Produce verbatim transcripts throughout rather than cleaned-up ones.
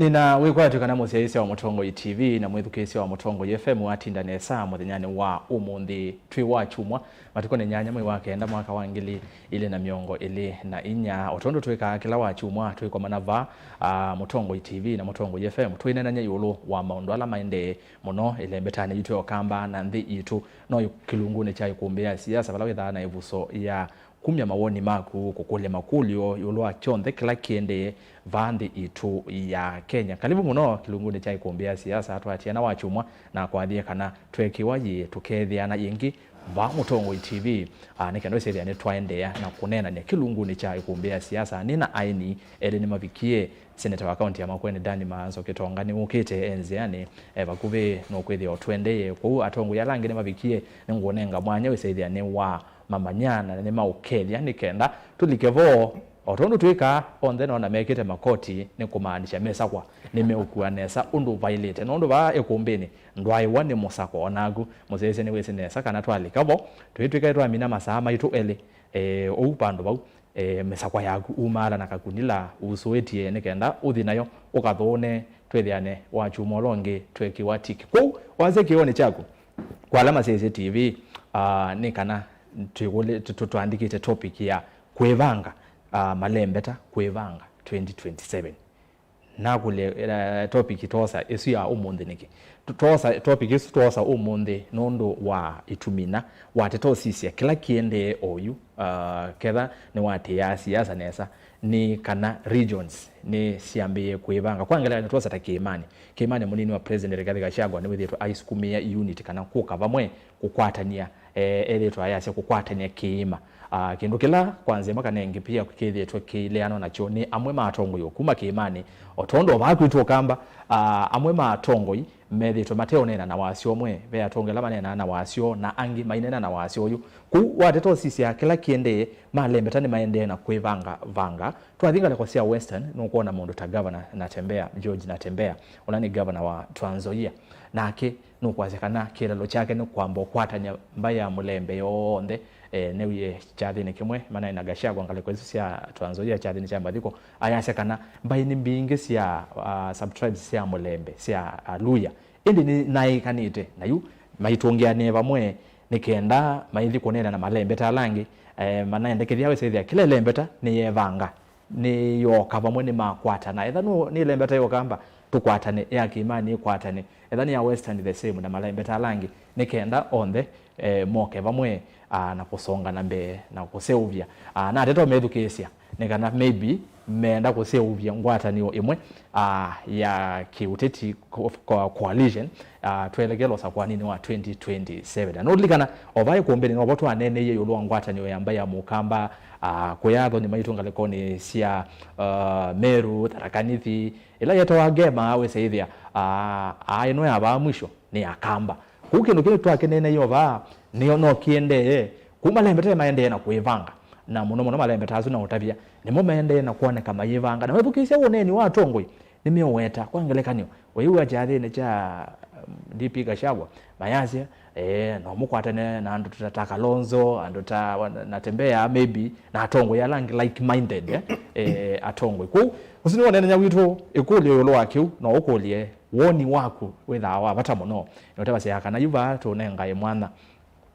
Nĩna wĩkwatyo kana mũsyaĩĩsya wa Mũtongoi T V na mwĩthukĩĩsya wa Mũtongoi F M watinda nesa mũthenyanĩ wa ũmũnthĩ. Twĩ wa kyumwa, matukũ nĩ nyanya mwei wa kenda mwaka wa ngili ilĩ na mĩongo ĩlĩ na inya. O tondũ twĩkaa kĩla wa kyumwa, twĩkomana vaa, a, Mũtongoi T V na Mũtongoi F M twĩneenany'a ĩũlũ wa maũndũ ala maendee mũno ĩlembetanĩ yitũ ya Ũkamba na nthĩ yitũ. No kĩlungunĩ kya ĩkũmbĩ ya siasa vala wĩthaa na ĩvuso ya kumya mawoni maku, kũkũlya makũlyo ĩũlũ wa kyonthe kĩla kĩendee vaa nthĩ itũ ya Kenya. Kalivu mũno kĩlungunĩ kya ĩkũmbĩ ya siasa. Twatiana wa kyumwa na kwathie kana tweekĩwa yĩĩ tũkeethĩana yĩngĩ vaa Mũtongoi T V, a, nĩ kenda ũsethĩa nĩtwaendeea na kũneenany'a kĩlungunĩ kya ĩkũmbĩ ya siasa. Nĩ na aeni elĩ nĩmavikie. Seneta wa kaunti ya Makueni Danny Maanzo Kitonga nĩwũkĩte e nzĩanĩ, e vakuvĩ nũkwĩthĩwa ũtũendeeye. Kwoou atongoi ala angĩ nĩmavikie, nĩngũnenga mwanya wĩsethĩa nĩ wa mamanya na nĩmaũkethya nĩ kenda tũlike vo. O tondũ twĩkaa, onthe nona mekĩte makoti, nĩ kũmaanisya mesakwa nĩmeũkua nesa ũndũ vaĩlĩte. Nũndũ vaa ĩkũmbĩnĩ ndwaĩwa nĩ mũsako. O naku mũsyaĩĩsya nĩwĩsĩ nesa kana twalika vo, twĩtwĩkae twamina masaa maitũ elĩ, e, ũu vandũ vau, e, mĩsakwa yaku umaala na kakunila usũĩtye nĩ kenda ũthi nayo ũkathũũne, twĩthĩane wa kyumwa ũla ũngĩ tweekĩwa tiki. Kwoou wasya kĩonĩ kyaku, kwa ala masyaĩĩsye T V, a, nĩ kana twĩkũlĩ-, tũ-, tũ-, twaandĩkĩte topic ya kwĩvanga, a, malembeta kwĩvanga twenty twenty-seven. Nakũlya, eh, topic twosa ĩsu ya ũmũnthĩ nĩkĩ? Tu-, twosa topic ĩsu twosa ũmũnthĩ nũndũ wa ĩtumi na wateta ũsisya kĩla kĩendee oyu, ah, ketha nĩwatĩĩaa siasa nesa, nĩ kana regions nĩ syambĩĩe kwĩvanga. Kwa ngelekany'o, twosa ta Kĩĩmanĩ. Kĩĩmanĩ, mũnini wa President Rigathi Gachagua nĩwĩthĩĩtwe aisukumĩa unit kana kũka vamwe kũkwatany'a, eh, ethĩĩtwe ayasya kũkwatany'a kĩĩma. Ah, kĩndũ kĩla kwa nzĩa ĩmwe kana ĩngĩ pia kĩthĩĩtwe kĩileanwa nakyo nĩ amwe ma atongoi o kuma kĩĩmanĩ, o tondũ o vaa kwitũ Ũkamba, ah, amwe ma atongoi methĩĩtwe mateũneena na wasyo ũmwe. Ve atongoi ala maneenaa na wasyo na angĩ maineena na wasyo ũyũ. Kwoou wateta ũsisya kĩla kĩendee, malembeta nĩmaendee na kwĩvanga vanga. Twathi ngalĩko sya Western, nũkwona mũndũ ta Governor Natembeya, George Natembeya, ũla nĩ governor wa Trans Nzoia. Nake nũkwasya kana kĩlalo kyake nĩ kwamba ũkwatany'a mbaĩ ya Mũlembe yonthe. E, newie kyathĩnĩ kĩmwe manaĩ na Gachagua ngalĩko isu sya Trans Nzoia kyathĩnĩ kya mathiko, ayasya kana mbaĩ nĩ mbingĩ sya, ah, subtribes sya Mũlembe, sya Aluya. Ĩndĩ nĩ naĩkanĩte na yu maitũngĩanĩe vamwe nĩ kenda maithi kũneena na malembeta ala angĩ, e, manaendekethya wĩsĩthĩa kĩla ĩlembeta nĩyevanga, nĩyooka vamwe, nĩmakwatana. Etha nũ-, nĩ ĩlembeta ya Ũkamba, tũkwatane, ya Kĩĩmanĩ ĩkwatane, etha nĩ ya Western the same, na malembeta ala angĩ, nĩ kenda onthe, eh, moke vamwe, ah, na kũsonga na mbee na kũseũvya. Ah, na ateta ũmethukĩĩsya nĩ kana maybe meenda kũseũvya ngwatanĩo ĩmwe, ah, ya kĩũteti, co-, co-, coalition, ah, twelekela ũsakwaninĩ wa twenty twenty-seven. Na nũlilikana, o vaa ĩkũmbĩnĩ novo twaneeneie ĩũlũ wa ngwatanĩo ya mbaĩ ya Mũkamba, ah, kũya athoni maitũ ngalĩkonĩ sya, ah, Meru, Tharaka Nithi, ĩla yetawa Ngema, wĩsĩthĩa, ah, aa ĩno ya vaa mwisho nĩ Akamba. Kũu kĩndũ kĩu twakĩneeneie o vaa, nĩyo no kĩendee. Kũu malembeta maendee na kwĩvanga, na mũno mũno malembeta asu na ũtavya, nĩmo maendee na kwoneka mayĩvanga. Na wethukĩĩsya ũneeni wa atongoi, nĩmeũweta. Kwa ngelekany'o, waiw'a kyathĩnĩ kya, um, D P Gachagua, mayasya, eh, no mũkwatane na andũ ta, ta Kalonzo, andũ ta wa-, Natembeya, maybe, na atongoi ala angĩ like-minded, eh, eh, atongoi. Kwoou, ũsu nĩw'o ũneenany'a witũ. Ĩkũlyo ĩũlũ wa kĩu, no ũkũlye woni waku wĩthaa wa vata mũno. Na ũtavasya kana yu vaa tũnengae mwanya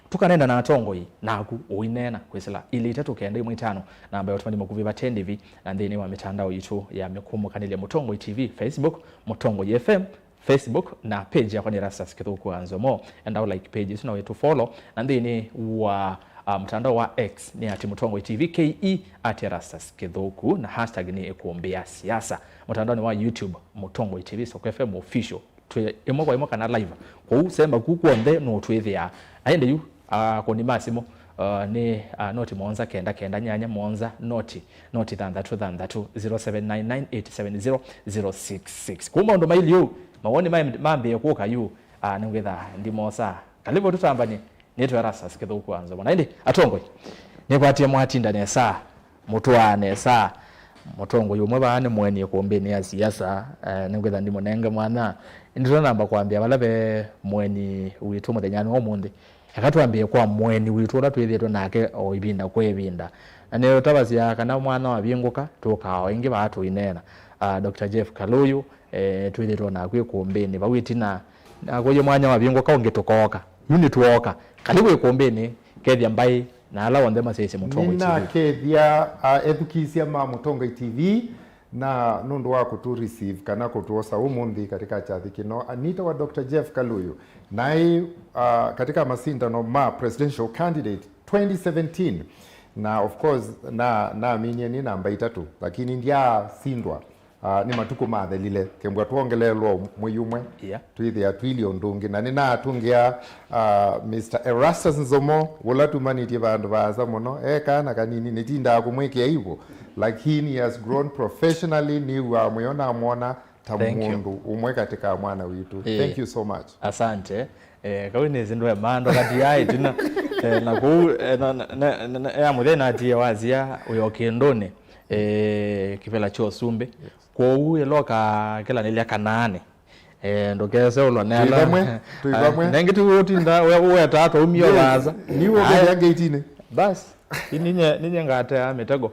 tũkaneena na atongoi, naku ũineena kwĩsĩla ilĩ itatũ kenda ĩmwe itano, namba ya ũtũmani mũkuvĩ vate ndĩvi, na nthĩnĩ wa mĩtandao yitũ ya mĩkũmũkanĩlya Mũtongoi T V, Facebook, Mũtongoi F M, Facebook, na page yakwa nĩ Erastus Kĩthũku wa Nzomo. Enda ũ like page isu na wĩtũ follow, na nthĩnĩ wa, ah, mtandao wa X nĩ at Mũtongoi T V K E, at Erastus Kĩthũku, na hashtag nĩ ĩkũmbĩ ya siasa. Mũtandaonĩ wa YouTube, Mũtongoi T V Soko F M Official. Twĩ ĩmwe kwa ĩmwe kana live. Kwoou semba ku kw'onthe nũtwĩthĩaa. Na ĩndĩ yu, ah, akũni ma simũ, ah, nĩ, ah, noti mũonza kenda kenda nyanya mũonza noti, noti thanthatũ thanthatũ, zero seven nine nine eight seven zero zero six six. Kũu maũndũ mailye ũu, mawoni ma-, mambĩĩe kũka yu, ah, nĩngwĩtha ndimosa. Kalivu tũtambany'e. Nĩtwa Erastus Kĩthũku wa Nzomo. Na ĩndĩ, atongoi, nĩkwatie mwatinda nesa, mũtwaa nesa. Mũtongoi ũmwe vaa nĩ mũeni ĩkũmbĩnĩ ya siasa, eh, nĩngwĩtha ndimũnenge mwanya. Ĩndĩ tũtanamba kwambĩa vala ve mũeni witũ mũthenyanĩ wa ũmũnthĩ, eka twambĩe kwa mũeni witũ ũla twĩthĩĩtwe nake o ĩvinda kwa ĩvinda. Na nĩũtavasya kana mwanya wavingũka, tũkaa o ĩngĩ vaa tũineena. Ah, Doctor Jeff Kaluyu, eh, twĩthĩtwe naku ĩkũmbĩnĩ vau ĩtina. Nakũie mwanya wavingũka ũngĩ tũkooka. Yu nĩtwooka. Kalivu ĩkũmbĩnĩ, kethya mbaĩ na ala onthe masyaĩĩsye Mũtongoi T V. Nĩnakethya, ah, ethukĩĩsya ma Mũtongoi T V, na nũndũ wa kũtũ receive kana kũtwosa ũmũnthĩ katika kyathĩ kĩno. Anita wa Doctor Jeff Kaluyu, naĩ, ah, katika masindano ma presidential candidate twenty seventeen. Na of course, na, naminie nĩ namba itatũ, lakini ndyasindwa. Ah, nĩ matukũ mathelile, kembwa twongeleelwa mwei ũmwe, yeah, twĩthĩa twĩlye ũndũ ũngĩ. Na nĩnatũngĩa, ah, Mister Erastus Nzomo, ũla tumanĩtye vandũ vaasa mũno, e kana kanini, nĩtindaa kũmwĩkĩa ivo, lakini he has grown professionally, nĩw'aa mũyo namwona ta, thank you, mũndũ ũmwe katika mwana witũ. Eh. Thank you so much. Asante. Eh, kau nĩsĩ ndwe maando kati ya ĩtina. Eh, na kũu, eh, na, na, na, na, ya mũthenya natie wasia ũyo kĩndũnĩ, eh, kĩvela kya ũsumbĩ. Yes. Kwoou ĩla ũkakelanĩlya Kanaanĩ, eh, ndũkese ũlwa nĩ ala. Tũi vamwe, tũi vamwe. Nengĩ tu ũtinda we-, ũwetaa twaumie vaasa. Nĩ ũkũthĩa ngetinĩ. Bas, ninye, ninye ngatea mĩtego.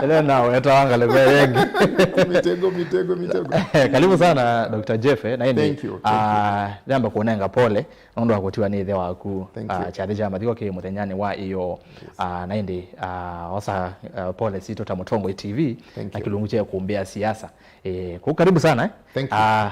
Ĩla nawetawa ngalĩko ĩngĩ. Mitego, mitego, mitego. Karibu sana, Doctor Jeff, eh, na ĩndĩ, thank you, thank you, ah, nĩamba kũnenga pole nũndũ wa kũtiwa nĩ ĩthe waku, thank you, ah, kyathĩ kya mathiko kĩ mũthenyanĩ wa ĩyoo. Yes. Ah, na ĩndĩ, ah, osa, ah, pole sitũ ta Mũtongoi T V, thank you, na kĩlungu kya kũmbĩa siasa. Eh, kũ karibu sana, eh? Thank you. Ah,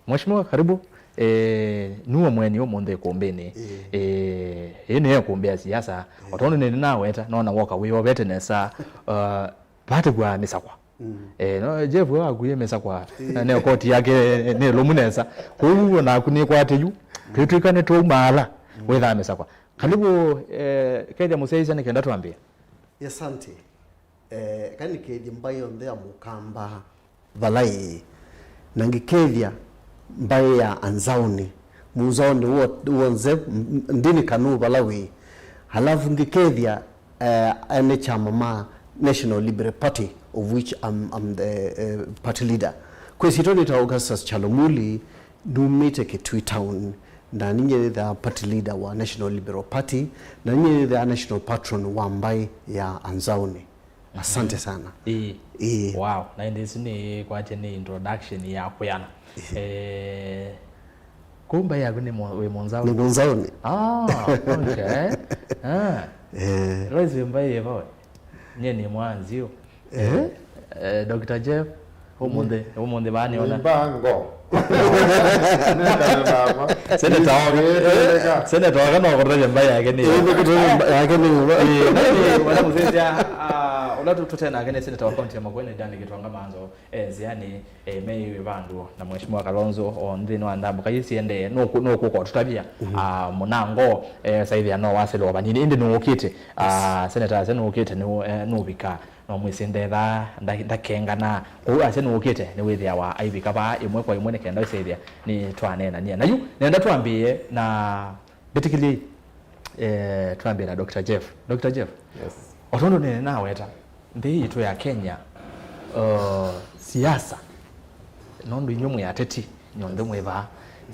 Mheshimiwa, karibu. Eh, nuo mweni ũmũnthĩ ĩkũmbĩnĩ. Eh. Eh, ĩĩ nĩyo ĩkũmbĩ ya siasa. Eh. O tondũ nĩnaweta, nona woka wĩovete nesa, uh, vate vwa mĩsakwa. Mm. Eh, no, Jeff we wakuie mĩsakwa, eh, na ne koti yake nĩ lũmu nesa. Kwoou naku nĩkwate yu. Mm. Twĩtwĩka nĩtwaumaala, mm, wĩthaa mĩsakwa. Karibu, eh, kethya mũsyaĩĩsya nĩ kenda twambĩe. Asante. Eh, eka nĩkethye mbaĩ yonthe ya Mũkamba vala ĩĩ, na ngĩkethya mbaĩ ya Anzaoni, Mũnzaoni wo-, wonze, m-, m-, ndini kanũ vala wĩ. Halafu ngĩkethya, eh, ene kyama ma National Liberal Party, of which I'm, I'm the, eh, party leader. Kwĩsitwa nĩ ta Augustus Chalomuli, numĩte Kitui Town, na ninye nĩthĩawa party leader wa National Liberal Party, na ninye nĩthĩawa national patron wa mbaĩ ya Anzaoni. Asante sana. Ĩĩ. Ĩĩ. Wow. Na ĩndĩ ĩsu nĩ kwatya nĩ introduction ya kwĩana. Ĩĩ. Eh, kũu mbaĩ yaku nĩ mo-, wĩ Mũnzaoni? Nĩ Mũnzaoni. Ah, okay. Ah. Eh. Lois wĩ mbaĩ yĩva we? Nye nĩ Mwanziũ. Eh? Eh, Doctor Jeff, ũmũnthĩ, ũmũnthĩ vaa nĩona. Mbango. Nenda mama. Senator wa, eh, senator wa kana kũtavya mbaĩ yake nĩ. Eh, nĩ kũtavya mbaĩ yake nĩ. Eh, na nĩ, wala mũsĩsya, ah, ũla tũ-, tũte nake nĩ senator wa county ya Makueni, Danny Gitonga Manzo, eh, nziani, eh, me vandũ na Mheshimiwa Kalonzo, o nthĩnĩ wa ndambũka ii siendee, nũkũ-, nũkũka ũtũtavya, mhm, ah, mũnango, eh, saithĩa no wasĩlwa vanini, ĩndĩ nũũkĩte, ah, yes, senator ase nũũkĩte, nũ-, eh, nũvika. No mwĩsĩ ndethaa, nda-, ndakengana. Kwoou asya nũũkĩte, nĩwĩthĩawa aivika vaa ĩmwe kwa ĩmwe nĩ kenda ũsĩthya nĩtwaneenania. Na yu, nenda twambĩĩe na mbĩtĩkĩlyei, eh, twambĩe na Doctor Jeff. Doctor Jeff, yes, o tondũ nĩnaweta, nthĩ yitũ ya Kenya, uh, siasa, nũndũ inyw'ĩ mwĩ ateti, nyonthe mwĩ vaa,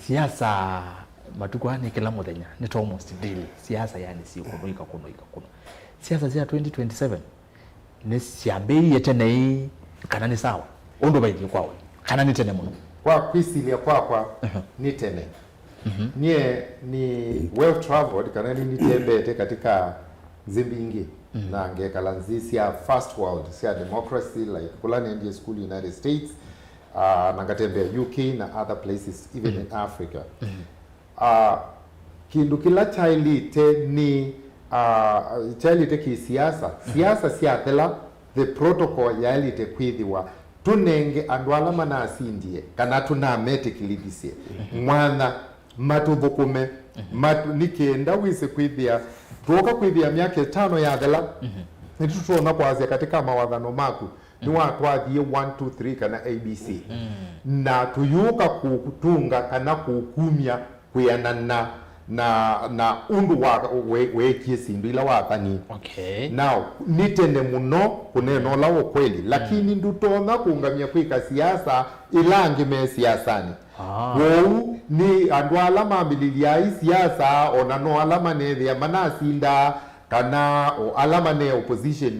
siasa matukũ aa nĩ kĩla mũthenya, nĩ ta almost daily. Siasa yani syĩ kũnũ, ika kũnũ, ika kũnũ. Siasa sya twenty twenty-seven, nĩsyambĩĩie tene ii, kana nĩ sawa? Ũndũ vaithiĩ kwa we, kana nĩ tene mũno? Kwa kwĩsilya kwakwa, mhm, nĩ tene. Mhm. Nyie nĩ well traveled, kana nĩ nĩtembeete katika nzĩ mbingĩ, mhm, na ngekala nzĩ sya first world, sya democracy, like kũla nendie school United States, uh, na ngatembea U K na other places, even, mhm, in Africa. Mhm. Ah, kĩndũ kĩla kyaĩlĩte nĩ, ah, kyaĩlĩte kĩ-siasa. Mhm. Siasa syathela, the protocol yaĩlĩte kwĩthĩwa tũnenge andũ ala manasindie kana tũnametĩkĩlĩthisye, mhm, mwanya matũthũkũme, mhm, matu-, nĩ kenda wĩse kwĩthĩa, twoka kwĩthĩa myaka ĩtano yathela, mhm, nĩtũtonya kwasya katika mawathano maku, nĩwatwathie one, two, three kana A B C. Mm. Na tũyũka kũtũnga kana kũkumya kwĩanana na, na ũndũ wa, we-, weekie syĩndũ ila wathanie. Okay. Now, nĩ tene mũno kũneena ũla ũkweli, lakini, mm, ndũtonya kũngamya kwĩka siasa ĩla angĩ me siasanĩ. Ah. Kwoou nĩ andũ ala mambĩlĩlya ai siasa, ona no ala manethĩa manasindaa, kana o ala mane opposition,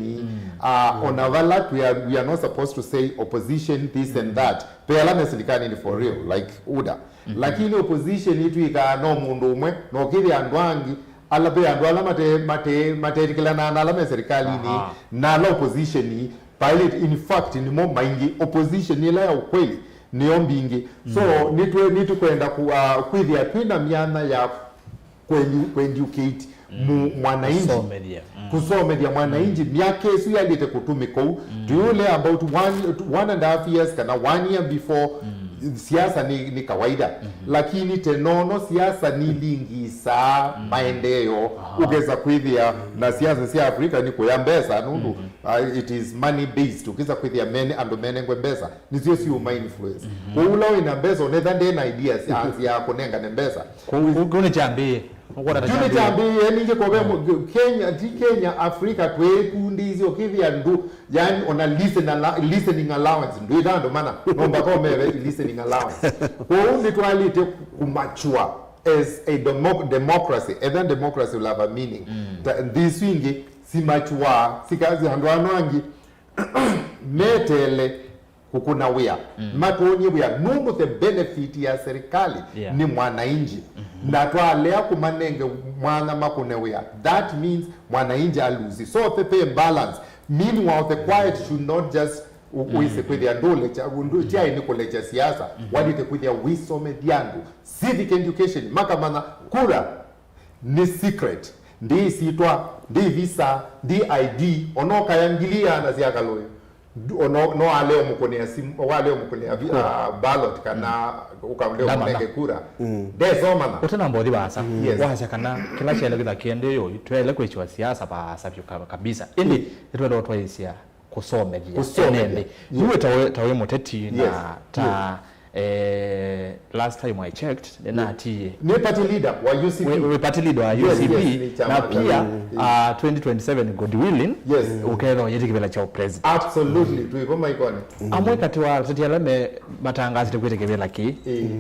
uh, ona vala we are, we are not supposed to say opposition this and that. Pe ala me silikalini for real, like UDA. Lakini opposition itwĩkaa no mũndũ ũmwe, no kĩthĩa andũ angĩ, ala pe andũ ala mate, mate, matetĩkĩlanaa na ala me serikalini, na ala opposition, pilot, in fact, nĩmo maingĩ. Opposition ĩla ya ukweli nĩyo mbingĩ. So nĩtwe, nĩtũkwenda ku, uh, kwĩthĩa twĩ na myanya ya kwedu-, kweducate mu-, mwananchi, kusomethia mwananchi myaka ĩsu yalĩte kũtũmĩka ũu. Do you learn about one, one and a half years kana one year before, siasa ni, ni kawaida. Lakini tenono siasa nilingisaa maendeeo. Ukesa kwĩthĩa na siasa sya Afrika ni kũya mbesa nũndũ, uh, it is money based. Ukesa kwĩthĩa mene, andũ menengwe mbesa, nĩsyo siũma influence. Kwoou ũla wĩna mbesa, onetha ndena ideas ya, ya kũnengane mbesa. Kũu nĩ kyambĩĩe. Kyu nĩ kyambĩĩe ningĩ kove Kenya, ti Kenya, Africa twĩkundĩisye ũkĩthĩa ndũ, yani ona listen ala-, listening allowance ndwĩta andũ mana, no mpaka ũmeve listening allowance. Kwoou nĩtwaĩlĩte kũmature as a demo-, democracy, and then democracy will have a meaning. Ta, nthĩ isu ingĩ simature, sikazi andũ ano angĩ metele kũkũna wĩa, matũnie wĩa nũndũ the benefit ya serikali nĩ mwananchi. Na twalea kũmanenge mwanya makũne wĩa, that means mwananchi alusi. So the pay balance. Meanwhile, the quiet should not just u-, wĩse kwĩthĩa ndũlecha, ndũ-, tiaĩ nĩ kũlecha siasa, walĩte kwĩthĩa wĩsomethya andũ civic education, makamanya kura nĩ secret, ndi syĩtwa, ndi visa, ndi I D, ona ũkaya ngili iana sya kalũĩ. No, no wale ũmũkũnĩa simu, wale ũmũkũnĩa vi-, ah, ballot kana ũkale ũmũnenge kura. Ndesomana. Ũtanamba ũthi vaasa. Wasya kana kĩla kyaĩle kwĩthwa kĩendee ũyu, twaĩle kwĩkĩwa siasa vaasa vyũ ka-, kabisa. Ĩndĩ nĩtwenda ũtwaĩsya kũsomethya ene nthĩ. Yu wĩ ta wĩ, ta wĩ mũteti na ta, eh, last time I checked, nĩnatiie. Nĩ party leader wa U C P. Wĩ, wĩ party leader wa U C P, na pia, uh, twenty twenty-seven, God willing, ũkethwa ũyĩte kĩvĩla kya president. Absolutely, twĩvo maikoni. Amwe katĩ wa ateti ala me matangaasĩte kwĩte kĩvĩla kĩĩ,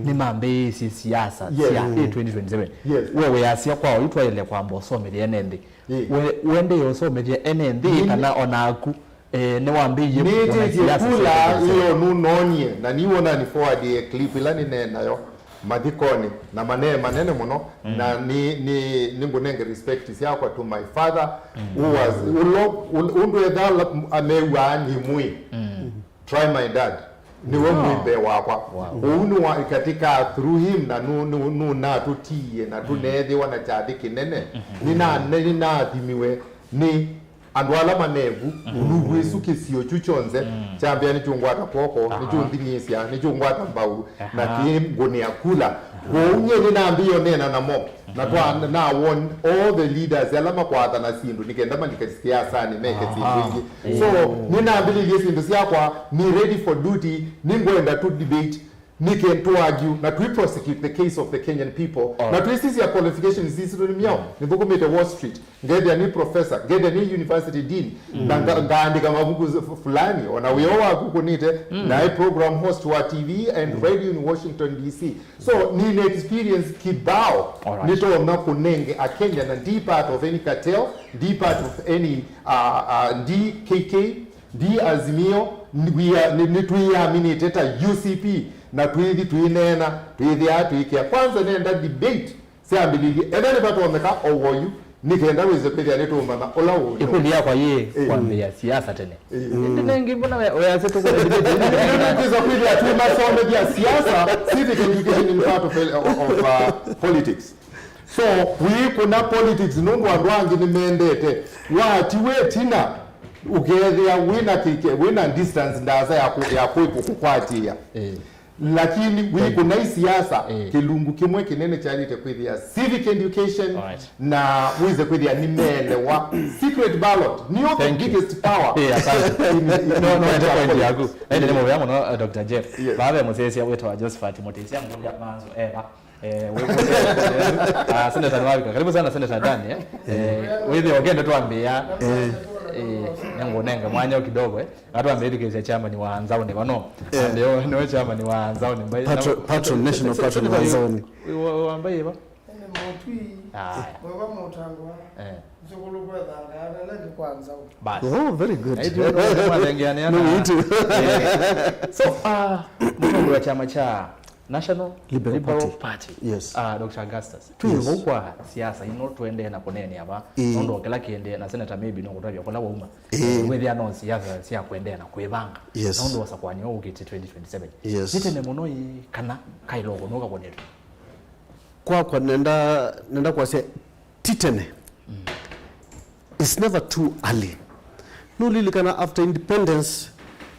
nĩmambĩĩsye siasa sya ĩ twenty twenty-seven. We wĩasya kwa oyu twaĩle kwamba ũsomethya ene nthĩ. We, wendee ũsomethya ene nthĩ kana onaku, eh, nĩwambĩĩie kuona siasa kula sya ĩyo nũnoonie, na niwona ni forward ye clip ila nĩneenayo mathikonĩ na manee manene mũno, na ni, ni, nĩngũnenge respect syakwa to my father, who was, ulo, ul-, ũndũ etha amew'aa nĩ mwĩ. Try my dad. Niwe mwĩ mbee wakwa. Ũu nĩ wa, katika through him, na nũ-, nũ-, nũnatũtiie na tũneethĩwa na kyathĩ kĩnene. Nĩna-, nĩnathimiwe nĩ andũ ala manevu, kũlungu ĩsu kĩsio kyu kyonthe, kyambĩa nĩkyũngwata kw'oko, nĩkyũnthing'ĩĩsya, nĩkyũngwata mbau, na kĩngũnĩa kula. Kwoou nyie nĩnambĩĩe ũneena namo. Na twa, na warn all the leaders ala makwathana syĩndũ nĩ kenda malike siasanĩ meke syĩndũ ingĩ. So, nĩnambĩlĩlye syĩndũ syakwa, nĩ ready for duty, nĩngwenda tu debate, nĩ kenda tu argue, na twi prosecute the case of the Kenyan people. Na twĩsisya qualifications sisitũ nĩ myaũ, nĩthũkũmĩte Wall Street, ngethĩa nĩ professor, ngethĩa nĩ university dean, na nga-, ngaandĩka mavuku fulani, ona wĩoo waku kũnĩte, naĩ program host wa T V and radio in Washington D C. So, nina experience kibao. Nĩtonya kũnenge Akenya na ndi part of any cartel, ndi part of any, uh, uh, ndi K K, ndi Azimio, we are, nĩ, nĩtwĩyaminĩte ta U C P, na twĩthi twĩneena, twĩthĩaa twĩkĩa. Kwanza nenda debate syambĩlĩlye, ethĩwa nĩvatonyeka o woyu, nĩ kenda wĩse kwĩthĩa nĩtũũmanya ũla ũũ. Ĩkũlyo yakwa yĩ kwambĩĩa siasa tene. Ĩndĩ nengĩ mbona we-, weasya tũkũna debate? Nĩtwĩsa kwĩthĩa twĩmasomethya siasa, civic education in part of, of, uh, politics. So, wĩkũna politics nũndũ andũ angĩ nĩmendete. Watiwe ĩtina, ũkethĩa wĩna kĩke, wĩna distance ndaasa ya kũ-, ya kwĩkũ kũkwatĩĩa. Lakini wĩkũna isiasa, kĩlungu kĩmwe kĩnene kyaĩlĩte kwĩthĩa civic education, na wĩse kwĩthĩa nĩmeelewa. Secret ballot nĩyo the biggest power. Eh, asante. No, no, ete point yaku. Ende nĩ mũvea mũno, eh, Doctor Jeff. Vaa ve mũsyaĩĩsya wĩtawa Josephat Mũtĩsya ngũlya manzo eva. Eh, wĩ-, wĩ-, ah, Senator nĩwavika. Karibu sana, Senator Dan, eh. Eh, wĩthĩe ũkenda twambĩĩa. Eh, nengũnenge mwanya kidogo, eh. Atwambĩthukĩĩsya chairman wa Nzaũnĩ vano. Eh. Ndio, ndio chairman wa Nzaũnĩ. Mbai-, patron, na-, patron, national patron wa Nzaũnĩ. Wa-, wa-, wa Mbai va? Mũtwi, aya, mwĩva mũtangwa, eh, nzũkũlũ kwethanga nene nĩ kwa nzaũ. Basi. Oh, very good. Aitũ nĩ mwathengeanĩa. No, na me too. Eh, so, uh, mũtongoria wa kyama kya National Liberal Liberal Party. Party. Yes. Uh, Doctor Augustus. Twĩ, yes, vau kwa siasa ino tũendee na kũneenea va. Ĩĩ. Nũndũ o kĩla kĩendee na Senator maybe no kũtavya kũla wauma. Ĩĩ. Wĩthĩa no siasa sya kũendea na kwĩvanga. Yes. Nũndũ wa sakwani ũkĩte twenty twenty-seven. Yes. Nĩ tene mũno ĩĩ kana kaĩloko nũkakũnĩtwe? Kwakwa nenda, nenda kwasya ti tene. Mm. It's never too early. Nũlilikana after independence,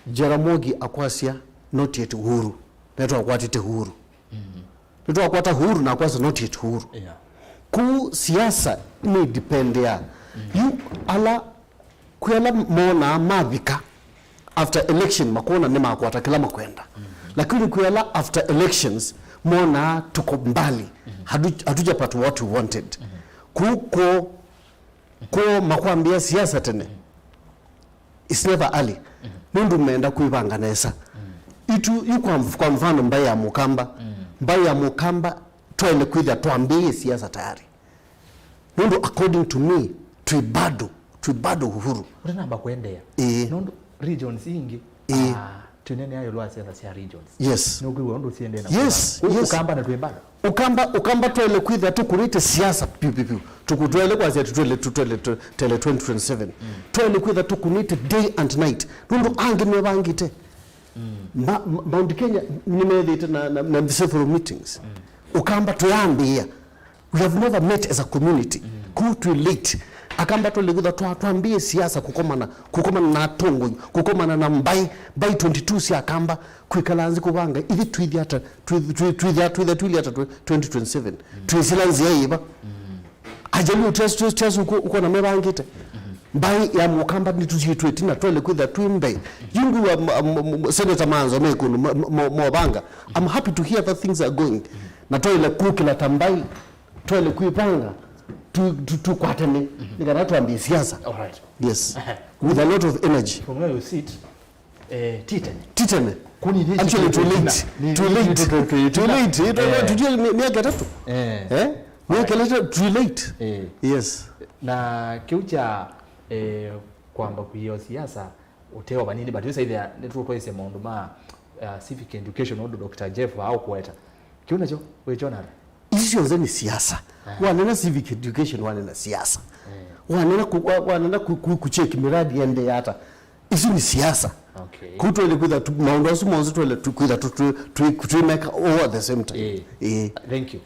Jaramogi akwasya, "Not yet Uhuru." Na twakwatĩte Uhuru. Mm. Nĩtwakwata Uhuru na akwasya, "Not yet Uhuru." Yeah. Kũu siasa nĩ depend ya. Mm. Yu ala Kwĩ ala monaa mavika after election makona nĩmakwata kĩla makwenda. Mm-hmm. Lakini kwĩ ala after elections monaa tuko mbali. Mm-hmm. Hatu-, hatujapata what we wanted. Mm-hmm. Kũu ko, ko makwambia siasa tene. Mm-hmm. It's never early. Mm-hmm. Nũndũ meenda kwĩvanga nesa. Mm-hmm. Itu, yu kwa mf-, kwa mfano mbaĩ ya Mũkamba. Mm-hmm. Mbaĩ ya Mũkamba twaĩle kwĩthĩa twambĩĩe siasa tayari. Nũndũ according to me, twĩ bado, twĩ bado Uhuru. Ũtanamba kũendeea. Ĩĩ. Nũndũ regions ingĩ, ĩĩ, ah, twĩneenea ĩũlũ wa siasa sya regions. Yes. Nũkwĩw'a ũndũ siendee na, yes, kũkamba, yes, Ũkamba na twĩ bado. Ũkamba, Ũkamba twaĩle kwĩthĩa tũkũnĩte siasa piu, piu, piu. Tũkũ-, twaĩle kwasya atĩ twaĩle, twaĩle, twaĩle twenty twenty-seven. Mm. Twaĩle kwĩthĩa tũkũnĩte day and night. Nũndũ angĩ nĩmevangĩte. Mm. Ma-, ma-, Mount Kenya nĩmethĩte na, na, na several meetings. Mm. Ũkamba twĩambĩĩa. We have never met as a community. Mm. Kũu twĩ late. Akamba tũlĩkutha twa-, twambĩĩe siasa kũkomana, kũkomana na atongoi, kũkomana na mbaĩ, mbaĩ twenty-two sya Akamba, kwĩkala nzĩ kũvanga, ithyĩ twĩthĩa ata, twĩ-, twĩ-, twĩthĩa, twĩthĩa twĩlĩ ata twe-, twenty twenty-seven. Mm. Twĩsĩla nzĩa yĩva? Mm. Ajaluo tyasu, tyasu, tyasu ũko-, ũkona mevangĩte. Mm-hmm. Mbaĩ ya Mũkamba nĩtũsiĩtwe ĩtina, twaĩle kwĩthĩa twĩ mbee. Yu ngwĩw'a ma-, ma-, ma-, Senator Manzo me kũndũ ma-, ma-, ma-, movanga. I'm happy to hear that things are going. Mm-hmm. Na twaĩle kũkĩla ta mbaĩ. Twaĩle kwĩvanga, tu-, tu-, tũkwatane, nĩ kana twambie siasa. All right. Yes. With a lot of energy. From where you sit, eh, ti tene. Ti tene. Actually, too late. Too late. Too late. Tũtwĩe mĩaka ĩtatũ. Eh. Eh? Mĩaka ĩtatũ, too late. Eh. Yes. Na kĩu kya, eh, kwamba kwĩo siasa, ũteo vanini, but yu saithĩa nĩtũtwaisye maũndũ ma, uh, civic education, ũndũ Doctor Jeff aũkũeta. Kĩu nakyo wĩkyona ata? Isu syonthe nĩ siasa. Eh. Wanena civic education, wanena siasa. Eh. Wanena ku-, wa-, wanena ku-, ku-, kucheck miradi ĩendee ata. Isu nĩ siasa. Okay. Kũu twaĩle kwĩtha tu-, maũndũ asu monthe twaĩle tu-, kwĩtha tu-, tu-, tu-, twĩmeka all at the same time. Eh. Eh. Thank you.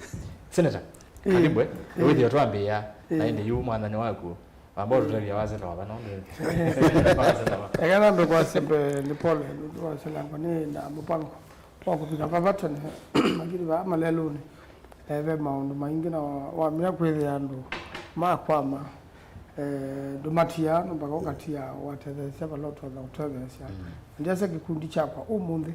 Senator, eh, karibu, eh. Eh. Wĩthĩe twambĩĩa, eh, na ĩndĩ yu mwathani waku. Amba ũtũtavya wasĩla wava, no ndĩ-, wasĩla wava. Eka nambe kwasya mbee nĩ pole nũndũ wa silangwa nĩ na mũpango wa kũvika vava tene, lakini vaa malelũnĩ, eh, ve maũndũ maingĩ na wa-, wamina kwĩthĩa andũ makwama, eh, ndũmatiaa no mpaka ũkatia watetheesya vala ũtonya ũtetheesya. Mm. Ndyasya kĩkundi kyakwa ũmũnthĩ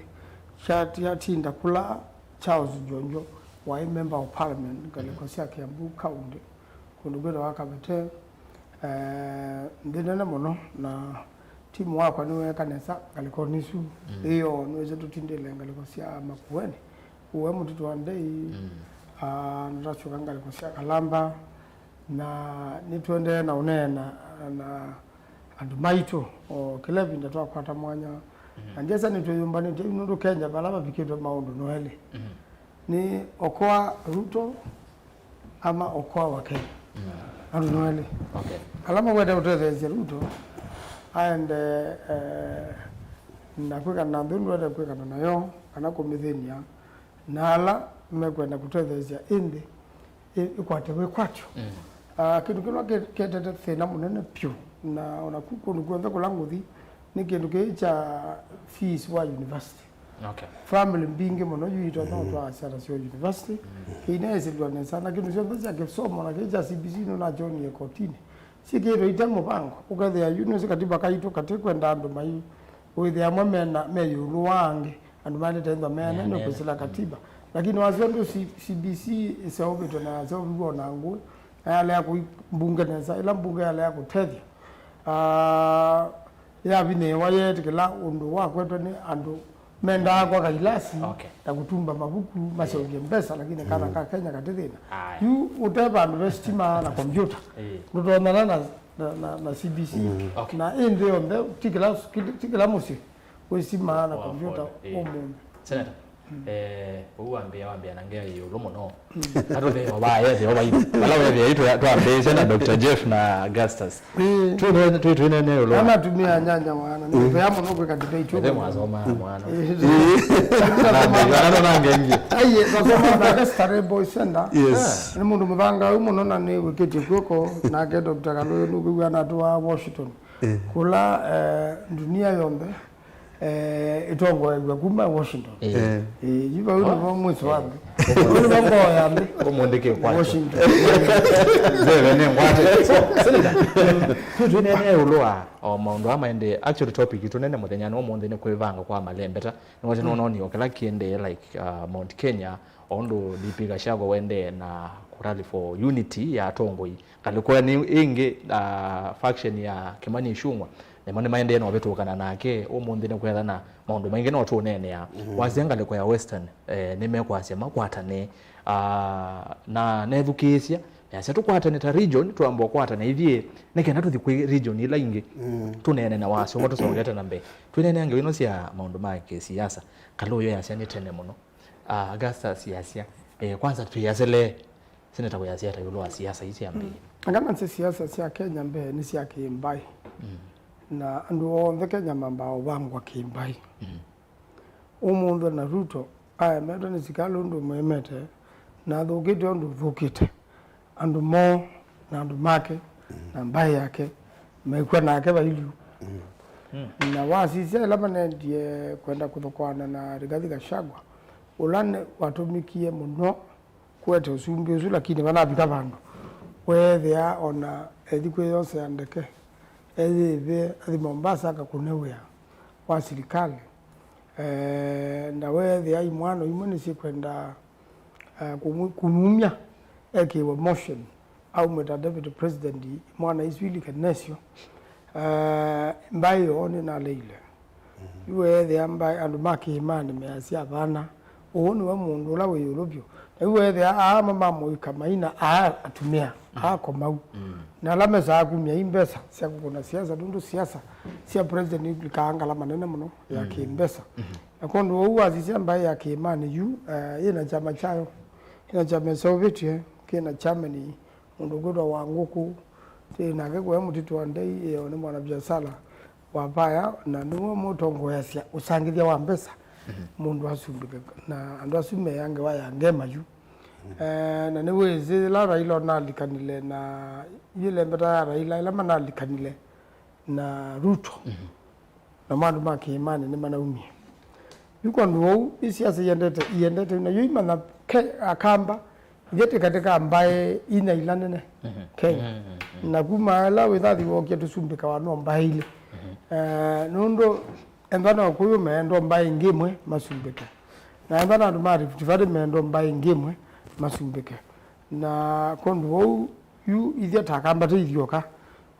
kya-, kyatinda kũla Charles Njonjo waĩ member of parliament ngalĩko sya Kiambu County. Kũndũ kwĩtawa Kavete, eh, nthĩ nene mũno, na timu wakwa nĩweeka nesa ngalĩkonĩ isu. Mm. Ĩyo, nĩwĩsĩ tũtindĩle ngalĩko sya Makueni, ũe mũtitũ wa Ndei, mm, ah, na twasyoka ngalĩko sya Kalamba, na nĩtũendee na ũneena na andũ maitũ, o kĩla ĩvinda twakwata mwanya. Mm. Na ndyesa nĩtwĩyũmbanĩtye yu nũndũ Kenya vala vavikĩtwe maũndũ no elĩ. Mm. Nĩ Okoa Ruto, ama Okoa wa Kenya. Mm. Andũ no elĩ. Okay. Ala makwenda ũtetheesya Ruto, aende, eh, na kwĩkana na nthĩ ndwende kwĩkana nayo, kana kũmĩthĩnia, na ala mekwenda kũtetheesya ĩndĩ ĩ-, ĩkwate wĩkwatyo. Mm. Ah, kĩndũ kĩla kĩ-, kĩetete thĩna mũnene pyũ, na ona ku kũndũ kw'onthe kũla ngũthi, nĩ kĩndũ kĩĩ kya fees wa university. Okay. Family mbingĩ mũno yu itonya, mm, ũtwaa syana sya university. Mm. Kĩinaĩsĩlw'a nesa, na kĩndũ syonthe sya kĩsomo, na kĩĩ kya C B C nũnakyonie kotinĩ. Syĩkĩĩtwe ite mũvango. Ũkethĩa yu nĩsĩ katiba kaitũ katĩ kwenda andũ mai, wĩthĩa amwe mena, me ĩũlũ wa angĩ, andũ maendete ĩthwa meanene, meanene, kwĩsĩla katiba. Lakini wasya ũndũ C-, C B C ĩseũvĩtwe na yaseũviw'a o na ngũĩ, na yalea kũi mbunge nesa, ĩla mbunge yalea kũtethya. Ah, yavinĩĩwa yeetĩkĩla ũndũ wakwetwe nĩ andũ Mendaa kwaka ilasi, okay, na kũtumba mavuku, maseũvye mbesa, lakini kana, mm, ka Kenya katĩ thĩna. Aya. Yu ũte vandũ ve sitima na kompyũta, ĩĩ, ndũtonyana na, na, na, na C B C. Mm. Okay. Na ĩ nthĩ yonthe, ti kĩla, ti kĩla mũsyĩ wĩ sitima na kompyũta, wa afford, ĩĩ, ũmũnthĩ. Senator, mm, eh, ũu wambĩa, wambĩa na ngea ĩũlũ mũno. Atũtheo vaete o vai. Vala wethĩa itũ twambĩĩsya na Doctor Jeff na Augustus. Ĩĩ. Twĩ, twĩ, twĩnene ũlũ. Ana atumia anyanya mwana. Nĩ vea mũno kwĩka debate. Ĩthe mwasoma mwana. Ĩĩ. Na ndio, na ndio nange ngi. Aiye, twasoma na Starehe Boys Center. Yes. Nĩ mũndũ mũthanga ũyũ mũno na nĩ wĩkĩtie kw'oko, nake Doctor Kalũyũ nũkwĩw'a anatũa Washington. Ĩĩ. Kũla, eh, dunia yonthe, eh, ĩtongoew'a kuma Washington. Ĩĩ. Ĩĩ. Ĩĩ, yu vau nĩvo mwĩso wa nthĩ. Vau nĩvo ngoo ya nthĩ. Ũmũnthĩ kĩ kwakyo. Washington. Nzeve nĩ ngwate. So, Senator, twĩ, twĩneenea ĩũlũ wa o maũndũ aa maendee. Actually, topic itũ nene mũthenyanĩ wa ũmũnthĩ nĩ kwĩvanga kwa malembeta. Nĩwasya, mm, nononi o kĩla kĩendee, like, uh, Mount Kenya, o ũndũ D P Gachagua wendee na kũ rally for unity ya atongoi. Ngalĩko nĩ ĩngĩ, ah, faction ya Kimani Ichung'wa, nĩmo nĩmaendee na ũvĩtũkana nake. Ũmũnthĩ nĩkwetha na maũndũ maingĩ no tũũneenea. Mm. Wasya ngalĩko ya Western, eh, nĩmekwasya makwatane. Ah, na nethukĩĩsya, measya tũkwatane ta region, twamba ũkwatana ithyĩ, nĩ kenda tũthi kwĩ region ila ingĩ. Mm. Tũneene na wasya ũmwe tũsongete na mbee. Twĩneenea ngewa ino sya maũndũ ma kĩsiasa. Kalũyũ yasya nĩ tene mũno. Ah, Augustus yasya, eh, kwanza twĩasele. Seneta wĩasya ata ĩũlũ wa siasa ii syambĩĩe? Mm. Anga nasye siasa sya Kenya mbee nĩ sya kĩmbaĩ. Mm. Na andũ onthe Kenya mambaa ũvangwa kĩmbaĩ. Mm. Ũmũnthĩ na Ruto aemetwe nĩ sikalĩ ũndũ mwĩmete, na athũkĩte ũndũ ũthũkĩte. Andũ moo na andũ make, mm, na mbaĩ yake mekw'a nake vailyũ. Mm. Mm. Na wasisya ĩla manendie kwenda kũthũkũana na Rigathi Gachagua, ũla nĩ watũmĩkie mũno kũete ũsumbĩ ũsu, lakini vanavika vandũ weethĩa ona ethi kwĩyosea ndeke, eyĩve athi Mombasa akakũne wĩa wa silikalĩ. Eh, na weethĩa imwano imwe nĩsyĩkwenda, eh, kũmũ-, kũmumya ekĩwe motion aumĩta deputy president imwana isu ilike nesyo. Eh, mbaĩ yoo nĩnaleile. Mhm. Yu weethĩa mbaĩ, andũ ma kĩĩmanĩ measya vana, ũũ nĩwe mũndũ ũla wĩ ĩũlũ vyũ. Na yu weethĩa aama ma mũika maina aa atumĩa, mm, aa komau. Mm. Na ala mesaa kumya i mbesa sya kũkũna siasa, nũndũ siasa sya president ikaa ngalama nene mũno ya, mm, kĩmbesa. Mhm. Na kwondũ ũu wasisya mbaĩ ya kĩĩmanĩ yu, eh, yĩna kyama kyayo, yĩna kyama ĩseũvĩtye, kĩna chairman, mũndũ ũkwĩtwa Wangũkũ, twĩ nake kũya Mũtitũ wa Ndei, ĩyo nĩ mwana biasala wa vaya, na nĩwe mũtongoeasya ũsangĩthya wa mbesa, mhm, mũndũ asumbĩke, na andũ asu meya ngewa ya ngema yu. Mhm. Eh, na nĩwĩsĩ yĩla Raila onalikanile na yĩlembeta ya Raila, ĩla manalikanile na Ruto. Mhm. Namo andũ ma kĩĩmanĩ nĩmanaumie. Yu kwondũ wou, ĩ siasa iendete, iendete, na yu imanya ke-, Akamba, ithyĩ twĩ katĩ ka mbaĩ inya ila nene, mhm, Kenya. Mhm, mhm, mhm. Na kuma ĩla wĩthathi wookie tũsumbĩkawa no mbaĩ ilĩ. Mhm. Eh, nũndũ ethwa no Kũyũ meendwa mbaĩ ĩngĩ ĩmwe masumbĩke. Na ethwa na andũ ma Rift Valley meendwa mbaĩ ĩngĩ ĩmwe masumbĩke. Na kwondũ wou, yu ithyĩ ta Akamba tũithyũka,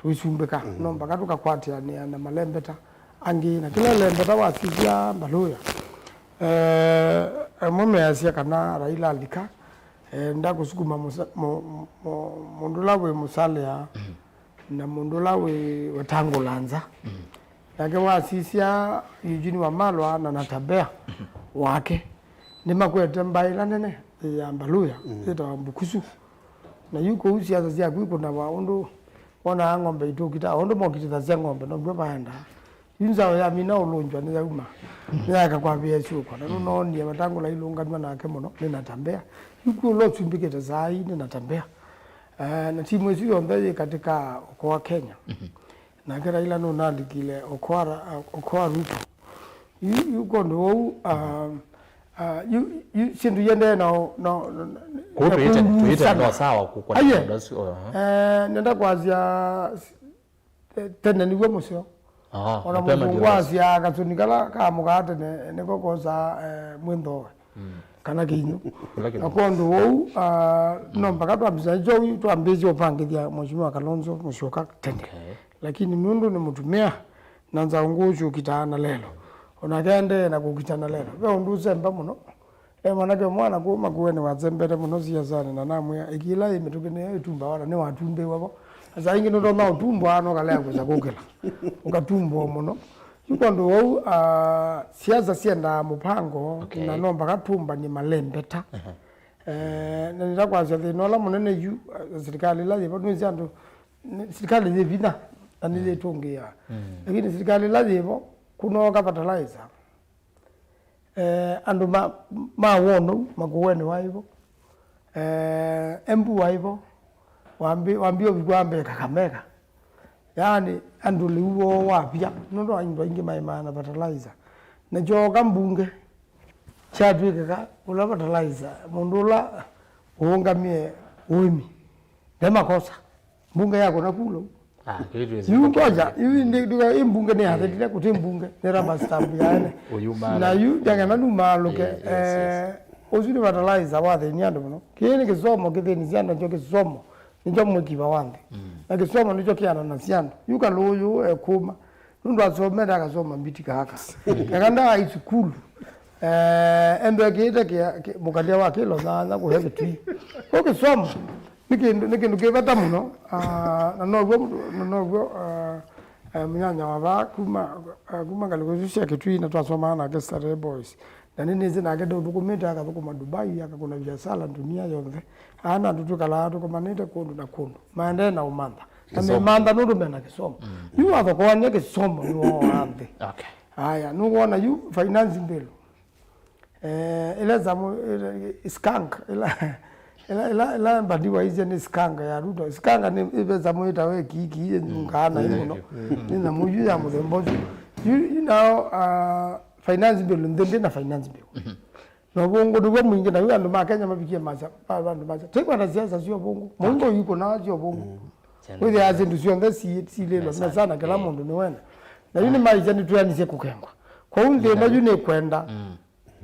tũisumbĩka. Mm. No mpaka tũkakwatĩanĩa na malembeta angĩ. Na kĩla lembeta wasisya Mbaluya, eh, amwe measya kana Raila alika, eh, ndakũsukuma mũsa-, mũ-, mũ-, mũndũ ũla wĩ mũsalĩa, mm, na mũndũ ũla wĩ wetangũla nza. Mm. Nake wasisya Eugene Wamalwa na Natembeya, mhm, wake, nĩmakwete mbaĩ ĩla nene ya Mbaluya, mm, yĩtawa Mbukusu. Na yu kũu siasa syaku ikũnawa ũndũ wonaa ng'ombe itũkita, o ũndũ mokitĩthasya ng'ombe, now'o vaendaa. Yu nzaũ yamina ũlũngywa nĩyauma, nĩyaeka kwambĩĩa syũkwa, na nũnoonie Wetangũla ilũnganw'a nake mũno nĩ Natembeya. Yu kwĩ ũla ũsumbĩkĩte saa ii nĩ Natembeya. Eh, na timu ĩsu yonthe yĩ katĩ ka Okoa Kenya. Mhm. Nake Raila nũnalikile Okoa Ra-, Okoa Ruto. Yu, yu kwondũ wou, ah, ah, yu, yu syĩndũ iendee na, na, na, na kũu twĩĩte, twĩĩte kũusana. No sawa kũkwa na. Aiye. Mũndũ asu, oh, eh, nenda kwasya, te-, tene nĩw'o mũseo. Aha, ona mapema ndio mũndũ basi. Wasya kasũni kala kaamũkaa tene nĩko kosaa, eh, mwĩnthooe. Mm. Kana kĩinyũ. Kũla kĩinyũ. Na kwondũ wou, ah, no, mm, mpaka twambĩsya, yu twambĩĩsye ũpangĩthya Mheshimiwa Kalonzo Musyoka tene. Okay. Lakini nũndũ nĩ mũtumĩa, na nzaũ ngũũ syũkitaa na lelo. Onake aendee na kũkita na lelo. Ve ũndũ ũsemba mũno. E mwanake ũmwe wa na kũu Makueni wasembete mũno siasanĩ, na namwĩa, ĩkĩla yĩ mĩtũkĩ nĩyo ĩtumbawa, na nĩwatumbĩwa vo. Na saa ingĩ nũtonya ũtumbwa, na ũkalea kwĩsa kũkĩla. Ũkatumbwa mũno. Yu kwondũ wau, ah, siasa syendaa mũpango, okay, na no mpaka tũmbany'e malembeta. Aha. Eh, na nĩtakwasya thĩna ũla mũnene yu, ah, silikalĩ ĩla yĩvo, nĩsĩ andũ, nĩ, silikalĩ yĩ vinya, na nĩyĩtũngĩaa. Mm. Lakini silikalĩ ĩla yĩvo, kũnooka fertilizer. Eh, andũ ma, ma wonũ, Makueni waĩ vo. Eh, Embu waĩ vo. Wambi, wambi ũviku wa mbee Kakamega. Yaani, andũ lĩu woo wavya, nũndũ andũ aingĩ maĩmaa na fertilizer. Na kyooka mbunge, kyatw'ĩkĩka ũla fertilizer, mũndũ ũla ũũngamĩe ũĩmi, nde makosa. Mbunge yakũna kulou. Ah, kĩu twĩsĩ yu ngoja, yu ndi, ndi, ĩ mbunge nĩ athetile, kũtĩ mbunge, nĩ rubber stamp ya ene. Ũyumaalũke. Na yu, ndang'ana numaalũke, eh, yes, yes, eh, ũsu nĩ fertilizer wathĩnia andũ mũno. Kĩĩ nĩ kĩsomo kĩthĩnisye andũ, nĩkyo kĩsomo, nĩkyo mũkiva wa nthĩ. Mm. Na kĩsomo nĩkyo kĩananasya andũ. Yu Kalũyũ ekũma, nũndũ asomete akasoma mbiti kaka. Eka ndaĩ sukulu. Eh, endo ekĩĩte kĩa, kĩ-, mũkalya wa kĩlo nyanya kũhe Kĩtui. Kwa kĩsomo, nĩ kĩndũ, nĩ kĩndũ kĩ vata mũno. Ah, na noguo, na noguo, ah, eh, mũnyanya wa vaa kuma, ah, kuma ngalĩko isu sya Kĩtui na twasomaa nake Starehe Boys. Na nĩnĩsĩ nake ndaũthũkũmĩte akathũkũma Dubai, akakũna viasala dunia yonthe. Ana andũ twĩkalaa tũkomanĩte kũndũ na kũndũ. Maendee na ũmantha. Na kĩsomo. Memantha nũndũ mena kĩsomo. Mm. Yu wathokoany'a kĩsomo nĩwooaa nthĩ. Okay. Aya, nũwona yu finance bill. Eh, ĩla zamu, ĩla, skunk, ĩla, ĩla, ĩla, ĩla mbandi waisye nĩ skunk ya Ruto. Skunk nĩ ĩve zamu ĩtawe kiki, ĩnyungaa naĩ mũno. Mm. Nĩ nyamũ yu ya mũthemba ũsu. You, you know, uh, finance bill, nthĩ ndĩ na finance bill. Mhm. Na ũvũngũ nĩw'o mwingĩ, na yu andũ ma Kenya mavikie masya, ma, andũ masya. Tĩkwenda siasa sya ũvũngũ. Mũingĩ ũyĩkũnaa sya ũvũngũ. Mm. Wĩthĩaa syĩndũ syonthe si-, silĩlwa mesa, mesa na kĩla, eh, mũndũ nĩwenda. Na yu nĩmaisye nĩtwĩanĩsye kũkengwa. Kwoou nthĩ ĩno yu nĩkwenda, mm,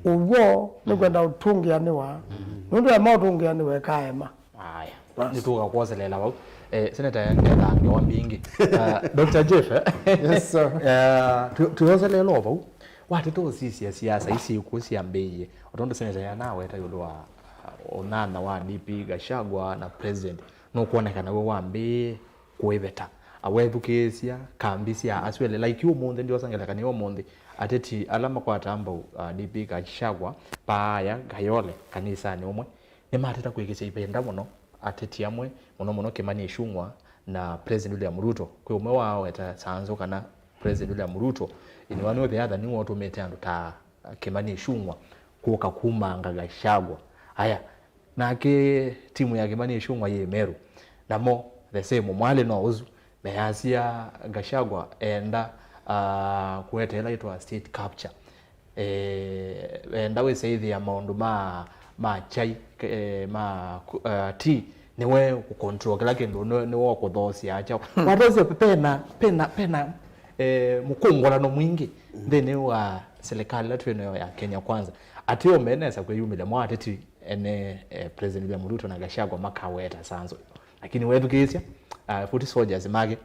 ũw'o, nĩkwenda ũtũngĩanĩwa. Mm. Nũndũ ema ũtũngĩanĩwa ĩkaema. Aya. Bas. Nĩtũkakwoselela vau. Eh, Senator Ngetha ngewa mbingĩ. Ah, Doctor Jeff, eh? Yes, sir. Eh, tu-, tuyoselela o vau. Watete ũsisya siasa isi ikuũ syambĩĩie, o tondũ Senator yanaweta ĩũlũ wa, uh, ũnyanya wa D P Gachagua na President, nũkwonekana we wambĩĩe kũĩveta. Awethukĩĩsya kambi sya asu elĩ, like ũmũnthĩ, ndiosa ngelekany'o ũmũnthĩ, ateti ala makwataa mbau, uh, D P Gachagua, paaya Kayole kanisanĩ ũmwe, nĩmateta kwĩkĩsya ivenda mũno ateti amwe, mũno mũno Kimani Ichung'wa na President William Ruto. Kwĩ ũmwe wao weta sanzũ kana President William Ruto, in one way or the other, nĩwe ũtũmĩte andũ ta Kimani Ichung'wa kũka kumanga Gachagua. Aya, nake timu ya Kimani Ichung'wa yĩ Meru, namo the same, mwalĩ no ũsu, meyasya Gachagua enda, ah, kũete ĩla yĩtwa state capture. Eh, enda wĩsaĩthĩa maũndũ ma, ma chai, eh, ma ku-, eh, tea, nĩwe ũkũcontrol kĩla kĩndũ, nĩ-, nĩwe ũkũthoosya kyaũ. Wathoosya pena, pena, pena, eh, mũkũngũlano mwingĩ nthĩnĩ wa silikalĩ ĩla twĩ nayo ya Kenya Kwanza. Atĩ ũmbe nesa kwĩyumĩlya mo ateti ene, eh, President William Ruto na Gachagua makaweta sanzũ. Lakini wethukĩĩsya, ah, foot soldiers make,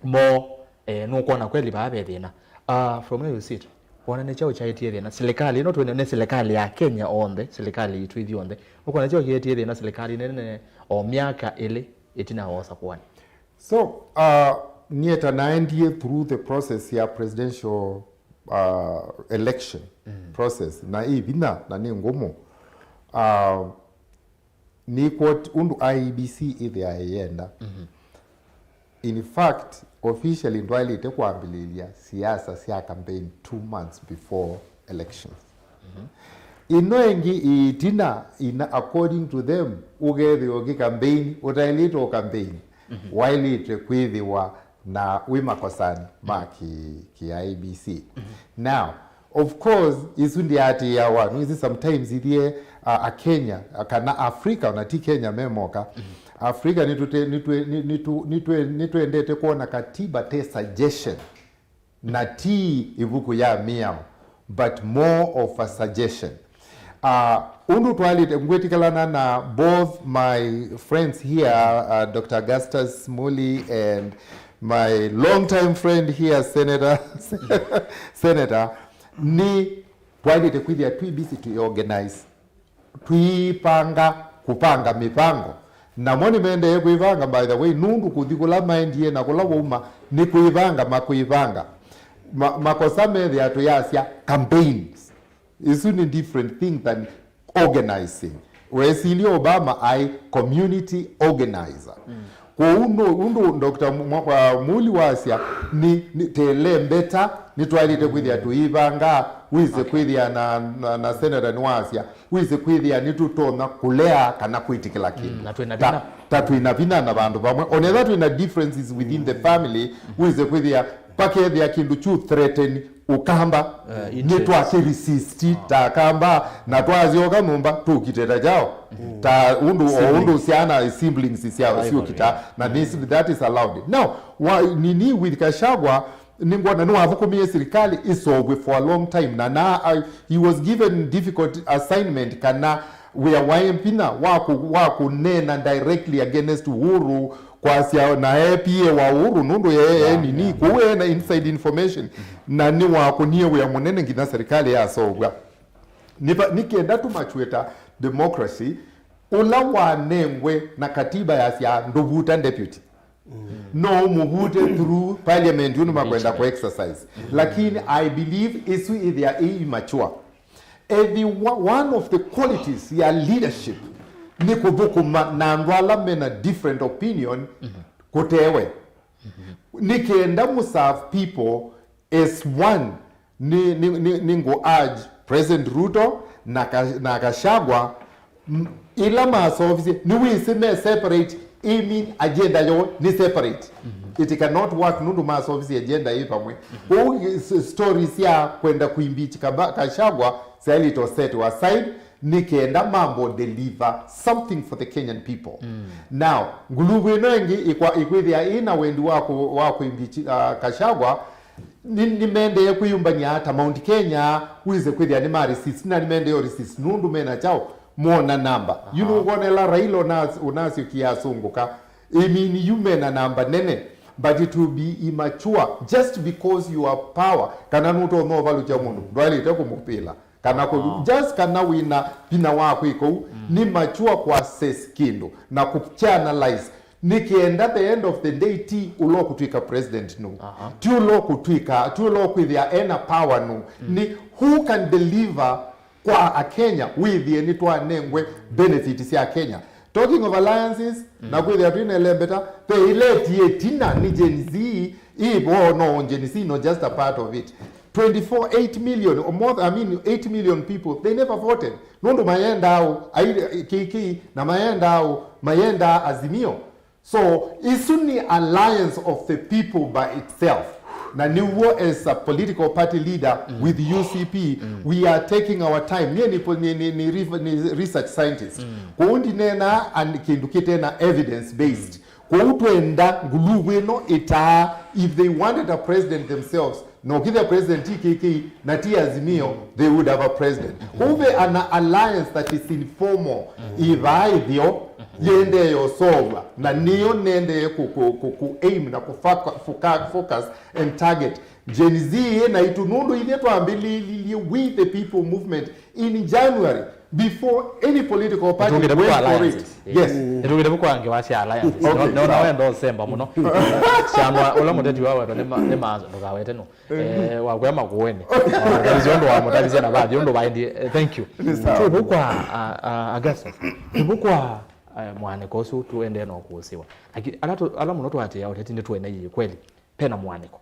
mo, eh, nũkwona kweli vaa ve thĩna. Ah, from where you sit, wona nĩ kyaũ kyaetie thĩna? Silikalĩ ĩno twĩne nĩ silikalĩ ya Kenya onthe, silikalĩ yitũ ithyonthe. Nũkwona kyaũ kĩetie thĩna silikalĩ nene o myaka ĩlĩ ĩtina wa ũsakũani? So, uh, niĩ ta naendie through the process ya presidential, uh, election, mm, process, na ĩ vinya na nĩ ngũmũ. Uh, Nĩkw'o ũndũ I E B C ĩthĩae yenda. Mhm. In fact, officially ndwaĩlĩte kwambĩlĩlya siasa sya campaign two months before elections. Mhm. Ĩno ĩngĩ ĩtina, ina, according to them, ũkethĩwa ũkĩ campaign, ũtaĩlĩte ũ campaign, mhm, waĩlĩte kwĩthĩwa na wĩ makosanĩ ma, mhm, kĩ, kĩ I E B C. Mhm. Now, of course, isu ndiatĩĩawa. Nĩsĩ sometimes ithyĩ, uh, Akenya, uh, kana Africa, ona ti Kenya me moka. Mhm. Africa nĩtũte-, nĩtwe-, nĩ-, nĩtũ-, nĩtwe-, nĩtwendete kwona katiba te suggestion, na ti ĩvuku ya mĩao, but more of a suggestion. Uh, ũndũ twaĩlĩte, ngwĩtĩkĩlana na both my friends here, uh, Doctor Augustus Muli and my long time friend here, Senator, Senator, Nĩ twaĩlĩte kwĩthĩa twĩ busy twĩ organize, twĩĩvanga kũvanga mĩvango. Namo nĩmaendee kwĩvanga, by the way, nũndũ kũthi kũla maendie na kũla wauma nĩ kwĩvanga makwĩvanga. Ma-, makosa methĩa tũyasya campaigns. Isu nĩ different thing than organizing. Wesilye Obama aĩ community organizer. Kwoou no ũndũ Doctor Mwa-, uh, Muli wasya nĩ, nĩ tele mbeta, nĩtwaĩlĩte kwĩthĩa tũivanga, wĩse kwĩthĩa na, na, na senator nĩwasya, wĩse kwĩthĩa nĩtũtonya kũlea kana kwĩtĩkĩla kĩndũ. Mm, na twĩ na ta, vinya. Ta twĩ na vinya na vandũ vamwe. Onetha twĩ na differences within the family, wĩse kwĩthĩa pakethĩa kĩndũ kyu threaten Ũkamba, eh, nĩ twakĩresisti ta Akamba, na twasyoka nyũmba tũkite ta kyaũ, ta ũndũ o ũndũ syana siblings syao syũkita, na this, that is allowed. Now, wa, nini with Gachagua, nĩngwona nĩwathũkũmie sirikali ĩsovwe for a long time, na, na, uh, he was given difficult assignment kana wĩa wa vinya wa kũ-, wa kũneena directly against Uhuru, kwasya na A P A wa Uhuru nũndũ ye, ye nini, kũu ena inside information, na nĩwakũnie wĩa mũnene nginya serikali yaseũvw'a. Nĩ va-, nĩ kenda tũmacweta democracy, ũla wanengwe na katiba yasya ndũvuta deputy. No ũmũvute through parliament, yu nĩmakwenda ku exercise. Lakini I believe ĩsu ĩthĩa ĩ immature. Ethi wa-, one of the qualities ya leadership nĩ kũthũkũma na andũ ala mena different opinion kũtewe. Nĩ kenda mũ serve people as one. Nĩ, nĩ, nĩ, nĩ ngũ urge President Ruto na Ka-, na Gachagua, m-, ĩla masovisye, nĩwĩsĩ me separate, I mean agenda yoo nĩ separate. It cannot work nũndũ masovisye agenda ĩ vamwe. Kwoou s-, story sya kwenda kuimpeach Kaba-, Gachagua syaĩlĩte set aside, nĩ kenda mambo deliver something for the Kenyan people. Now, nguluvu ĩno ĩngĩ ĩkwa-, ĩkwĩthĩa ĩna wendi wa kũ-, wa kuimpeach, uh, Gachagua, nĩ, nĩmendee kwĩyũmbany'a ta Mount Kenya, wĩse kwĩthĩa nĩma resist, na nĩmendee o resist nũndũ mena kyaũ, mona namba. You know, wonela Raila ũnas-, ũnasyokie asũngũka. I mean, yu mena namba nene, but it will be immature just because you have power, kana nũtonya ũvalũkya mũndũ, ndwaĩlĩte kũmũvĩla. Kana kũ-, just kana wĩna vinya wa kwĩka ũu, nĩ mature kũ assess kĩndũ na kũ analyze. Nĩ kenda the end of the day ti ũla ũkũtw'ĩka president nũ. Ti ũla ũkũtw'ĩka, ti ũla ũkwĩthĩa ena power nũ. Nĩ who can deliver kwa Akenya wĩthĩe nĩtwanengwe benefit sya Kenya. Talking of alliances, na kwĩthĩa twĩ na elembeta, ve ĩla ĩtie ĩtina nĩ Gen Z, ĩvo no Gen Z no just a part of it. Twenty-four, eight million, or more, I mean, eight million people, they never voted. Nũndũ mayendaa ũ, ai-, kĩkĩ, na mayendaa ũ, mayendaa Azimio. So, isu nĩ alliance of the people by itself. Na nĩw'o as a political party leader with U C P, we are taking our time. Niĩ nĩ, nĩ, nĩ, nĩ re-, nĩ research scientist. Kwoou ndineenaa and kĩndũ kĩte na evidence based. Kwoou twenda nguluvu ĩno ĩtaa, if they wanted a president themselves, no kĩthĩa president ti K K na ti Azimio, they would have a president. Kwoou ve an alliance that is informal, ĩvaa ĩtheo, yendee ũsovwa, na nĩyo nendee ku, ku, ku, ku aim na ku foca-, foca-, focus and target Gen Z naitũ, nũndũ ithyĩ twambĩlĩlilye We the People Movement in January, before any political party went for it. Yes. Nĩtũkĩte vu kwa ngewa sya alliances. Okay, no, no, sawa. Wenda ũsemba mũno. Syama, ũla mũteti wa wetwa nĩ ma-, nĩ ma-, ndũkawete no. Eh, wakwea makũeni. Mũtavisi ũndũ wa mũtavisi na vathi ũndũ vaendie. Eh, thank you. Nĩ sawa. Tũvu kwa, ah, ah, Augustus. Tũvu kwa, eh, mwanĩko ũsu tuendee na ũkũsĩwa. Lakini ala tu-, ala mũno twatĩa ũteti nĩ twene yĩ kweli. Pena mwanĩko.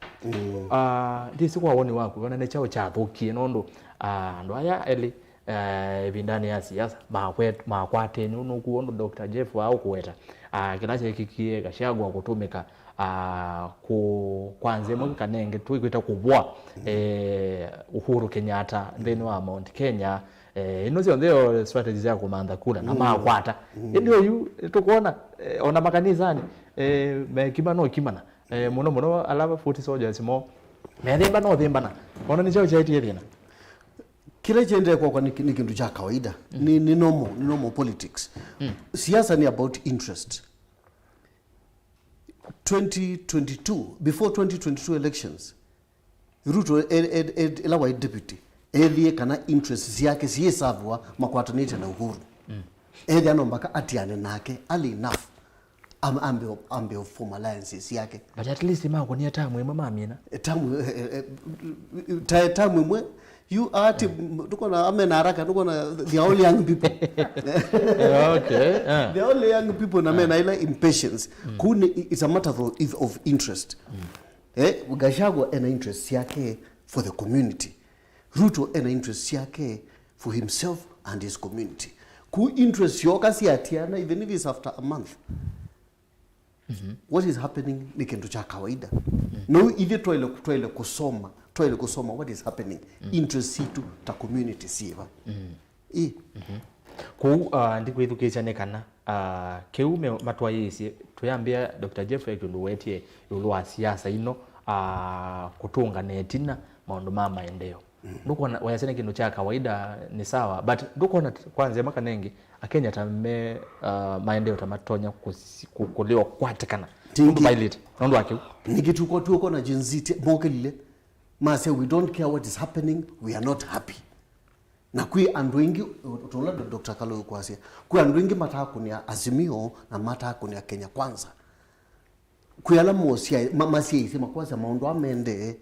Ah, ndĩsĩ kwa woni waku, wona nĩ kyaũ kyathũkie nũndũ, ah, andũ aya elĩ, eh, ĩvindanĩ ya siasa, makwe-, makwatene ũnũku ũndũ Doctor Jeff wa ũkũweta, ah, kĩla kyekĩkie Gachagua kũtũmĩka, ah, kũ-, kwa nzĩa ĩmwe kanenge twĩkwĩta kũvũa, eh, Uhuru Kenyatta nthĩnĩ wa Mount Kenya, eh, ino syonthe yo strategy sya kũmantha kura na makwata. Ĩndĩ oyu, tũkwona, eh, ona makanisanĩ, eh, mekima no kimana. Eh, mũno mũno ala foot soldiers mo methĩmba no thĩmbana. Ona nĩ kyaũ kyaetie thĩna? Kĩla kĩendee kwakwa nĩ, nĩ kĩndũ kya kawaida. Nĩ, nĩ normal, nĩ normal politics. Siasa nĩ about interest. Twenty twenty-two, before twenty twenty-two elections, Ruto e- e- e- ĩla waĩ deputy, ethĩe kana interest syake syĩsaviwa makwatanĩte na Uhuru. Ethĩa no mpaka atiane nake early enough, am- ambe ambe form alliances yake. But at least makũnia tamu ĩmwe mamina. Tamu eh, eh, eh, ta tamu ĩmwe, you are ati tukona amena haraka, tukona they are all young people. Yeah, okay. Yeah. They are all young people na mena ila impatience. Kuni it's a matter of, of interest. Eh, Gachagua ena interest yake for the community. Ruto ena interest yake for himself and his community. Ku interest yoka siatiana, even if it's after a month. What is happening ni kindu cha kawaida. No ithe twaile twaile kusoma, twaile kusoma what is happening. Interest situ ta community siva. Ĩ. Kwoou uh, ndikwĩthukĩĩsya nĩ kana uh, kĩu me- matwaĩĩsye, twĩambĩa Doctor Jeffrey kĩndũ wetie ĩũlũ wa siasa ino uh, kũtũnga na ĩtina maũndũ ma maendeeo. Ndũkona wayasya nĩ kĩndũ kya kawaida, nĩ sawa, but ndũkona t- kwa nzĩa makanengi Akenya ta me uh, maendeeo ta matonya kũsi- kũ- kũlĩwa kwatĩkana Tingi. Nũndũ mailĩte nũndũ wa kĩu. Nĩkĩ tuko tuko na Gen Z ti- mokĩlile masya we don't care what is happening, we are not happy. Na kwĩ andũ aingĩ, o ta ũla Doctor Kaloi ũkwasya, kwĩ andũ aingĩ matakũnĩa Azimio na matakũnĩa Kenya Kwanza. Kwĩ ala mosyaĩ- ma- masyaĩĩsye makwasya maũndũ aa mendee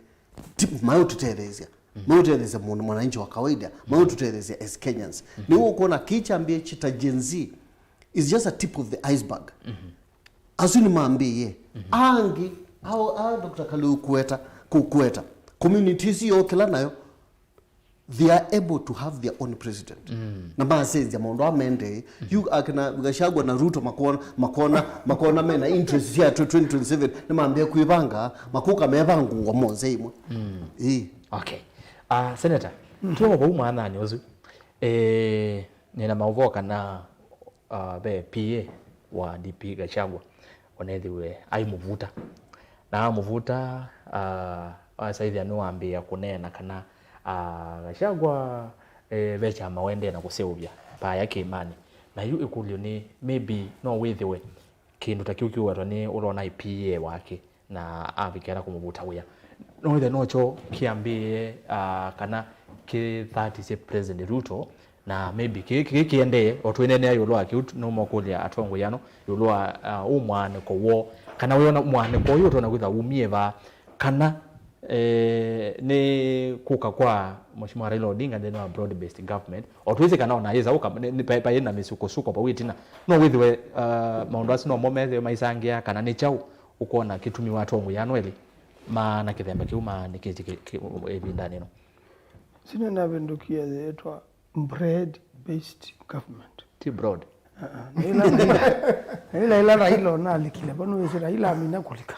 ti- mayũtũtetheesya, mayũtetheesya mũndũ mwananchi wa kawaida, mayũtũtetheesya as Kenyans. Nĩw'o ũkwona kĩĩ kyambĩĩe kyĩ ta Gen Z is just a tip of the iceberg. Asu nĩmambĩĩe. Angĩ ao aa Doctor Kaloi ũkweta kũkweta communities yoo kĩla nayo they are able to have their own president. Na masenzya maũndũ aa mendee. Yu akina Gachagua na Ruto makona makona makona mena interest sya twenty twenty-seven, nĩmambĩa kwĩvanga, makuka mevangũa monthe imwe. Ĩĩ. Okay. Uh, Senator, tuko vau mwananĩ ũsu. Eh, nina maũvoo kana uh, ve P A wa D P Gachagua onethiwe aimũvuta. Na amũvuta, ah, asaithya nĩwambĩĩa kũneena kana, ah, Gachagua, eh, ve kyama wendee na kũseũvya vaya kĩĩmanĩ. Na yu ĩkũlyo nĩ, maybe no wĩthĩwe kĩndũ ta kĩu kĩwetwa nĩ ũla ũnaĩ P A wake na avikĩla kũmũvuta wĩa. No wĩthĩwe nokyo kĩambĩĩe, ah, kana kĩthatisye President Ruto. Na maybe kĩĩ kĩĩ kĩendee, o twĩneenea ĩũlũ wa kĩu, no mokũlya atongoi ano ĩũlũ wa, uh, ũ mwaanĩko woo, kana wĩona mwaanĩko ũyũ ũtonya kwĩthwa umie vaa, kana eh, nĩ kũka kwa Mheshimiwa Raila Odinga nthĩnĩ wa broad based government. O twĩsĩ kana ona yĩsa ũka nĩ- nĩ- pa- paĩ na mĩsukosuko vau ĩtina, no wĩthĩwe uh, maũndũ asu nomo methĩwe maisangĩa, kana nĩ kyaũ ũkwona kĩtumiwa atongoi ano elĩ maana kĩthemba kĩu maanĩkĩtye kĩ- kĩ- ĩvindanĩ ĩno. Sina navĩndũkie yĩtwa bread based government. Ti broad. Ah, ah. Na ila- na ila- na ila ila Raila onalikile vau nĩwĩsĩ Raila amina kũlika,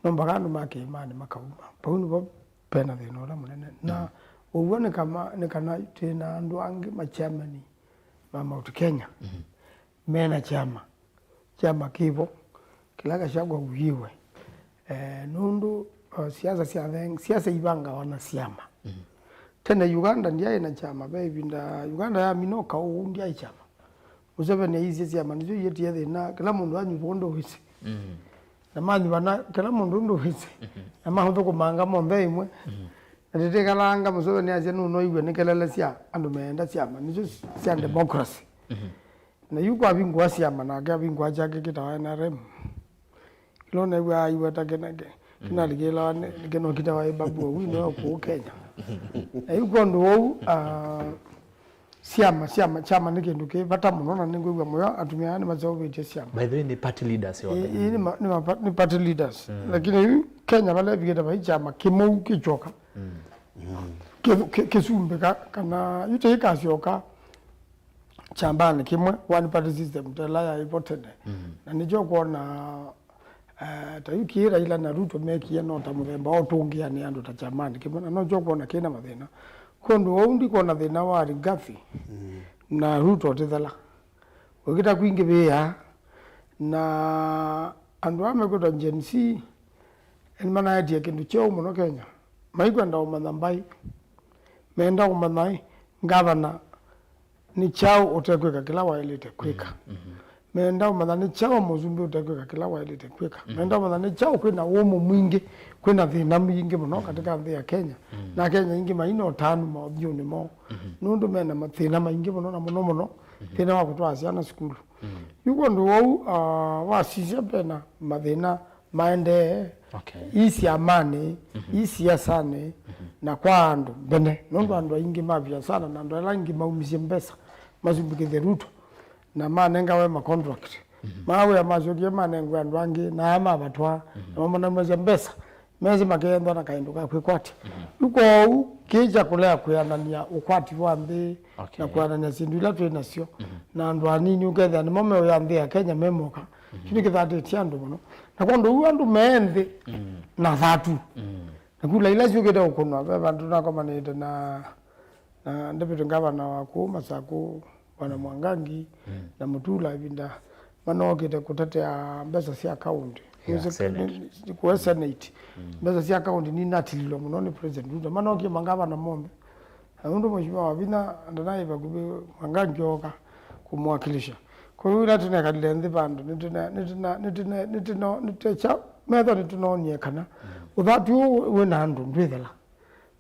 no mpaka andũ ma kĩĩmanĩ makauma vau. Nĩvo pena thĩna ũla mũnene na ũw'o nĩ kama nĩ kana twĩ na andũ angĩ machairman ma Mount Kenya mena kyama kyama kĩvo kĩla Gachagua wiwe. Eh, nũndũ uh, siasa sya theng- siasa ivangawa na syama. Tene Uganda ndyaĩ na kyama, ve ĩvinda Uganda yamina ũkaũ ũu ndyaĩ kyama. Museveni aisye syama nĩsyo iyetie thĩna, kĩla mũndũ anyuva ũndũ wĩsĩ. Na manyuvana kĩla mũndũ ũndũ wĩsĩ. Na maũthũkũmanga monthe ĩmwe. Na tĩtĩkalanga Museveni asya nũnoiw'e nĩ kelele sya andũ meenda syama nĩsyo sya democracy. Na yu kwavingũa syama nake avingũa kyake kĩtawa N R M. Ĩla ũnew'aa aiweta kĩna kĩ- kĩnalikĩlawa nĩ kĩno kĩtawa Babu Owino wa kũũ Kenya. Na yu kwondũ ũu, ah, syama syama kyama nĩ kĩndũ kĩ vata mũno na nĩngwĩw'a mũyo atumĩa aya nĩmaseũvĩtye syama. By the way, nĩ party leaders yonthe. Ĩĩ, ĩĩ, nĩ ma- nĩ ma- nĩ party leaders. Lakini yu Kenya vala ĩvikĩte vai kyama kĩmwe kĩkyoka. Kĩ- kĩ- kĩsumbĩka kana yu tĩkasyoka. Kyambanĩ kĩmwe, one party system, ta ĩla yaĩ vo tene. Na nĩkyo ũkwona, eh, ta yu kĩĩ Raila na Ruto mekie no ta mũthemba wa ũtũngĩanĩa andũ ta kyamanĩ kĩmwe, na nokyo ũkwona kĩna mathĩna. Kwondũ ũu ndikwona thĩna wa Rigathi na Ruto ũtĩthela. Ũkĩta kwingĩvĩĩa, na andũ aa mekwĩtwa Gen Z, nĩmanaetie kĩndũ kyeũ mũno Kenya. Maikwenda ũmanya mbaĩ. Meenda kũmanya ĩ, ngavana nĩ kyaũ ũtekwĩka kĩla waĩlĩte kwĩka? Meenda ũmanya nĩ kyaũ mũsumbĩ ũtekwĩka kĩla waĩlĩte kwĩka. Meenda ũmanya nĩ kyaũ kwĩna ũmũ mwingĩ, kwĩna thĩna mwingĩ mũno katika nthĩ ya Kenya. Na Akenya aingĩ maina ũtanu maũthyũnĩ moo. Nũndũ mena mathĩna maingĩ mũno, na mũno mũno thĩna wa kũtwaa syana sukulu. Yu kwondũ wou, ah, wasisya vena mathĩna maendee Okay. ii syamanĩ, ii siasanĩ, na kwa andũ mbene. Nũndũ andũ aingĩ ma viasala na andũ ala angĩ maumisye mbesa masumbĩkĩthye Ruto, na manengawe ma contract. Mawĩa masyokie manengwe andũ angĩ, na aa mavatwa, na mamanaumasya mbesa, mesi makeenthwa na kaĩndũ ka kwĩkwatya. Yu kwoou, kĩĩ kya kũlea kwĩanany'a ũkwati wa nthĩ, Okay. na kwĩanany'a syĩndũ ila twĩ nasyo, na andũ anini ũkethĩa nĩmo meũya nthĩ ya Kenya me moka, kyu nĩkĩthatĩtye andũ mũno. Na kwondũ ũu andũ me nthĩ na thatu. Na kula ila syũkĩte ũkũnwa, ve vandũ nakomanĩte na, na deputy governor wa kũu Masakũ, Bwana Mwangangi, na Mutula ĩvinda manookĩte kũtetea mbesa sya county. Yeah, Senate. Kũe Senate. Mbesa sya county ninatililwe mũno nĩ President Ruto. Manookie mangavana monthe. Na nũndũ Mheshimiwa Wavinya ndanai vakuvĩ, Mwangangi ooka kũmwakilisha. Kwoou ĩla tũnekalile nthĩ vandũ, nĩtũna-, nĩtũna-, nĩtũna-, nĩtũna-, nĩtũna-, nĩtũna-, metho nĩtũnoonie kana ũthatu ũũ wĩ na andũ ndwĩthela.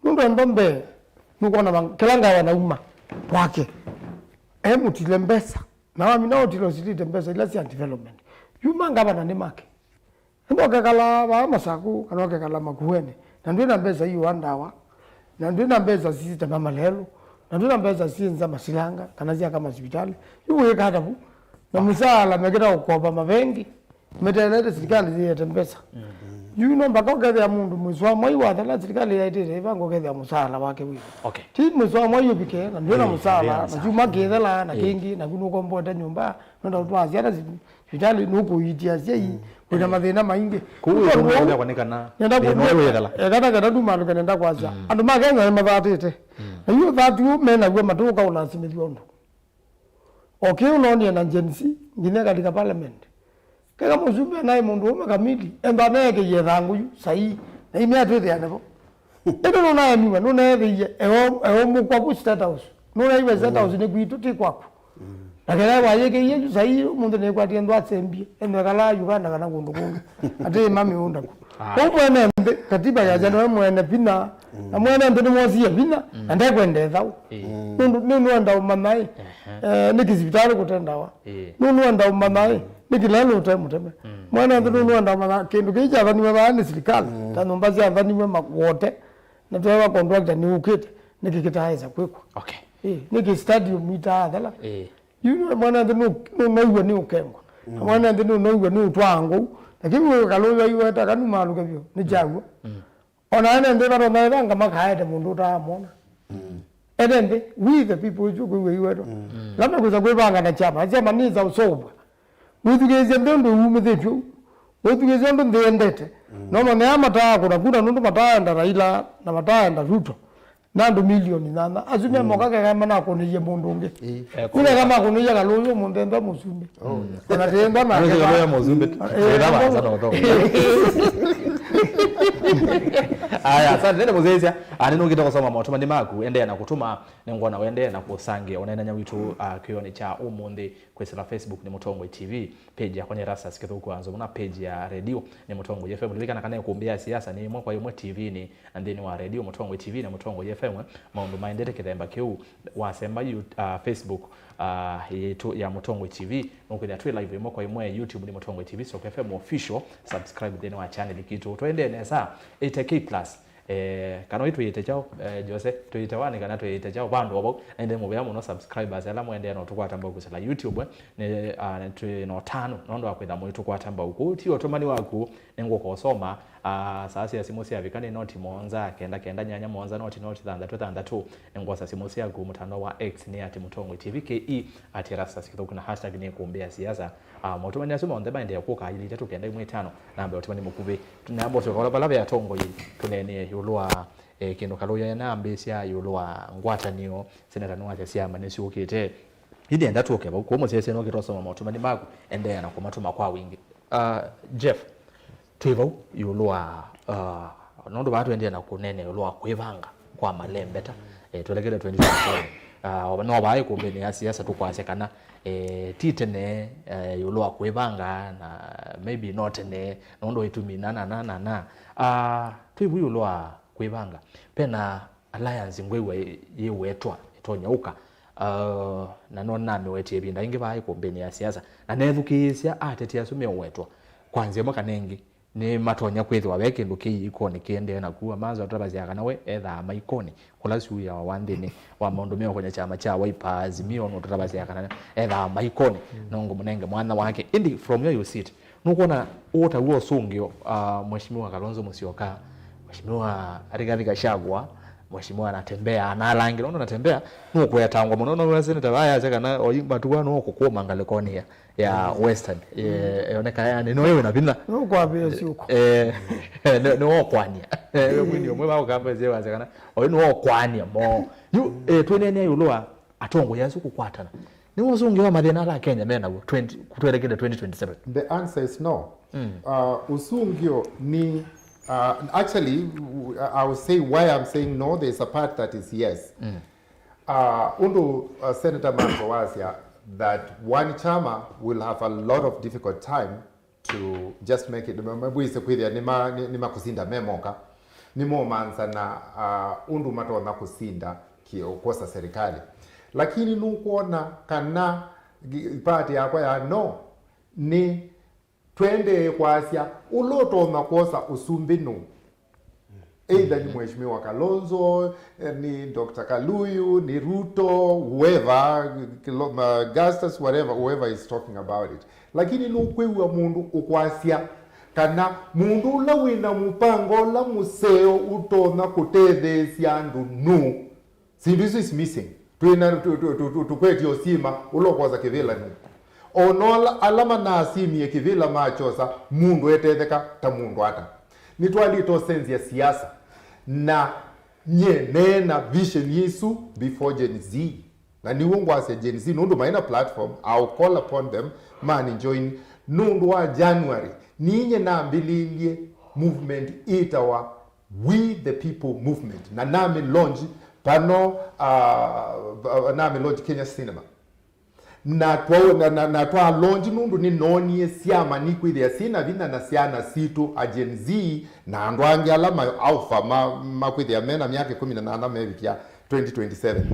Nũndũ enda mbee, nũkwona ma-, kĩla ngavana uma kwake, emũtile mbesa. Na wamina ũtile ũsilĩte mbesa ila sya development. Yu mangavana nĩ make. Enda ũkekala vaa Masakũ, kana ũkekala Makueni, na ndwĩ na mbesa iũa ndawa, na ndwĩ na mbesa sitema malelũ, na ndwĩ na mbesa syĩnza masilanga, kana syaka masivitali. Yu wĩka ata vu? Na mũsaala mekĩta ũkopa mavengi, meteelete silikalĩ yĩete mbesa. Yu no mpaka ũkethĩa mũndũ mwĩso wa mwai wathela, silikalĩ yaĩtĩte ĩvanga ũkethĩa mũsaala wake wĩ. Okay. Ti mwĩso wa mwai ũvike, na ndwĩ na Ĩĩ, mũsaala, ndwĩ na na mũsaala. Kyuma kĩthela, na Ĩĩ. kĩngĩ, naku nũkomboete nyũmba, nũenda ũtwaa syana si-, sivitali, nũkũitia asyai, wĩna mathĩna maingĩ. Kũu Nũndũ wĩtũmĩa ũu, ũthĩa kwanĩkana nenda thĩna kũmwĩa, ũyũ wĩthela. Ekana kenda ndumalũke nenda kwasya. Andũ ma Kenya nĩmathatĩte. Na yu ũthatu ũũ menaw'o matũũka ũlasimĩthw'a ũndũ. Okay, ũnoonie na Gen Z, nginya katika parliament. Keka mũsumbĩ naĩ mũndũ ũme kamili, enda neekĩie thangũ yu, saii, na imea twĩthĩane vo. Ĩndĩ nũnaemiwe, nũneethĩie, eo, eo mũkwa vu State House. Nũnaeiwe State House nĩ kwitũ, ti kwaku. Na kethĩa wayĩkĩie yu saii, ũmũnthĩ nĩkwatie nthwa asembie, eno ekalaa Uganda kana kũndũ kũngĩ. Atĩ ĩma mĩũnda ku. Kwoou mwene nthĩ, katiba ya Kenya nĩwe mwene vinya, na mwene nthĩ nĩwosie vinya, na ndekwenda ĩthaũ. Nũndũ nĩ nũenda ũmanya ĩ, eh, nĩkĩ sivitalĩ kũte ndawa. Nũnũenda ũmanya ĩ, nĩkĩ lelũ ũte mũteme. Mwene nthĩ nũnũenda ũmanya kĩndũ kĩĩ kyathaniwe vaa nĩ silikalĩ, ta nyũmba syathaniwe magwote, na twewa contractor nĩũkĩte, nĩkĩ kĩtaaĩsa kwĩkwa? Okay. Ĩ, nĩkĩ stadium itaathela? Ĩ. Yu nĩ mwene nthĩ nũ-, nũnow'a nĩ ũkengwa. Na mwene nthĩ nũnow'a nĩ ũtwaa ngũu. Na kĩu wĩkalũywa iweta kanu malũke vyũ, nĩ kyaw'o. Ona ene nthĩ matonya ĩvanga makaete mũndũ ũtaamwona. Ene nthĩ, we the people, ĩsu kwĩw'a iwetwa. Labda kwĩsa kwĩvanga na kyama, kyama nĩsa ũseũvw'a. Wĩthukĩĩsye nthĩ ũndũ yumĩthĩtw'e ũu. Wĩthukĩĩsye ũndũ nthĩ yendete. No mone aa mataa kũna kuna nũndũ mataenda Raila na mataenda Ruto. Na andũ milioni nyanya. Asu me moka keka manakũnĩie mũndũ ũngĩ. Ĩĩ. Nĩ keka makũnĩie Kalũyũ mũnthemba mũsumbĩ. Ona tĩenda na Kalũyũ ya mũsumbĩ. Eh, Wĩna no. Vaasa no thongo. Aya, asante nene mũzĩsya. Ani nũngĩte kũsoma maũtũmani maku, endeea na kũtũma, nĩngwona wendee na kũsangĩa ũneenany'a witũ, ah, kĩonĩ kya ũmũnthĩ. Kwĩsĩla Facebook nĩ Mũtongoi T V, page yakwa nĩ Erastus Kĩthũku wa Nzũmũ, na page ya radio nĩ Mũtongoi F M. Lilikana kana ĩkũmbĩ ya siasa nĩ ĩmwe kwa ĩmwe T V-nĩ na nthĩnĩ wa radio, Mũtongoi T V na Mũtongoi F M, maũndũ maendete kĩthemba kĩu. Wasemba yu, ah, Facebook, ah, yitũ ya Mũtongoi T V, nũkwĩthĩa twĩ live ĩmwe kwa ĩmwe. YouTube nĩ Mũtongoi T V, Stroke F M Official, subscribe nthĩnĩ wa channel kitũ. Tũendee nesa, ĩte K plus. Eh, kana ũi twĩĩte kyaũ, eh, Jose, twĩĩte wani kana twĩĩte kyaũ, vandũ o vau, na ĩndĩ mũvea mũno subscribers ala mũendee na ũtũkwata mbau kwĩsĩla YouTube, eh, nĩ, ah, nĩ twĩ na ũtanu nũndũ wa kwĩtha mũitũkwata mbau. Kũu ti ũtũmani waku, nĩngũka ũsoma, ah, saa sya simũ syavika nĩ noti mũonza, kenda, kenda, nyanya, mũonza, noti, noti, thanthatũ, thanthatũ. Nĩngwosa simũ syaku, mũtandao wa X nĩ at Mũtongoi T V K E, at Erastus Kĩthũku, na hashtag nĩ kũmbĩa siasa. Ah, maũtũmani asu monthe maendee kũka, ilĩ itatũ kenda ĩmwe ĩtano, namba ya ũtũmani mũkuvĩ. Namba ũsyoka vala, vala ve atongoi, tũneenee ĩũlũ wa, eh, kĩndũ Kalũyũ enambĩĩsya ĩũlũ wa ngwatanĩo, seneta nĩwasya syama nĩsyũkĩte. Ĩndĩ enda tũke vau, kũu mũsyaĩĩsya nũkĩte ũsoma maũtũmani maku, endeea na kũmatũma kwa wingĩ. Ah, Jeff, twĩ vau ĩũlũ wa, ah, nũndũ vaa tũendee na kũneenea ĩũlũ wa kwĩvanga kwa malembeta, eh, twelekele twenty twenty-seven. Uh, no vaa ĩkũmbĩnĩ ya siasa tũkwasya kana eh, ti tene eh, ĩũlũ wa kwĩvanga na maybe no tene nũndũ itumi na na na na na uh, twĩ vu ĩũlũ wa kwĩvanga. Pena alliance ngwĩw'a yĩwetwa ĩtonya ũka uh, na no namĩwetie ĩvinda ĩngĩ vaa ĩkũmbĩnĩ ya siasa na nethukĩĩsya ateti asu meũwetwa kwa nzĩa ĩmwe kana ĩngĩ. Nĩmatonya kwĩthĩwa ve kĩndũ kĩ ikonĩ kĩendee na kua manza tũtavasya kana we ethaa maikoni kũla syuiawa wa nthĩnĩ wa maũndũ meũkonya kyama kya Wiper Azimio no tũtavasya kana ethaa maikoni no ngũmũnenge mwanya wake. Ĩndĩ from where you sit nũkwona ũũ ta w'o ũsũngĩo uh, Mheshimiwa Kalonzo Musyoka, Mheshimiwa Rigathi Gachagua, Mheshimiwa Natembeya na ala angĩ nũndũ Natembeya nũkwetangwa mũno no seneta vayasya kana oyu matua no kũkũma ngalĩkonĩ ya ya Western eh, ĩoneka yani no ĩwe na vinya. Nũkwavĩa syũko. Eh, nĩ- nĩwokwania. Eh, mwini ũmwe vaũkamba ĩsĩ wasya kana oyu nĩwokwania mo yu eh, twĩneenea ĩũlũ wa atongoi asu kũkwatana nĩwosũngĩwa mathĩna ala Kenya menaw'o twenty twelekele twenty twenty-seven. The answer is no. Uh, ũsũngĩo ni uh, actually, I will say why I'm saying no. There's a part that is yes. Uh, ũndũ uh, Senator Manzo wasya that one chama will have a lot of difficult time to just make it, mabwĩse kwĩthĩa nĩma- nĩ- nĩmakũsinda me moka, nĩmomanza na uh, ũndũ matonya kũsinda ki- kwosa serikali. Lakini nũkwona kana gi- part yakwa ya no nĩ twendee kwasya ũla ũtonya kwosa ũsumbĩ nũ? Either ni Mheshimiwa Kalonzo, eh, ni Doctor Kaluyu, ni Ruto, whoever, Kilo- ma- Augustus, whatever, whoever is talking about it. Lakini nũkwĩw'a mũndũ ũkwasya kana mũndũ ũla wĩna mũpango ũla mũseo ũtonya kũtetheesya andũ nũ? Syĩndũ isu is missing. Twĩna tu- tu- tu- tu- tũkwetye ũsima ũla ũkosa kĩvĩla nũ? Ona ala- ala manasimie kĩvĩla makyosa mũndũ etetheka ta mũndũ ata? Nĩtwaĩlĩte ũsenzya siasa na nye neena vision yĩsu before Gen Z. Na nĩw'o ngwasya Gen Z nũndũ maina platform, I'll call upon them mani join nũndũ wa January. Ninye nambĩlĩilye movement ĩtawa We the People Movement na namĩ launch pano uh, namĩ launch Kenya Cinema. Na twa na, na, na twa launch nũndũ nĩnoonie syama nikwĩthĩa syĩna vinya na syana sitũ a Gen Z na andũ angĩ ala ma alpha ma- makwĩthĩa mena myaka ĩkũmi na nana mevikĩa twenty twenty-seven.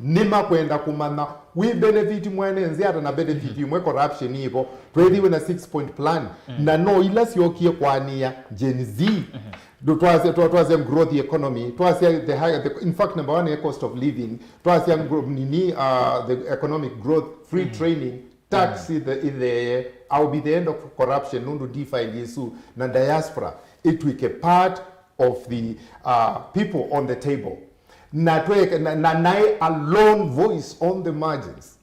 Nĩmakwenda kũmanya wĩ benefit mwene nzĩ ata na benefit imwe corruption ivo. Twethiwe na six point plan na no ila syokie kwanĩa Gen Z. Ndu- twasya twa- twasya growth economy, twasya the high the, in fact number one cost of living, twasya gro- nini uh, the economic growth, free training, tax in the, in the I'll be the end of corruption nundu define Yesu na diaspora itwike part of the uh, people on the table. Na twe na, na nae a lone voice on the margins.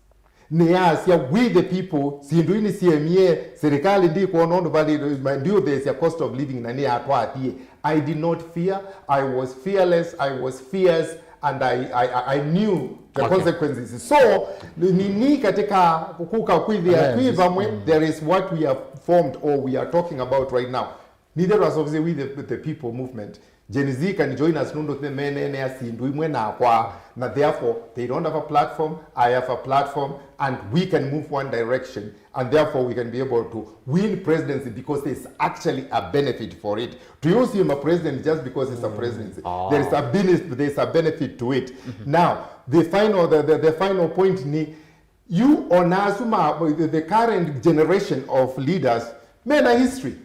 Nĩyasya we the people syĩndũ ii nĩsyemie, serikali ndikwona ũndũ vali ndiũtheesya cost of living na nĩyatwatie. I did not fear, I was fearless, I was fierce and I, I, I knew the Okay. consequences. So ni, ni, ni katika kuka kwithia Alliances. twi vamwe, Mm. there is what we have formed or we are talking about right now. Nithe twaseũvisye we the, the people movement. Gen Z can join us nũndũ nĩmeneenea syĩndũ imwe nakwa, na therefore they don't have a platform, I have a platform, and we can move one direction, and therefore we can be able to win presidency because there's actually a benefit for it. Tũyũsima president just because it's a presidency. Ah. There is a benefit, there's a benefit to it. Now, the final, the, the, the final point ni, you ona asu ma, the, the current generation of leaders, mena history.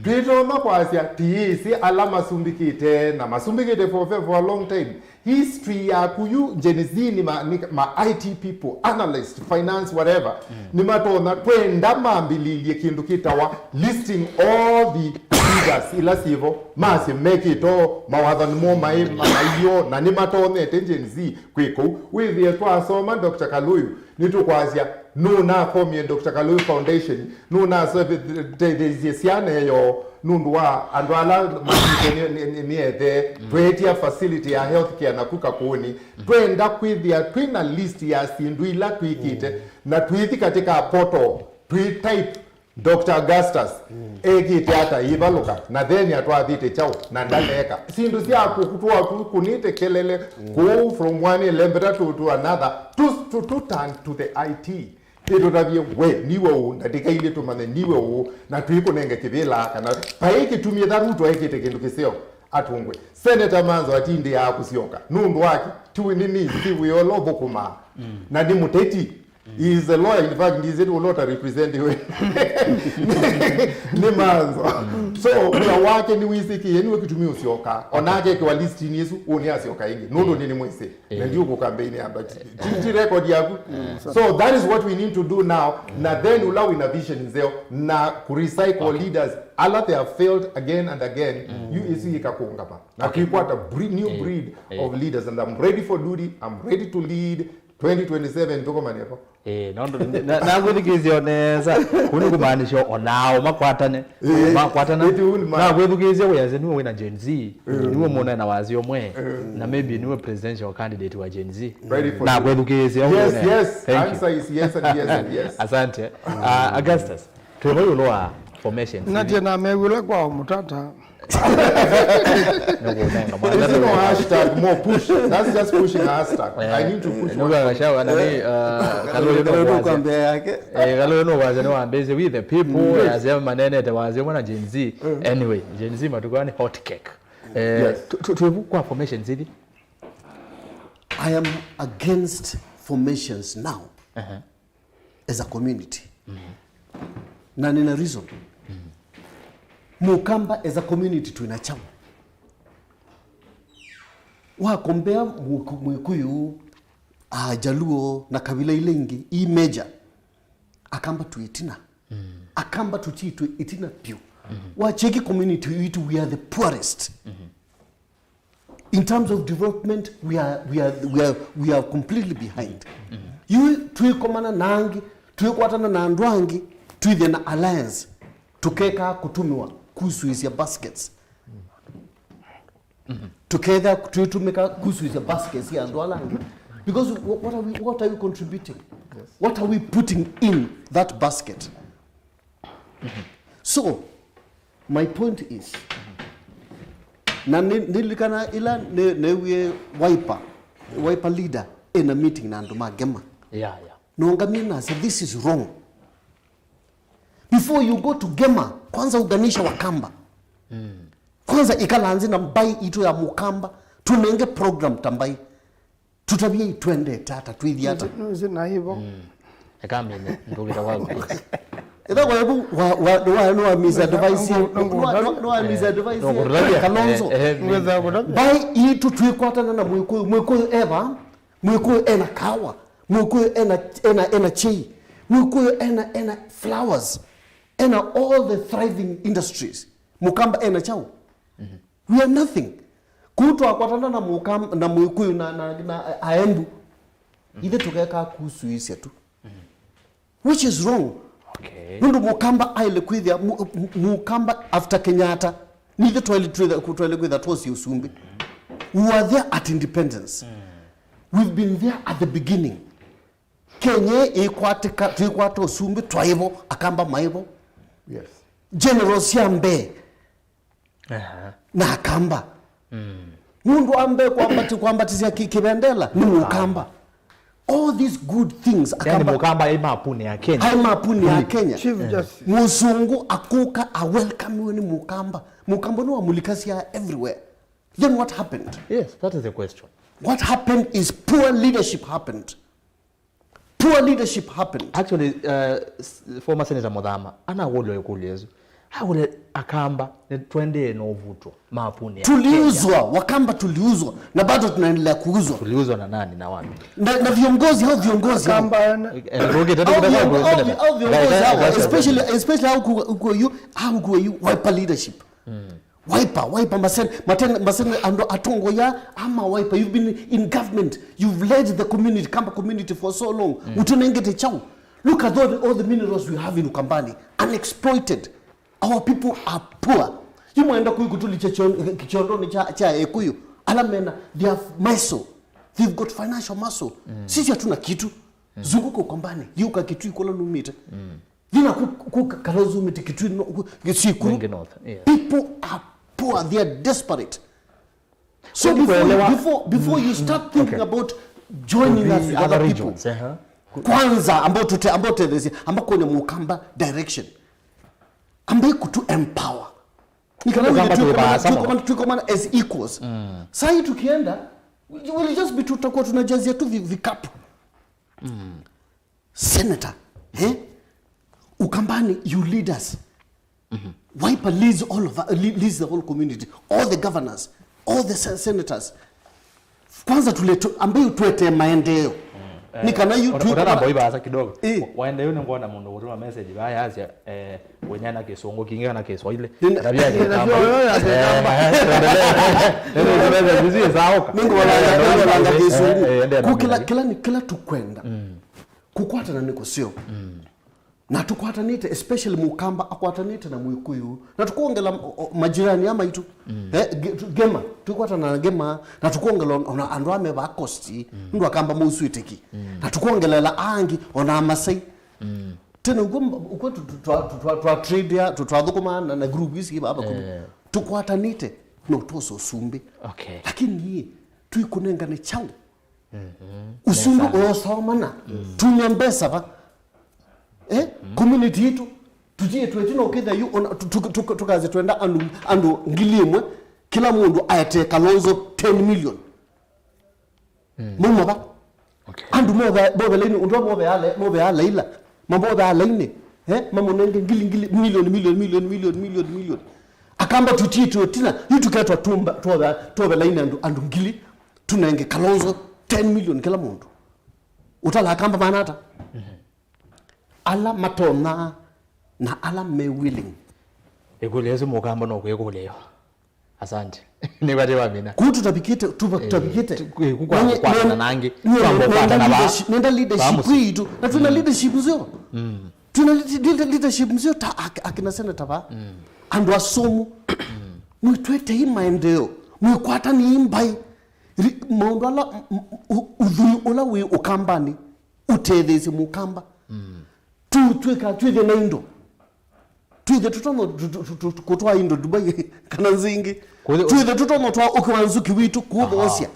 Twĩtonya kwasya tiĩsĩ ala masumbĩkĩte na masumbĩkĩte for, for, for a long time. History yaku yu Gen Z ni ma, ni ma I T people, analyst, finance, whatever. Ni matonya twenda mambĩlĩlye kĩndũ kĩtawa listing all the leaders ila sivo, masye mekĩto mawathani mo maĩ ma- maio, na ni matonyete Gen Z kwĩ kũu. Wĩthĩe twasoma Doctor Kaluyu, nĩtũkwasya nũnakomie Doctor Kaluyu Foundation, nũnatetheeisye syana ĩyo nũndũ wa andũ ala matwĩte nĩ- nĩ- nĩ- nĩ ethee. Tweetia facility ya healthcare naku Kakũni. Twenda kwĩthĩa twĩ na list ya syĩndũ ila twĩkĩte, na twĩthi katika portal, twĩ type Doctor Augustus ekĩte ata ĩvalũka, na then atwathĩte kyaũ, na ndaleka syĩndũ sya kũtũa kũnĩte kelele kũu from one elembeta to, to another, to, to, to turn to the I T. Ĩtũtavye we niwe ũũ, ndatĩka ilĩ tũmanye niwe ũũ, na twĩkũnenge kĩvĩla kana vai kĩtumi ĩtha Ruto ekĩte kĩndũ kĩseo atũngwe. Senator Manzo atindĩaa kũsyoka nũndũ wake, ti wĩ nini, ti wĩ ola ũthũkũmaa, na nĩ mũteti. He is a lawyer, in fact, he is a lawyer representing we. Nĩ Manzo. So wĩa wake nĩwĩsĩkĩe, nĩwe kĩtumi ũsyoka. Onake ekiwa listinĩ ĩsu, ũũ nĩasyoka ĩngĩ. Nũndũ nĩ nĩmwĩsĩ. Na ndiũkũ campaign ya, but ti, ti record yaku. So that is what we need to do now. Na then ũla wĩna vision nzeo na kũrecycle leaders ala they have failed again and again. Yu ĩsu ĩkakũngama. Na tũikwata bre-, new breed of leaders, and I'm ready for duty. I'm ready to lead. Twenty twenty-seven tũkomanie vo. Eh, no, ndo, na, na kwĩthukĩĩsya o nesa. Kũu nĩ kũmaanisha o nao makwatane. Eh, makwatana. Ĩti ũu nĩ ma- Na kwĩthukĩĩsya wĩasya nĩwe wĩna Gen Z. Nĩwe mũna na wasya ũmwe. Na maybe nĩwe presidential candidate wa Gen Z. Ready for Na you. Kwĩthukĩĩsya o Yes, nesa. Yes. Thank you. Answer is yes and yes and yes. Asante. Uh, Augustus, twĩ vo ĩũlũ wa formations. Natie na mewile kwa mũtata. Nĩkũnenga mwana. There's no hashtag, more push. That's just pushing a hashtag. I need to push one. Nĩwasya nani, uh, Kalũyũ nũkwasya. Kwambia yake. Eh, Kalũyũ nũkwasya nĩwambĩĩsye with the people, asya manenete wasya mwana Gen Z. Anyway, Gen Z matukũ aa nĩ hot cake. Eh, Yes. tu- tu- twĩ vu kwa formations ithi. I am against formations now. Aha. As a community. Na nina reason. Mũkamba as a community twĩna kyaũ? Wa compare Mũkũ-, Mwĩkũyũ, Ajaluo na kabila ila ingĩ i major, Akamba twĩ ĩtina. Akamba tũti twĩ ĩtina vyũ. Wa check community itũ, we are the poorest. In terms of development, we are, we are, we are, we are completely behind. Yu twĩkomana na angĩ, twĩkwatana na andũ angĩ, twĩthĩa na alliance, tũkekaa kũtũmĩwa kusuisya baskets. Tũkethĩa twĩtũmĩka kusuisya baskets ya andũ ala angĩ. Because wh-, what are we, what are we contributing? What are we putting in that basket? So, my point is, na nĩ- nĩlilikana ĩla nĩ- newie Wiper, Wiper leader ena meeting na andũ ma Gema. Yeah, yeah. Nongamie nasya, this is wrong. Before you go to Gema, kwanza unganisha Wakamba. Kwanza ikala nthĩ na mbaĩ itũ ya Mũkamba, tũnenge program ta mbaĩ. Tũtavye itwendete ata, twĩthi ata. Nũsĩ na ivo. Eka mine ndũkĩta waku. Ĩtha kwa ebu wa wa wa no wa misadvise. No wa misadvise. Kalonzo. Mbaĩ itũ twĩkwatana na Mwĩkũyũ. Mwĩkũyũ eva. Mwĩkũyũ ena kawa. Mwĩkũyũ ena ena ena chai. Mwĩkũyũ ena ena flowers. Ena all the thriving industries. Mũkamba ena kyaũ? We are nothing. Kũu twakwatana na Mũkam- na Mũĩkũyũ na, na, na Aembu. Ithe tũkekaa kusuisya tu. Which is wrong. Okay. Nũndũ Mũkamba aile kwĩthĩa, Mu- Mu- Mũkamba after Kenyatta. Nithe twaile twĩtha- twaile kwĩtha twosie ũsumbĩ. We were there at independence. We've been there at the beginning. Kenya ĩkwatĩka, twĩkwata ũsumbĩ, twaivo, Akamba maivo. Yes. General sya mbee. Aha. Na Akamba. Mũndũ wa mbee kwambati- kwambatisya ki- kĩvendela nĩ Mũkamba. All these good things Yani Akamba Mũkamba aĩ mapuni ya Kenya. Aĩ mapuni ya Kenya. Chief Justice. Mũsungu akuka a welcomewe nĩ Mũkamba. Mũkamba nĩ wamulikasya everywhere. Then what happened? Yes, that is the question. What happened is poor leadership happened. Poor leadership happened. Actually, uh, s- former Senator Muthama anakũlya ĩkũlyo ĩsu. Akũlya Akamba nĩtwendee na ũvutwa mapuni ya Kenya. Tuliuzwa, Wakamba tuliuzwa, na bado tunaendelea kuuzwa. Tuliuzwa na nani na wapi? Na, na viongozi hao, viongozi hao. Akamba ene. Eh, eh, ndũkĩte Au ndũkĩte viongo- kwa au vi- au viongozi hao, especially, especially au kuwa- kuwa yu- au kuwa yu Wiper leadership. Wiper, Wiper, Masen, Maten, Masen, and Atongoya, ama Wiper, you've been in government, you've led the community, Kamba community for so long. Utunengete chau. Look at all the, all the minerals we have in Ukambani, unexploited. Our people are poor. You mwenda kuikutulicha kichondoni cha cha Ekuyu. Ala mena, they have muscle. They've got financial muscle. Sisi hatuna kitu. Zunguka Ukambani, yuka kitu ikola numite. Ndina ku, ku Kalonzo umĩte Kitui, no, ku, Gĩsikũ. Mwingi North, yeah. People are poor, they are desperate. So Ndikuelewa. Before, before, before you start thinking about joining us with other people, Regions, eh, huh? Kwanza ambao tute ambao tethesia ambao kwenye mukamba direction, ambaye kutu empower. Ni kana Mukamba vile tuko tuibaa maana, sama. Tuko maana, tuko maana as equals. Sasa hii tukienda, we'll just be, tutakuwa tunajazia tu vi- vikapu. Senator, eh? Ukambani, you lead us. Wiper leads all of us, le- leads the whole community, all the governors, all the se- senators. Kwanza tuletu ambayo tuete maendeleo. Ni kana yu tu Ũtaramba ibaasa kidogo. Eh. Waende yu nĩngwona mũndũ gũtũma message vaya asya, eh, wĩnyana kĩsũngũ kingĩ kana kĩswaili. Nina- Tabia ya nina- Kĩkamba. nina- Eh, eh, tuendelee. Ndio message zisizosaoka. Nĩngwona- nĩngwona kĩsũngũ. Eh, eh, endelea na Kukila message. Kila ni kila tukwenda. Kukwatana nĩ kuseo. Na tũkwatanĩte, especially Mũkamba akwatanĩte na Mwĩkũyũ, na tũkongela o- o- majirani ama itũ. Eh, ge- tu- Gema, tũkwatana na Gema, na tũkongela ona andũ ame ba Costi, ndũ Akamba mauswĩte ki. Na tũkongelela angĩ ona Amasai. Tena ũguo m- ũguo tu- tu- twa- tu- twa- twa trade ya tu- twathũkũma na, na group ici baba kũu. Tũkwatanĩte, no twosa ũsumbĩ. Okay. Lakini yĩ, tũikũnengane chau. Usumbĩ ũyosomana. Tumya mbesa va. Eh? Community itũ. Tutie tweti no kitha yu ona tu- tu- tu- tukaze twenda andu andu ngili imwe. Kila mundu aete Kalonzo ten million. Muma va. Okay. Andu move move laini, undu move ale move ala ila. Mamove ala ine. Eh? Mamunenge ngili ngili million million million million million million. Akamba tutie tweti na yu tuketwa tumba tove tove laini andu andu ngili. Tunenge Kalonzo ten million kila mundu. Ũtala Akamba manata. Ala matony'aa na ala me willing. Ĩkũlyo ĩsu Mũkamba no kwĩkũlya yo. Asante. Nĩkwatĩ wamina. Kuu tũtavikĩte tuva tũtavikĩte. Kũkwatana nangĩ. Twamba kwatana vaa. Nenda leadership kwitũ na twina leadership nzeo. Twina lead- leadership nzeo ta ak- akina senator va. Andũ asomu. Mwĩtwetei maendeleo. Mwĩkwatani mbai. Ri- maũndũ ala m- m- u- ũthwii ũla wĩ Ũkambani. Ũtetheesye Mũkamba. Tu twĩka twĩthĩ na indo. Twĩthĩ tũtono kũtwaa indo Dubai kana nzingĩ. Twĩthĩ tũtono twa ũkĩ wa nzuki witũ kũthoosya.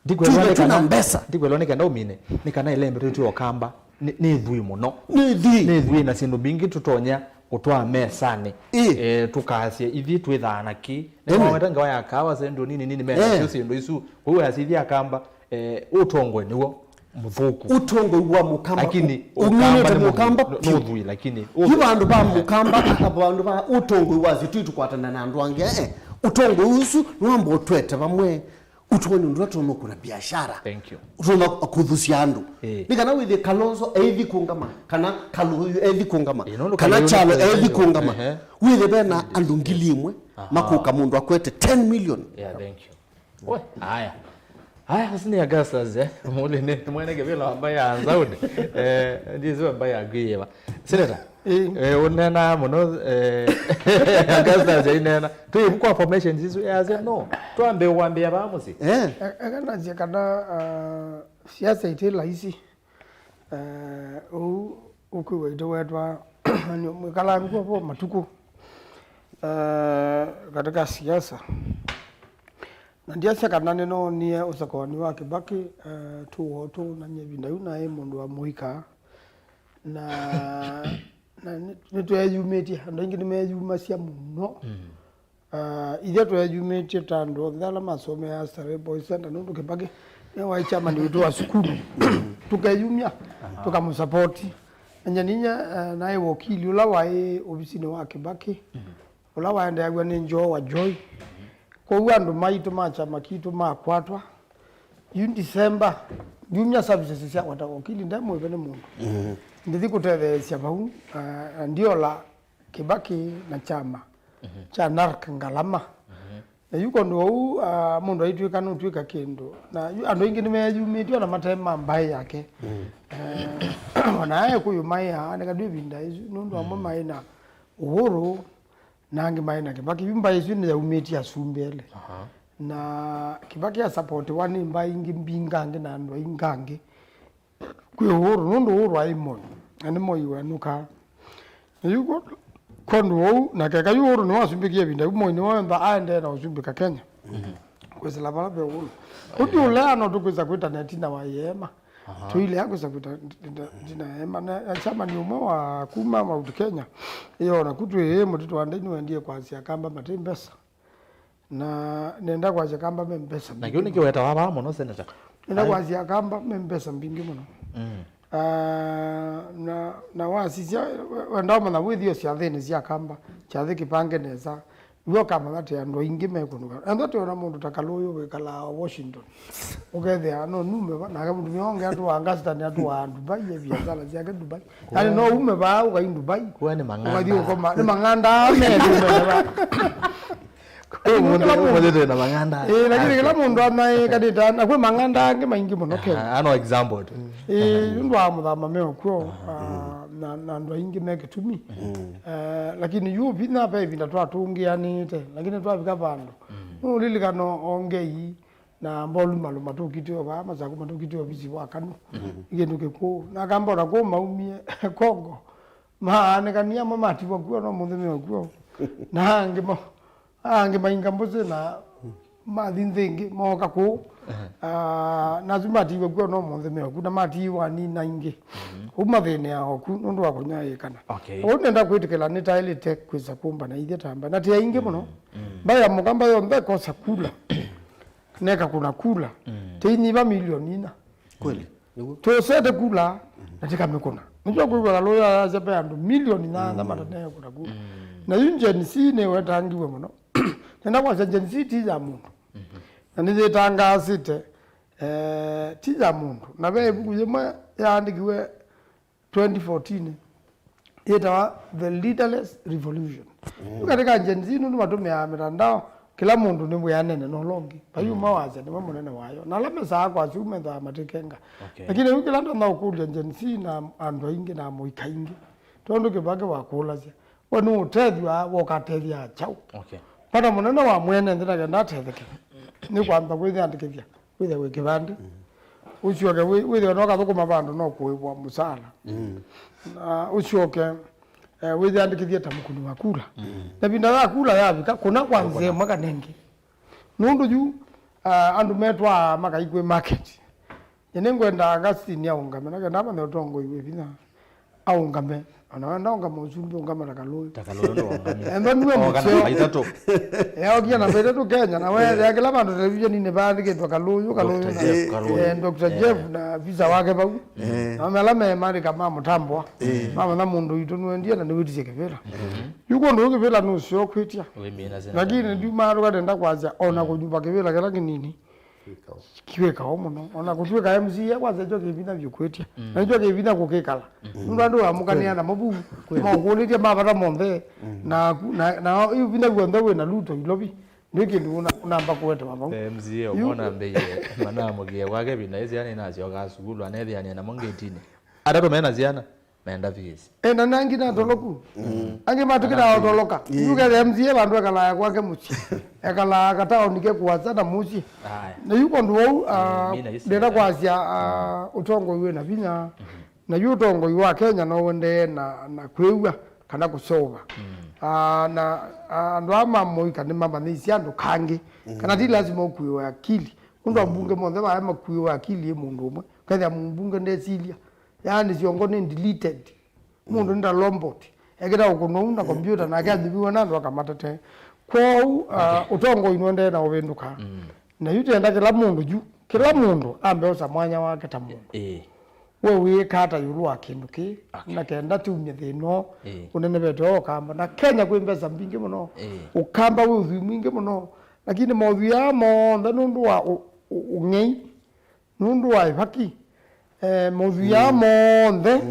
Twĩthĩ tũna mbesa. Ndikwelwa nĩ kenda ũmine nĩ kana ĩlembe twĩtwĩ Ũkamba nĩ nĩ ĩthwii mũno. Nĩ ĩthwii. Nĩ ĩthwii na syĩndũ mbingĩ tũtonya kũtwaa mesanĩ. Eh, tũkaasye ithyĩ twĩthaa na kĩ. Nĩmaweta ngewa ya kawa sendo nini nini mena syo syĩndũ isu. Kwoou asya ithyĩ Akamba, eh, ũtongoi nĩw'o mũthũku. Ũtongoi wa Mũkamba. Lakini ũng'inĩte Mũkamba piũ. Nũthwii lakini. Yu vandũ va Mũkamba, vandũ va ũtongoi wa sitũ tũkwatana na andũ angĩ. Eh, ũtongoi ũsu nĩwamba ũtwete vamwe. Ũtongoi nĩ ũndũ tũnũkũna biashara. Thank you. Tũna kũthusya andũ. Eh. Nĩ kana wĩthĩ Kalonzo eithi kũngama, kana Kaluyu eithi kũngama, eh, kana Kyalo eithi kũngama. Wĩthĩ vena andũ ngili ĩmwe makũka mũndũ akwete ten million. Yeah, thank you. We, haya. Haya, basi nĩ Augustus, eh. Muli nĩ mwene kĩvĩla wa mbai ya Nzauni. Eh, ndizi wa mbai ya Gwiva. Senator. Eh, unena mũno, eh, Augustus ainena. Tũivu kwa formations isu, eh, asya no. Twambe wambia ba mũsi. Eh. Eka nasye kana uh, siasa iti laisi. Eh, ũu ũkwĩw'a ĩtewetwa nĩ mwĩkalangu vo matukũ eh, katika siasa. Na ndiasya kana nĩnoonie ũsakoni wa Kĩbakĩ eh, tũwoo tũnany'a ĩvinda yu naĩ mũndũ wa mũika na, na nĩ- nĩtweeyumĩtye, andũ aingĩ nĩmeeyumasya mũno. Uh, ithyĩ tweeyumĩtye ta andũ onthe ala masomeaa Starehe Boys Center nũndũ Kĩbakĩ nĩwaĩ chairman witũ wa sukulu. Tũkeyumya tũkamũsapoti. Na nyie ninyie uh, naĩ wokili ũla waĩ ovisinĩ wa Kĩbakĩ ũla waendeeaw'a nĩ Njoo wa Joy. Kwoou andũ maitũ ma kyama kitũ makwatwa yu December, ndiumya services syakwa ta wokili nde mũĩve nĩ mũndũ. Ndithi kũtetheesya vau uh, ndiola Kĩbakĩ na kyama kya narc ngalama. Na yu kũndũ ũu ah, mũndũ aitw'ĩka nũtw'ĩka kĩndũ. Na yu andũ aingĩ nĩmeeyumĩtye ona mate ma mbaĩ yake. Eh, ona aĩ kũyũ maĩ aa nĩkatw'ĩ ĩvinda ĩsu nũndũ amwe maĩ na Uhuru na angĩ maĩ na Kĩbakĩ. Yu mbaĩ ĩsu nĩyaumĩtye asumbĩ elĩ. Na Kĩbakĩ asapotiwa nĩ mbaĩ ingĩ mbingangĩ na andũ aingangĩ. Kwĩ Uhuru, nũndũ Uhuru aĩ Moi, na nĩ Moi wenũkaa. Yu ko-, kondũ ũu, na keka yu ũndũ nĩwasumbĩkie ĩvinda yu, Moi nĩwe wenda aendee na ũsumbĩka Kenya. Kwĩsĩla vala ve ũũlũ. Ũthi ũlea no tũkwĩsa kwĩtana ĩtina wa ĩeema. Aha. Tũilea kwĩsa kwĩta ĩtina, ĩtina ya ĩeema. Na chairman ũmwe wa kuma Mount Kenya, ĩyo naku twĩ mũtitũ wa ndai nĩwendie kwasya Akamba mate mbesa. Na nenda kwasya Akamba me mbesa. Na kĩu nĩ kĩwetawa vaa mũno, Senator. Nenda kwasya Akamba me mbesa mbingĩ mũno. Mm. Ah, na, na wasisya, we-, wenda ũmanya wĩthio syathĩnĩ sya Akamba, kyathĩ kĩpange nesa, iwe ũkamanya atĩ andũ aingĩ me kũndũ ka-, enda twĩona mũndũ ta Kalũyũ wĩkalaa o Washington. Ũkethĩa no nume va, nake mũtumĩa onge atũaa Augusta nĩ atũaa Dubai, e biasala syake Dubai. Yaani no ume vaa ũkai Dubai. Kũa nĩ mang'anda. Ũkathi ũkoma, nĩ mang'anda meli ume va. Ũmũthĩ, ũmũthĩ twĩ na mang'anda. Eh, lakini kĩla mũndũ anaĩkanĩte, na kwĩ mang'anda angĩ maingĩ mũno Kenya. Ah, ano example tu. Eh, nũndũ wa mũthama me ũkw'o, ah, na, na andũ aingĩ me kĩtumi. Eh, lakini yu vinya ve ĩvinda twatũngĩanĩte, lakini twavika vandũ. Nũlilikana ongei na Mbolu Malu matũkite o vaa, Masaku matũkite ovisi wa Kanu. Nĩ kĩndũ kĩkũũ. Na Akamba ona kũu maumie Congo. Maanĩkanie amwe matiwa kuo, no mũnthĩ me o kuo. Na angĩ ma-, angĩ mainga mbũsĩ na mathi nthĩ ĩngĩ, mooka kũu. Ah, na asu matiwa kuo, no mũnthĩ me o kuo, na matiwa nina ingĩ. Kũu mathĩnĩa o ku, nũndũ wa kũnyaĩĩkana. Okay. Ũu nenda kwĩtĩkĩla nĩtaĩlĩte kwĩsa kũmbana ithyĩ ta mbaĩ. Na ti aingĩ mũno. Mbaĩ ya Mũkamba yonthe ĩkosa kula. Neka kuna kula. Tĩinyiva milioni ina. Kweli. Nĩguo. Tũsete kula, na tĩkamĩkũna. Nĩkyo kwĩw'a Kalũyũ ayasya ve andũ milioni nyanya matanekũna kula. Na yu Gen Z nĩwetangiwe mũno. Nenda kwasya Gen Z ti ya mũndũ. Na nĩyĩtangaasĩte, eh, ti ya mũndũ. Na ve ĩvuku yĩmwe yaandĩkiwe twenty fourteen yĩtawa The Leaderless Revolution. Yu katĩ ka Gen Z nũndũ matũmĩaa mĩtandao, kĩla mũndũ nĩ wĩanene na ũla ũngĩ. Vai ũmwe wasya nĩwe mũnene wayo. Na ala mesaa kwasya ũu methaa matĩkenga. Okay. Lakini yu kĩla ndonya ũkũlya Gen Z na andũ aingĩ na amũika aingĩ. Tondũ Kĩvake wakũlasya, we nũũtethw'a, wokatethya kyaũ? Okay. Vata mũnene wa mwene nthĩ na kenda atetheke, nĩ kwamba kwĩyandĩkĩthya. Wĩthĩe wĩ kĩvandĩ. Ũsyoke wĩ-, wĩthĩe no kathũkũma vandũ no kũĩvwa mũsaala. Na ũsyoke, eh, wĩyandĩkĩthye ta mũkũni wa kula. Na ĩvinda ya kula yavika, kũna kwa nzĩa ĩmwe kana ĩngĩ. Nũndũ yu, ah, andũ metwaa makai kwĩ market. Nyie nĩngwenda Augustine aũngame, na kenda amanye ũtongoi wĩ vinya. Aũngame. Ona wenda ũngama ũsumbĩ, ũngama ta Kalũyũ. Ta Kalũyũ ndũũngamie. Enda nue mũseo. Oka namba itatũ. Eokie namba itatũ Kenya, na weethĩa kĩla vandũ televisioninĩ vaandĩkĩtwe Kalũyũ, Kalũyũ, Doctor na, Jeff Kalũyũ. Eh, Doctor Jeff na visa wake vau. Na mela me marĩka ma mũtambwa. Mamanya mũndũ witũ nĩwendie na nĩwĩtisye kĩvĩla. Yu kũndũ kũu kĩvĩla nũseo kwĩtya. Wĩmina sina. Lakini ndiuma tũkatenda kwasya, ona kũnyuva kĩvĩla kĩla kĩnini. Kĩwĩkawa mũno. Ona kũtw'ĩka M C A kwanza nĩkyo kĩvinya vyũ kwĩtya. Na nĩkyo kĩvinya kũkĩkala. Nũndũ andũ wamũkanĩa namo vu, maũkũlĩtye mavata monthe. Na ku-, na, na yu vinya w'onthe wĩ na Ruto Ilovi. Nĩ kĩndũ ũna-, ũnamba kũetewa vau. M C A ũmwe nambĩie manamũkie kwake ĩvinda ĩ syana inasyokaa sukulu, anethĩanĩa namo ngetinĩ. Atatũ mena syana. Meenda fees. E, na nangĩ natoloku. Angĩ matukĩtaa otoloka. Yu kethe M C A vandũ ekalaa kwake mũsyĩ. Ekalaa kataoni ke kũasa na mũsyĩ. Aya. Na yu kũndũ vau, ah, mina isi ndenda kwasya, ah, ũtongoi wĩ na vinya. Na yu ũtongoi wa Kenya no ũendee na, na kwĩw'a kana kũseũva. Ah, na, ah, andũ aa ma mũika nĩmamanyĩisye andũ kangĩ. Kana ti lasima ũkuĩwe akili. Nũndũ ambunge monthe vaya makuĩwe akili ĩ mũndũ ũmwe. Kethĩa mũmbunge ndesilya. Yaani syongo nĩ deleted. Mũndũ nĩ ta robot. Ekĩta ũkũno ũu na kompyũta nake athiviwe na andũ akamatete. Kwoou, ah, ũtongoi nũendee na ũvĩndũka. Na yu tenda kĩla mũndũ yu, kĩla mũndũ ambe osa mwanya wake ta mũndũ. Ĩĩ. We wĩĩka ata ĩũlũ wa kĩndũ kĩĩ? Okay. Na kenda tiumye thĩna ũũ ũnenevete o Ũkamba. Na Kenya kwĩ mbesa mbingĩ mũno. Ĩĩ. Ũkamba wĩ ũthwii mwingĩ mũno. Lakini maũthwii aa monthe nũndũ wa ũ-, ũ-, ũng'ei. Nũndũ wa ĩvaki, eh, maũthwii aa monthe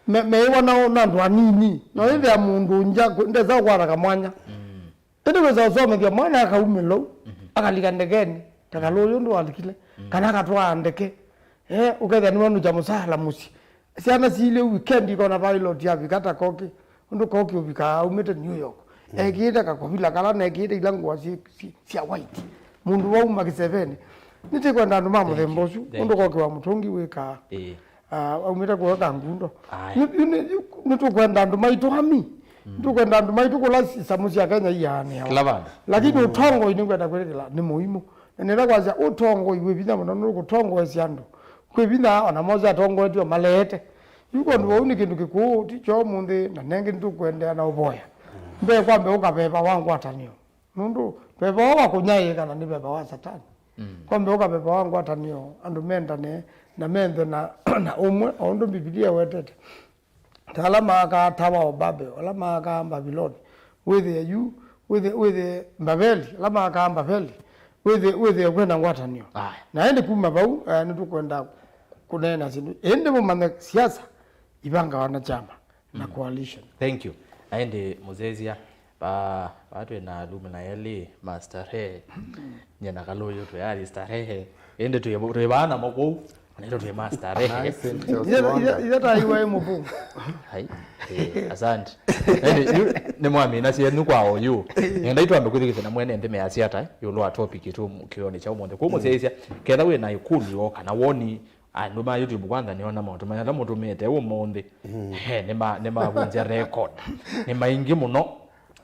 me-, meĩwa na, na andũ anini. Na wĩthĩa mũndũ ngya ndesa ũkwata kamwanya. Ĩndĩ wĩsa ũsomethya mwana akaumĩla ũu, akalika ndekenĩ, ta Kalũyũ ũndũ walikile, kana akatwaa ndeke. Eh, ũkethĩa nĩwanũkya mũsaala mũsyĩ. Syana siilye weekend ikona pilot yavika ta Koki. Ũndũ Koki ũvikaa aumĩte New York. Ekĩĩte kakovila kala nekĩĩte ila ngũa syĩ, syĩ, sya white. Mũndũ wauma kĩsevenĩ. Nĩtĩkwenda andũ ma mũthemba ũsu. Ũndũ Koki wa Mũtũngi wĩkaa. Ĩĩ. Ah, aumĩte kũeka ngundo. Aye. Nĩ- nĩ- nĩ- nĩtũkwenda andũ maitũ ami. Nĩtũkwenda andũ maitũ kũla isamũ sya Kenya ianĩawa. Kĩla vandũ. Lakini ũtongoi nĩngwenda kwĩtĩkĩla nĩ mũimũ. Na nĩla kwasya ũtongoi wĩ vinya mũno nũkũtongoesya andũ. Kwĩ vinya ona Mose atongoetio maleete. Yu kwondũ vau nĩ kĩndũ kĩkũũ, ti kyo ũmũnthĩ, na nengĩ nĩtũkũendeea na ũvoya. Mbee kwa mbee ũka veva wa ngwatanĩo. Nũndũ veva wa kũnyaĩĩka na nĩ veva wa Satani. Kwa mbee ũka veva wa ngwatanĩo, andũ mendane na menthe na, na ũmwe, o ũndũ Mbivilia ĩwetete. Ta ala maakaa tawa o Babel, ala maakaa Mbaviloni, wĩthĩe yu, wĩthĩe, wĩthĩe Mbaveli, ala maakaa Mbaveli, wĩthĩe, wĩthĩe kwĩ na ngwatanĩo. Aye. Na ĩndĩ kuma vau, eh, nĩtũkwenda kũneena syĩndũ. Ĩndĩ mũmanye siasa ivangawa na kyama na coalition. Thank you. Na ĩndĩ mũsyaĩĩsya, va, va twĩ na alumni elĩ, Master Ray, nyie na Kalũyũ twĩ ali starehe. Ĩndĩ twĩ, twĩ vaa namo kũu. Naitũ twĩ ma starehe. Ithe ta iwa ĩ mũvũngũ. Hai. Eh, asante. Ĩndĩ, yu, nĩ mwamina syenyu kwa oyu. Nenda itwambe kwĩthukĩthya na mwene nthĩ measya ata, ĩũlũ wa topic tu kĩonĩ kya ũmũnthĩ. Kũu mũsyaĩĩsya, ketha wĩ na ĩkũlyo kana woni, andũ ma YouTube kwanza nĩona maũndũ maya ala mũtũmĩte ũmũnthĩ. He, nĩma-, nĩmavunzya record. Nĩ maingĩ mũno.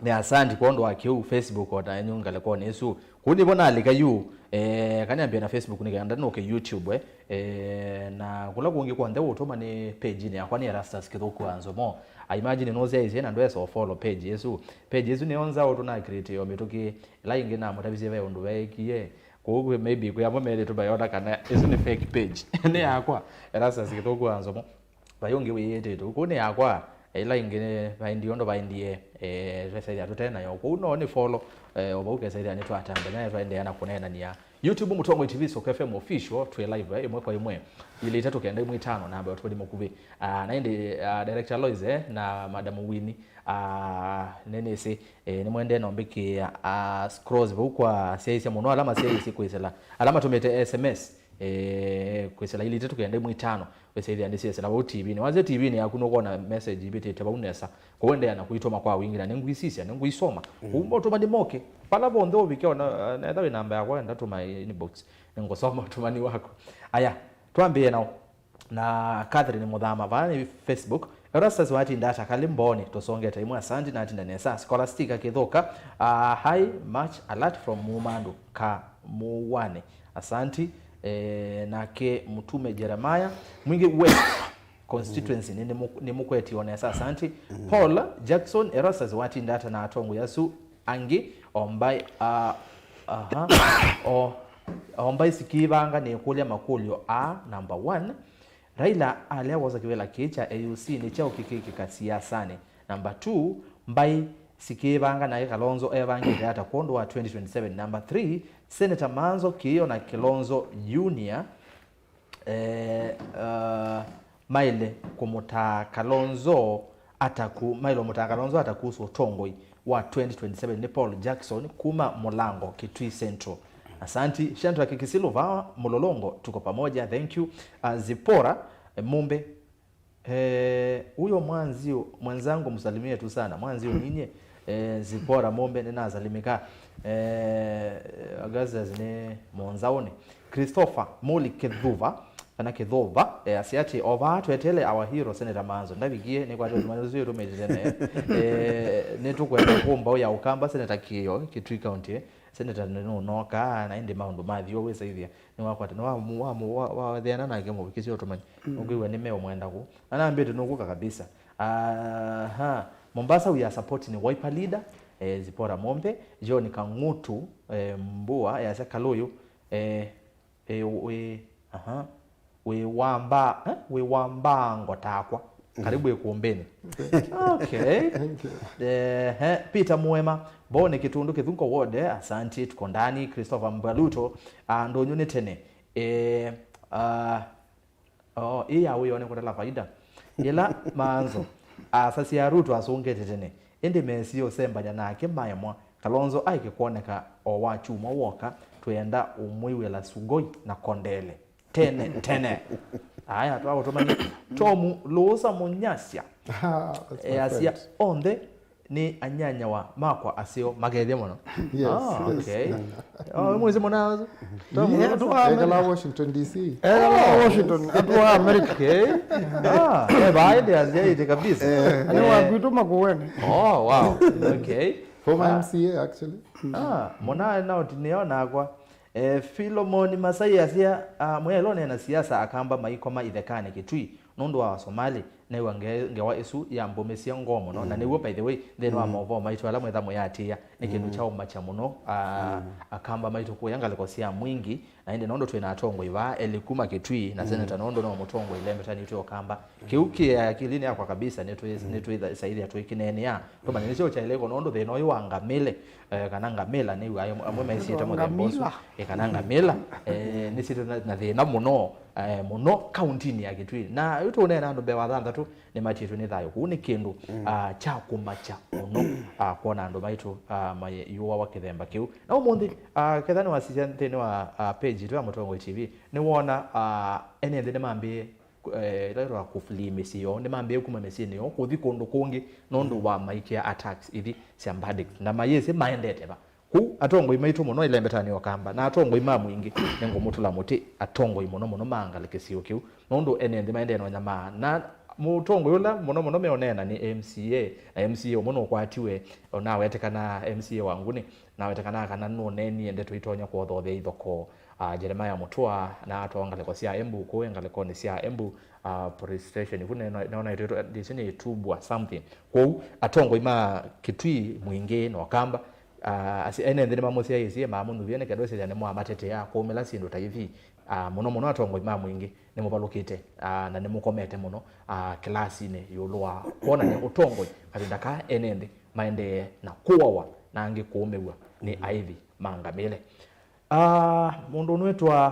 Nĩ asante kwondũ wa kĩu Facebook o ta enyu ngalĩkonĩ ĩsu. Kũu nĩvo nalika yu, eh, kanyambie na Facebook nĩ kenda nũke YouTube, eh, eh, na kũla kũngĩ kwonthe ũtũma nĩ page-inĩ yakwa nĩ Erastus Kĩthũku wa Nzomo. I imagine nũsyaĩĩsye na ndwesa follow page ĩsu. Page ĩsu nĩyo nzaũ tũna create yo mĩtũkĩ. Ĩla ĩngĩ namũtavisye ve ũndũ veekie. Kũu kwĩ maybe kwĩ amwe methĩtwe mayona kana ĩsu nĩ fake page. Nĩ yakwa, Erastus Kĩthũku wa Nzomo. Vai ũngĩ wĩyĩtĩtwe. Kũu nĩ yakwa, ĩla ĩngĩ vaendie ũndũ vaendie, eh, twesaĩthya tũte nayo. Kũu no nĩ follow, eh, o vau kesaĩthya nĩtwatamba, na twaendeea na kũneenania. YouTube, Mũtongoi T V, Soko F M Official, twĩ live, eh, ĩmwe kwa ĩmwe. Ilĩ itatũ kenda ĩmwe itano, namba ya ũtũmani mũkuvĩ. Ah, na ĩndĩ, ah, Director Lois, eh, na Madam Winnie, ah, nĩnĩsĩ, eh, nĩmwendee na ũmbĩkĩĩa, ah, scrolls vau kwa syaĩĩsya mũno, ala masyaĩĩsye kwĩsĩla, ala matũmĩte S M S, eh, kwĩsĩla ilĩ itatũ kenda ĩmwe itano, wĩsĩthĩa ndĩsyĩsĩla vau T V-inĩ. Wasya T V-inĩ yaku nũkwona message ivĩtĩte vau nesa. Kũendeea na kũitũma kwa wingĩ na nĩngũisisya, nĩngũisoma. Kũu maũtũmani moke. Vala vonthe ũvike ona, eh, etha wĩ namba yakwa, enda tũma inbox. Nĩngũsoma ũtũmani waku. Aya, twambĩĩe nao. Na Catherine Mũthama, vaa nĩ Facebook. Erastus watinda ata kalĩ mboonĩ, tũsongete imwe, asanti, natinda nesa. Scholastica Kĩthũka, ah, hi, much alert from Mumandu ka Mũwanĩ. Asanti. Eh, nake Mũtume Jeremiah, Mwingĩ West constituency, nĩ, nĩ mũkwetio nesa, asanti. Paul Jackson, Erastus watinda ata na atongoi asu angĩ, o mbaĩ, ah, aha, o, o mbaĩ sikĩĩvanga nĩkũlya makũlyo aa. Number one, Raila alea kwosa kĩvĩla kĩĩ kya A U C nĩ kyaũ kĩkĩkĩka siasanĩ? Number two, mbaĩ sikĩĩvanga nake Kalonzo evangĩte ata kwondũ wa twenty twenty-seven? Number three, Senator Manzo Kĩĩo na Kilonzo Junior, eh, uh, maĩle kũmũtaa Kalonzo ata ku-, maĩle ũmũtaa Kalonzo ata kuhusu ũtongoi wa twenty twenty-seven. Nĩ Paul Jackson kuma Mũlango, Kitui Central. Asanti. Shadrack Kisilu vaa Mlolongo, tuko pamoja, thank you. Uh, Zipora, eh, Mumbe, eh, huyo mwanzio, mwenzangu msalimie tu sana. Mwanzio ninyi, eh, Zipora Mumbe, ninasalimika. Eh, Augustus nĩ Monzaoni. Christopher Muli Kithuva, kana Kĩthũva, eh, asya atĩ, o vaa tweteele our hero, Senator Manzo. Ndavikie, nĩkwatĩ ũtũmani ũsu ũtũmĩte tene. Eh, nĩtũkwenda kũmbaũ ya Ũkamba, Senator Kĩĩo, Kitui County, eh. Senator nũnoka, na ĩndĩ maũndũ mathiwa wĩsaithya. Nĩwakwata, nĩwa-, wa-, wa-, watheana nake mũvikĩsye ũtũmani. Ũkwĩw'a nĩmeũmwenda kũ. Na nambĩte nũkũka kabisa. Aha. Mombasa, we are supporting Wiper leader, eh, Zipora Mombe, John Kang'utu, eh, Mbua, yasya Kalũyũ, eh, Ĩ, wĩ, aha. Wĩ wa mba-, eh? Wĩ wa mbango takwa. Karibu ikumbini. Okay. Thank you. Ehe, Peter Muema, Mboni Kitundu Kithungo Ward, eh, asanti, tuko ndani. Christopher Mbaluto, ah, ndũnyũ nĩ tene. Eh, ah, oh, ĩ ya wĩone kũtala faida. Ĩla Manzo asasya Ruto asũngĩte tene. Ĩndĩ mesie ũsembany'a nake maemwa. Kalonzo aĩke kwoneka o wa kyumwa w'oka, twĩenda ũmwĩw'ĩla Sugoi na Kondele. Tene, tene. Aya, twaũtũmany'a. Tom Lũũsa Mũnyasya. Ah, that's my easya friend. Onthe, nĩ anyanyawa makwa aseo makethya mũno. Yes, ah, yes. Okay. Oh, mwezi mũna azu. Ekala Washington D C. Ekala Washington, atwa America. Okay. Ah, eh, baada ya ziaite kabisa. Ani wa kwitu makuweni. Oh, wow. Okay. Former ah. M C A actually. Ah, mwana na utineo nakwa. Eh, Philemon Masai asia, ah, mwelone na siasa akamba maikoma ithekane Kitui. Nũndũ wa Asomali, new'a nge-, ngewa ĩsu yambũmĩsya ngoo mũno, na nĩw'o, by the way, nthĩnĩ wa maũvoo maitũ ala mwetha mũyatĩĩa, nĩ kĩndũ kya ũmakya mũno, a, Akamba maitũ kũya ngalĩko sya Mwingi, na ĩndĩ nũndũ twĩ na atongoi vaa elĩ kuma Kitui, na seneta nũndũ no mũtongoi, lembetanĩtwe Ũkamba. Kĩu kĩ akilinĩ yakwa kabisa, nĩtwĩ-, nĩtwĩthaithĩa twĩkĩneenea, tũmanye nĩkyo kyaĩle ĩko, nũndũ thĩna ũyũ wa ngamĩle, eh, kana ngamĩla, nĩw'aa amwe maisiĩte mũthemba ũsu, eh, kana ngamĩla, eh, nĩsiĩte na, na thĩna mũno. Eh, mũno kauntinĩ ya Kitui. Na yu tũũneena andũ mbee wa thanthatũ nĩmatiĩtwe nĩ thayũ. Kũu nĩ kĩndũ, ah, kya kũmakya mũno, ah, kwona andũ maitũ, ah, mayĩũawa kĩthemba kĩu. Na ũmũnthĩ, ah, ketha nĩwasisya nthĩnĩ wa, ah, page itũ ya Mũtongoi T V, nĩwona, ah, ene nthĩ nĩmambĩĩe, eh, ĩla ĩtawa kũflee mĩsyĩ yoo, nĩmambĩĩe kuma mĩsyĩnĩ yoo kũthi kũndũ kũngĩ nũndũ wa maikĩa attacks ithi sya bandits. Na mayĩsĩ maendete va. Kũu atongoi maitũ mũno ĩlembetanĩ ya Ũkamba, na atongoi ma Mwingĩ, nĩngũmũtũla mũtĩ atongoi mũno mũno ma ngalĩko kĩsio kĩu, nũndũ ene nthĩ maendee na ũnyamaa. Na mũtongoi ũla mũno mũno meũneena nĩ M C A, na M C A ũmwe nũkwatiwe, ũnawetekana M C A wa Nguni, nawetekana kana nũneenie ndeto itonya kũothothya ithokoo. Ah, Jeremiah Mutua na atwawa ngalĩko sya Embu, kũu ngalĩkonĩ sya Embu, ah, police station, ivu nĩona ĩtwĩtwe, ndĩsĩ nĩ Tubwa something. Kũu atongoi ma Kitui, Mwingĩ na Ũkamba, ah, asi-, ene nthĩ nĩmamũsyaĩĩsye, mamũnyuvie nĩ kenda wĩsĩthya nĩmwamatetea kũmĩla syĩndũ ta ithi. Ah, mũno mũno atongoi ma Mwingĩ nĩmũvalũkĩte, ah, na nĩmũkomete mũno, ah, kĩlasinĩ ĩũlũ wa kwonany'a ũtongoi kavinda kaa ene nthĩ maendee na kũawa na angĩ kũũmĩw'a nĩ aĩthi ma ngamĩle. Ah, mũndũ ũnwĩtwa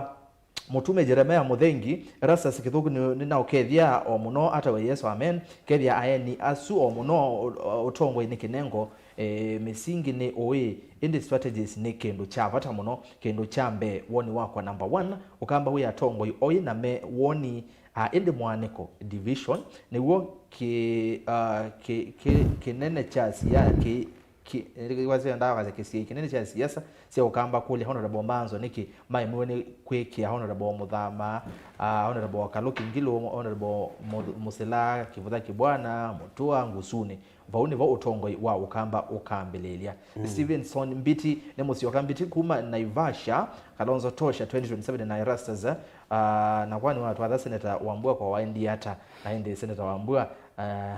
Mũtume Jeremia Mũthengi, Erastus Kĩthũku nĩ, nĩnaũkethya o mũno, atawe Yesu, amen. Kethya aeni asu o mũno, ũ-, ũ-, ũtongoi nĩ kĩnengo, e, mĩsingi nĩ ũĩ, ĩndĩ strategies nĩ kĩndũ kya vata mũno, kĩndũ kya mbee, woni wakwa number one, Ũkamba wĩ atongoi oĩ na me woni, a, ĩndĩ mũanĩko, division, nĩw'o kĩ, a, kĩ, kĩ, kĩnene kya sia-, kĩ, Ki-, nĩ wasya ndawa kĩsiai kĩnene kya siasa sya Ũkamba kũlya Honorable Mbanzo nĩkĩ maemiwe nĩ kwĩkĩa Honorable Mũthama, ah, Honorable Kaluki Ngilu, Honorable Mu-, Musila, Kivutha Kibwana, Mutua, Ngusunĩ. Vau nĩvo ũtongoi wa Ũkamba ũkambĩlĩlya. Stevenson Mbiti nĩ Mũsyoka Mbiti kuma Naivasha, Kalonzo Tosha twenty twenty-seven na Erastus, ah, na kwani watwatha Senator Wambua kwa waendie ata? Na ĩndĩ Senator Wambua, ah,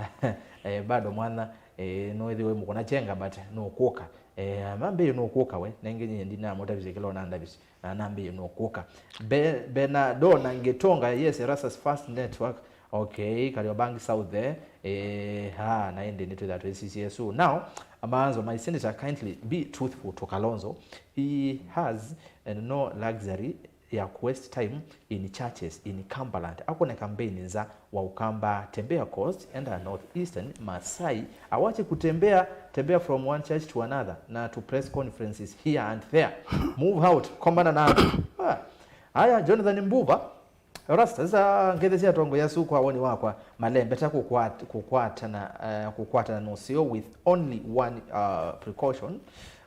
eh, bado mwana Eh, no ĩthĩwe mũkũna kyenga, but nũkũka. Eh, mambĩĩe nũkũka we, nenge nyie ndinamũtavisye kĩla ũnandavisye, na nambĩĩe nũkũka. Be-, Bernardo na Ngitonga, yes, Erastus First Network, okay, Kariobangi South there, eh, ha, na ĩndĩ nĩtwĩthaa twĩsisye. So now, Maanzo, my senator, kindly be truthful to Kalonzo. He has, eh, no luxury ya ku waste time in churches in Cumberland. Akone kampeni nza wa Ukamba, tembea Coast, enda North Eastern, Masai, awache kutembea, tembea from one church to another, na to press conferences here and there. Move out, kombana na andũ. Ah. Aya, Jonathan Mbuva, Rasta, sasa ngethya sya atongoi asu kwa woni wakwa, malembeta kũkwat-, kũkwatana, eh, kũkwatana na ũseo with only one, uh, precaution.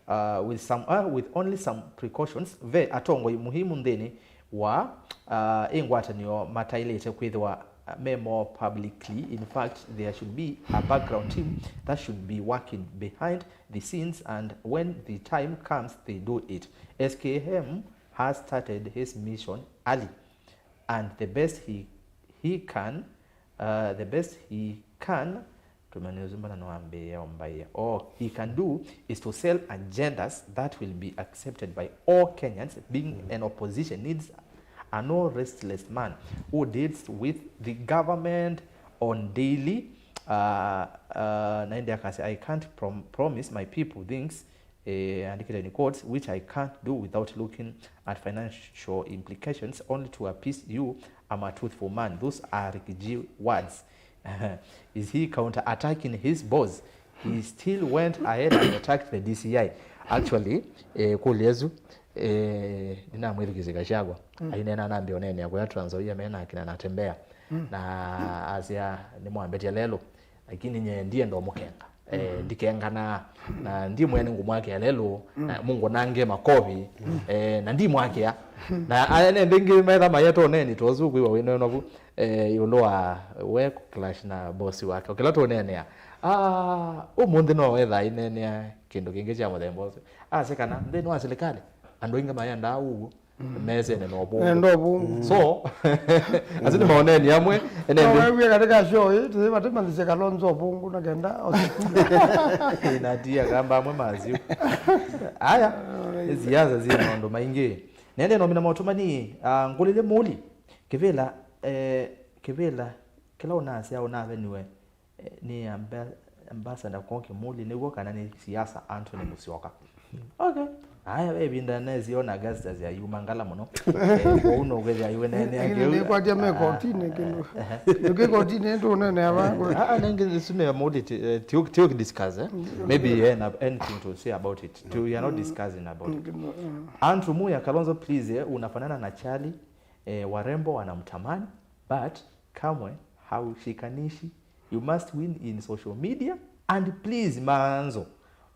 Uh, with some, uh, with only some precautions, ve atongoi muhimu nthĩnĩ wa, uh, ĩ ngwatanĩo mataĩlĩte kwĩthĩwa, uh, me more publicly. In fact, there should be a background team that should be working behind the scenes, and when the time comes, they do it. S K M has started his mission early, and the best he, he can, uh, the best he can Tumenye ũsu mbona nĩwambĩĩe ũmbaĩa. All he can do is to sell agendas that will be accepted by all Kenyans. Being an opposition needs a no restless man who deals with the government on daily, uh, uh, na ĩndĩ akasya, "I can't prom-, promise my people things," eh, andĩkĩte in quotes, "which I can't do without looking at financial implications. Only to appease you, I'm a truthful man." Those are Riggy G words. Is he counter-attacking his boss? He still went ahead and attacked the D C I. Actually, eh, kũlya ĩsu, eh, nĩnamwĩthukĩĩsye Gachagua. Mm. Aineena nambĩa ũneenea kũya Trans Nzoia me nake na Natembeya. Mm. Na asya, "Nĩmwambĩtya lelũ, lakini nye ndienda ũmũkenga." Eh, ndikenganaa, na ndi mwene ngũmwakĩa lelũ, na mũngũnange makovi, eh, na ndimwakĩa. Na aya nende ngĩ metha maya toneni tosu kwĩwa wĩnenovu, eh, ĩũlũ wa we clash na boss wake. Kĩla tũneenea, ah, ũmũnthĩ no wetha ineenea kĩndũ kĩngĩ kya mũthemba ũsu. Asya kana nthĩnĩ wa silikalĩ, andũ aingĩ mayendaa ũw'o. Mesene na ũvũngũ. Nenda ũvũngũ. So, asu nĩ maoneni amwe, ene no nthĩ. Wewie katika show hii, tuthi matemanyisye Kalonzo ũvũngũ na kenda osukulu. Inatia kamba amwe maziu. Aya, nĩ siasa zi maũndũ maingĩ. Nende nomina maũtũmani, ah, ngũlĩle mũli, kĩvĩla, eh, kĩvĩla, kĩla ũnasya ũnaveniwe, eh, nĩ amba-, ambassador Koki Muli nĩw'o kana nĩ siasa Anthony Musyoka? Okay. Aya, ve ĩvinda nesiona Augustus ayuma ngala mũno. Eh, kwoou nũkwĩthĩa iwe nene. Lakini nĩkwatya me kotini kĩndũ. Kĩndũ kĩ kotini nĩtũnene ava. Ah, ah, nengĩ nĩsu nĩ Muli ti, eh, tio, tio discuss, eh? Maybe, eh, na anything to say about it. To, we are not discussing about it. Andrew Muya Kalonzo, please, eh, unafanana na Charlie, eh, warembo wanamtamani, but kamwe haushikanishi. You must win in social media, and please, Maanzo,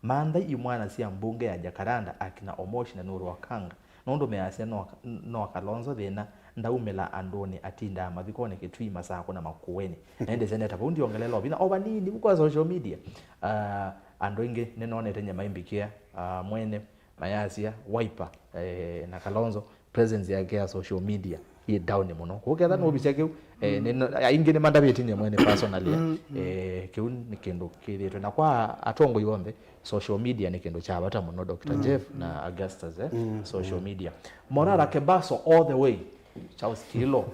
mantha imwana sya mbunge ya Jacaranda, akina Omosh na Nuru Okanga, nũndũ measya no, no Kalonzo thĩna, ndaumĩla andũnĩ, atindaa mathikonĩ Kitui, Masakũ na Makueni. Na ĩndĩ seneta vau ndiongelela ũvinya o vanini vu kwa social media. Ah, andũ aingĩ nĩnonete nyie maimbĩkĩa, ah, mwene mayasya Wiper, eh, na Kalonzo presence yake ya social media yĩ down mũno. Kũu ketha nũvisya kĩu, eh, nĩ, aingĩ nĩmandavĩtie nyie mwene personally, eh, kĩu nĩ kĩndũ kĩthĩtwe. Na kwa atongoi onthe, social media nĩ kĩndũ kya vata mũno, Doctor Jeff na Augustus, eh, social media. Morara Kebaso all the way. Charles Kilo.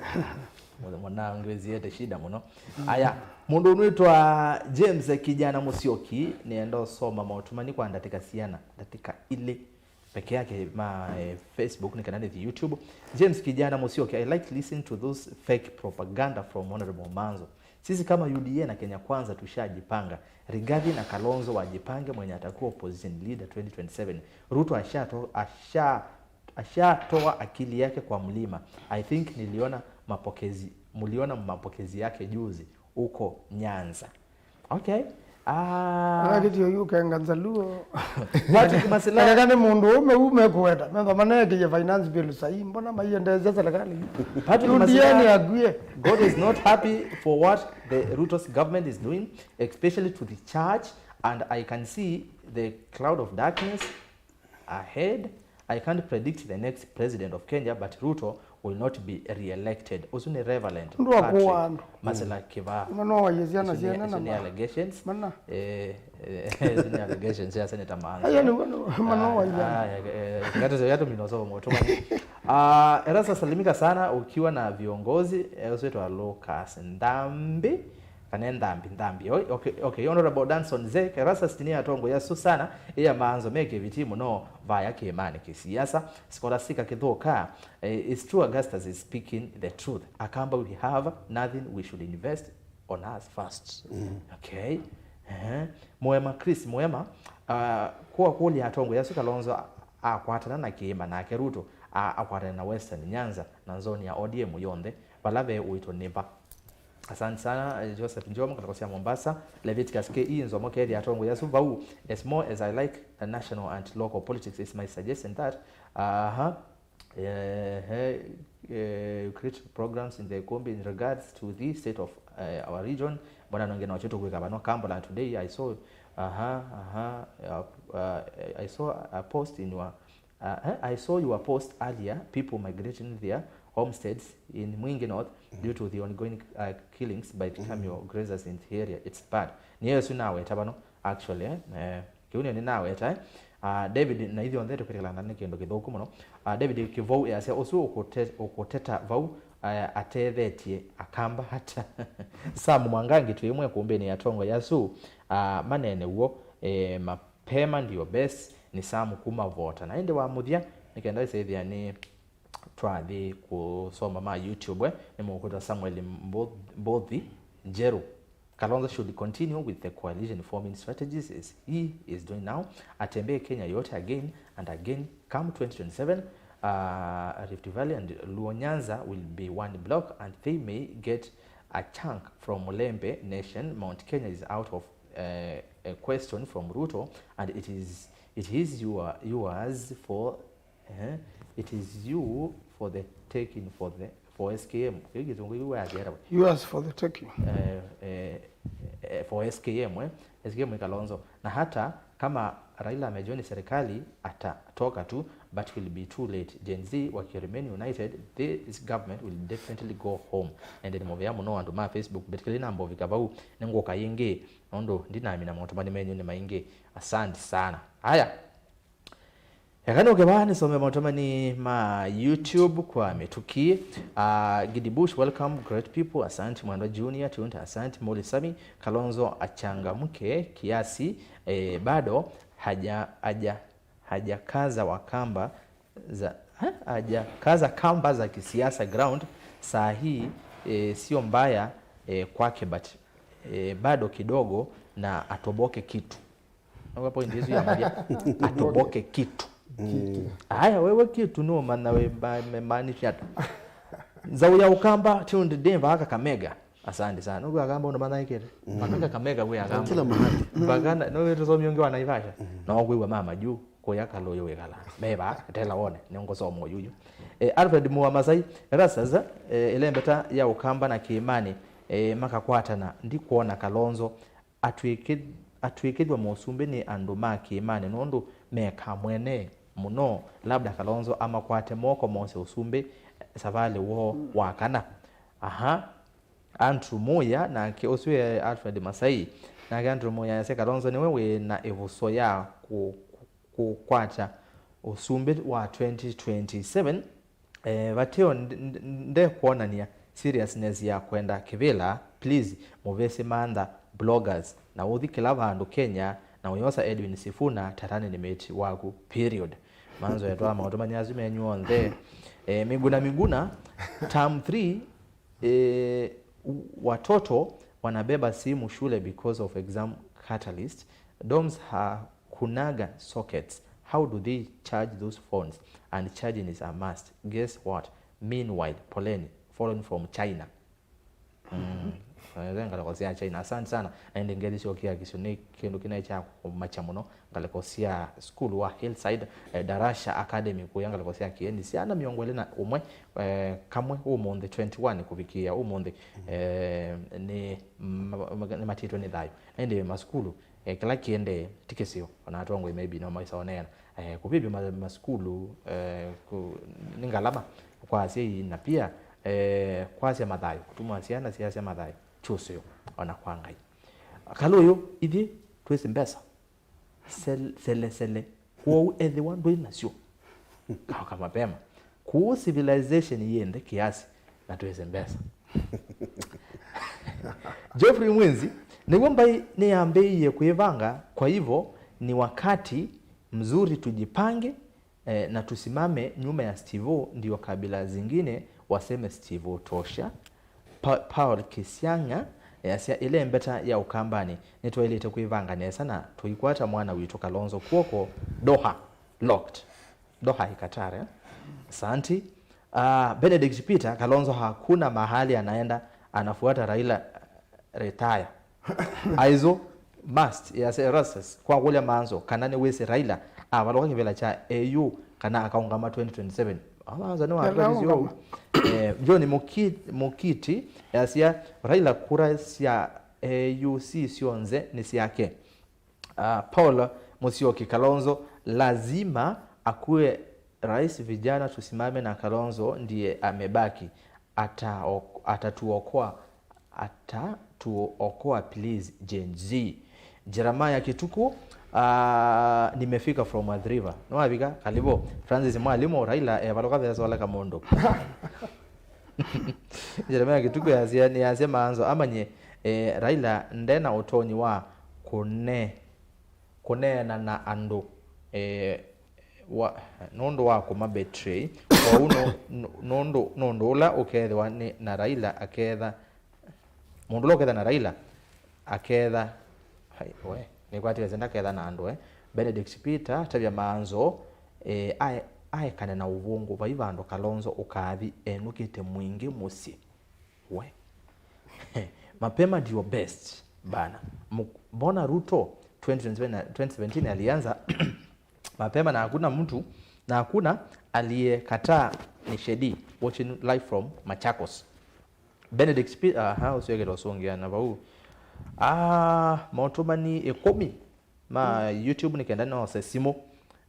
Mwana ngwezi yete shida mũno. Aya, mũndũ ũnwĩtwa James Kijana Musyoki, nĩenda ũsoma maũtũmani kwa ndatĩka siana, ndatĩka ilĩ peke yake ma, eh, Facebook, nĩ kana nĩthi YouTube. James Kijana Musyoki, I like listening to those fake propaganda from Honorable Manzo. Sisi kama U D A na Kenya Kwanza tushajipanga. Rigathi na Kalonzo wajipange mwenye atakuwa opposition leader twenty twenty-seven. Ruto ashato-, asha-, ashatoa akili yake kwa mlima. I think niliona mapokezi, muliona mapokezi yake juzi huko Nyanza. Okay. Ah. Akĩtio yu kenga Nzaluo. Patrick Masila. Kaka nĩ mũndũ ũme ume kũweta. Memba manekĩie finance bill sahi. Mbona maiendesya serikali? Patrick Masila. Akwie. God is not happy for what the Ruto's government is doing, especially to the church, and I can see the cloud of darkness ahead. I can't predict the next president of Kenya, but Ruto will not be re-elected. Ũsu nĩ Reverend Ndwa Patrick kuwa andũ. Masila Kĩvaa. Mwana wa Yesu ana Isu nĩ, ciana isu na nĩ ma-, allegations. Mana. Eh, eh, isu nĩ allegations ya Senator Manzo. Aya nĩ mwana, mwana wa Yesu. Ah, eh, eh, ngato zetu minoso moto. Ah, Erasa, salimika sana ukiwa na viongozi, eh, ũsu wĩtwa Lucas Ndambi. Kana Ndambi, Ndambi. Oi, okay, okay. Honorable Danson Zek, Erastus nĩ atongoya asu sana, ĩya Maanzo me kĩviti mũno, vaya kĩĩmanĩ kĩsiasa. Scholastica Kithuka, eh, it's true, Augustus is speaking the truth. Akamba, we have nothing, we should invest on us first. Mm. Okay. Eh. Mwema, Chris Mwema, ah, kwa kũlya atongoya asu Kalonzo a-, akwatana na kĩĩma nake Ruto, a-, akwatane na Western Nyanza na nzoni ya O D M yonthe, vala ve ũito nĩ va. Asante sana, eh, Joseph Njomo, kutoka cia Mombasa. Leviticus K E Nzomo, kethia atongoya asu vau. As more as I like, uh, national and local politics, is my suggestion that, uh-huh, eh, eh, eh, create programs in the Ikumbi in regards to the state of, eh, our region. Mbona nonge na wachoto kuweka vano Kampala today, I saw, uh-huh, uh-huh, uh, uh, I saw a post in your Uh, eh, I saw your post earlier, people migrating their homesteads in Mwingi North due to the ongoing, uh, killings by the camel grazers in the area. It's bad. Nĩ ĩsu naweta vano, actually, eh, eh, kĩu nĩyo nĩnaweta, eh. Ah, David, na ithyonthe tũkĩtĩkĩlana nĩ kĩndũ kĩthũku mũno. Ah, David Kĩvou easya, ũsu ũkũte-, ũkũteta vau, eh, atethetye Akamba ata? Sam Mwangangi, twĩ ĩmwe kũmbĩnĩ ya tongo yasu, ah, manene w'o, eh, ma- Pema ndio best, nĩ Sam kuma Vota. Na ĩndĩ wa mũthya, nĩ kenda ĩsĩthĩa nĩ twathi kũsoma ma YouTube, eh, nĩ mũkũta Samuel Mbo-, Mbothi Njeru. Kalonzo should continue with the coalition forming strategies as he is doing now. Atembee Kenya yote again and again come twenty twenty-seven. Uh, Rift Valley and Luo Nyanza will be one block and they may get a chunk from Mulembe Nation. Mount Kenya is out of, uh, a question from Ruto, and it is, it is your, yours for, uh, it is you for the taking for the, for S K M. Kĩu kĩzungu kĩu wayasya ata we? Yours for the taking. Uh, uh, uh, for S K M, eh? S K M ĩ Kalonzo. Na hata kama Raila amejoin serikali atatoka tu, but will be too late. Gen Z wakiremain united, this government will definitely go home. And nĩ mũvea mũno andũ ma Facebook, but kĩlĩ namba ũvika vau, nĩngũka yĩngĩ, nũndũ ndinamina maũtũmani menyu nĩ maingĩ. Asante sana. Haya. Eka nũke vaa nĩsome maũtũmani ma YouTube kwa mĩtũkĩ. Uh, Gidi Bush, welcome, great people. Asante Mwendwa Junior, tuned. Asante Molly Sami. Kalonzo achangamke kiasi, eh, bado haja, haja, hajakaza wa kamba za, ha? Hajakaza kamba za kisiasa ground. Saa hii, eh, sio mbaya, eh, kwake, but, eh, bado kidogo na atoboke kitu. Nĩw'a point ĩsu ya mũthya, atoboke kitu. Kitu. Aya, wewe kitu nũmanya wĩmaanisha ata? Nzaũ ya Ũkamba tuned ndĩ vaa Kakamega. Asante sana. Nũkwĩwa Akamba ũndũ manyaĩĩkĩte? Mpaka Kakamega kwĩ Akamba. Kila mahali. Mpaka na- nũwĩtũsomie ũngĩ wa Naivasha. No kwĩw'a mama juu, kũya Kalũyũ wĩkala. Me vaa, etela wone, nĩngũsoma ũyuyu. Eh, Alfred Mua Masai, Erastus, eh, ĩlembeta ya Ũkamba na Kĩĩmanĩ, eh, makakwatana, ndikwona Kalonzo atw'ĩkĩ-, atw'ĩkĩthw'a mũsumbĩ nĩ andũ ma Kĩĩmanĩ nũndũ mekaa mwene mũno, labda Kalonzo amakwate moko mose ũsumbĩ savalĩ woo wa kana. Aha. Andrew Muya, nake ũsu e Alfred Masai, nake Andrew Muya asya Kalonzo nĩwe wĩ na ĩvuso ya kũ-, kũ-, kũkwata ũsumbĩ wa twenty twenty-seven. Eh, vateo nd-, nd-, ndekwonania seriousness ya kwenda kĩvĩla, please, mũvĩsĩ mantha bloggers, na ũthi kĩla vandũ Kenya, na ũyosa Edwin Sifuna ta running mate waku, period. Manzo etwa maũtũmani asu menyu onthe. Eh, Miguna Miguna, term three, eh, watoto wanabeba simu shule because of exam catalyst, dorms ha kunaga sockets. How do they charge those phones? And charging is a must. Guess what? Meanwhile, poleni, following from China. Mm. Eh, ngalĩko sya China. Asante sana. Na ĩndĩ ngethi syokia kĩsio nĩ kĩndũ kĩna kya kũmakya mũno. Ngalĩko sya sukulu wa Hillside, eh, Darasha Academy kũya ngalĩko sya Kĩeni. Syana mĩongo ĩlĩ na ũmwe, eh, kamwe ũmũnthĩ twenty-one kũvikĩĩa ũmũnthĩ, eh, nĩ ma-, ma-, nĩmatĩtwe nĩ thayũ. Na ĩndĩ masukulu, eh, kĩla kĩendee ti kĩseo, ona atongoi maybe no maisa ũneena. Eh, kũvĩvya ma-, masukulu, eh, kũ-, nĩ ngalama kwa asyai na pia, eh, kwasya mathayũ, kũtuma syana syasya mathayũ ti ũseo ona kwa Ngai. Kalũyũ, ithyĩ twĩsĩ mbesa. Sel-, sele sele. Kwoou ethĩwa ndwĩ nasyo, kaoka mapema. Kũũ civilization yĩ nthĩ kĩasi na twĩsĩ mbesa. Geoffrey Mwinzi, nĩw'o mbaĩ nĩyambĩĩie kwĩvanga, kwa hivyo ni wakati mzuri tujipange, eh, na tusimame nyuma ya Steve-O ndio kabila zingine waseme Steve-O tosha. Pa-, Paul Kisiang'a easya, ĩla ĩmbeta ya Ũkambanĩ, nĩtwaĩlĩte kwĩvanga nesa na tũikwata mwana witũ Kalonzo kw'oko. Doha, locked. Doha i Qatar, eh? Asanti. Ah, Benedict Peter, Kalonzo hakuna mahali anaenda, anafuata Raila, retire. Aizo must, easya Erastus, kwakũlya Manzo kana nĩwĩsĩ Raila avalũka kĩvĩla kya A U kana akaũngama twenty twenty-seven. Manzo nĩwatwĩkĩsye ũu. Eh, John Muki-, Mukiti easya Raila kura sya A U si syonthe nĩ syake. Ah, Paul Musyoki, Kalonzo lazima akuwe rais, vijana tusimame na Kalonzo ndiye amebaki. Ata-, atatuokoa, atatuokoa please, Gen Z. Jeremiah Kituku, ah, nimefika from Athi River. Nĩwavika? Karibu. Francis Mwalimu, Raila evalũka vesoleka mũndũ. Jeremiah Kituku yasya, nĩyasya Manzo amanye, eh, Raila ndena ũtonyi wa kũne-, kũneena na andũ, eh, wa, nũndũ wa kũma betray. Kwoou nũ-, nũ-, nũndũ, nũndũ ũla ũkethĩwa nĩ, na Raila aketha, mũndũ ũla ũketha na Raila aketha, hai, we, nĩkwatĩwe ndaketha na andũ, eh. Benedict Peter, tavya Manzo, eh, ae-, aekane na ũvũngũ, vai vandũ Kalonzo ũkathi enũkĩte mwingĩ mũsyĩ. We. Mapema ndio best, bana. Mu-, mbona Ruto twenty twenty-seven na twenty seventeen alianza mapema na hakuna mtu, na hakuna aliyekataa. Ni Shedi, watching live from Machakos. Benedict P-, aha, ũcio ekĩte ũsũngĩa na vau. Ah, motũmani ĩkũmi ma YouTube nĩ kenda nose simũ.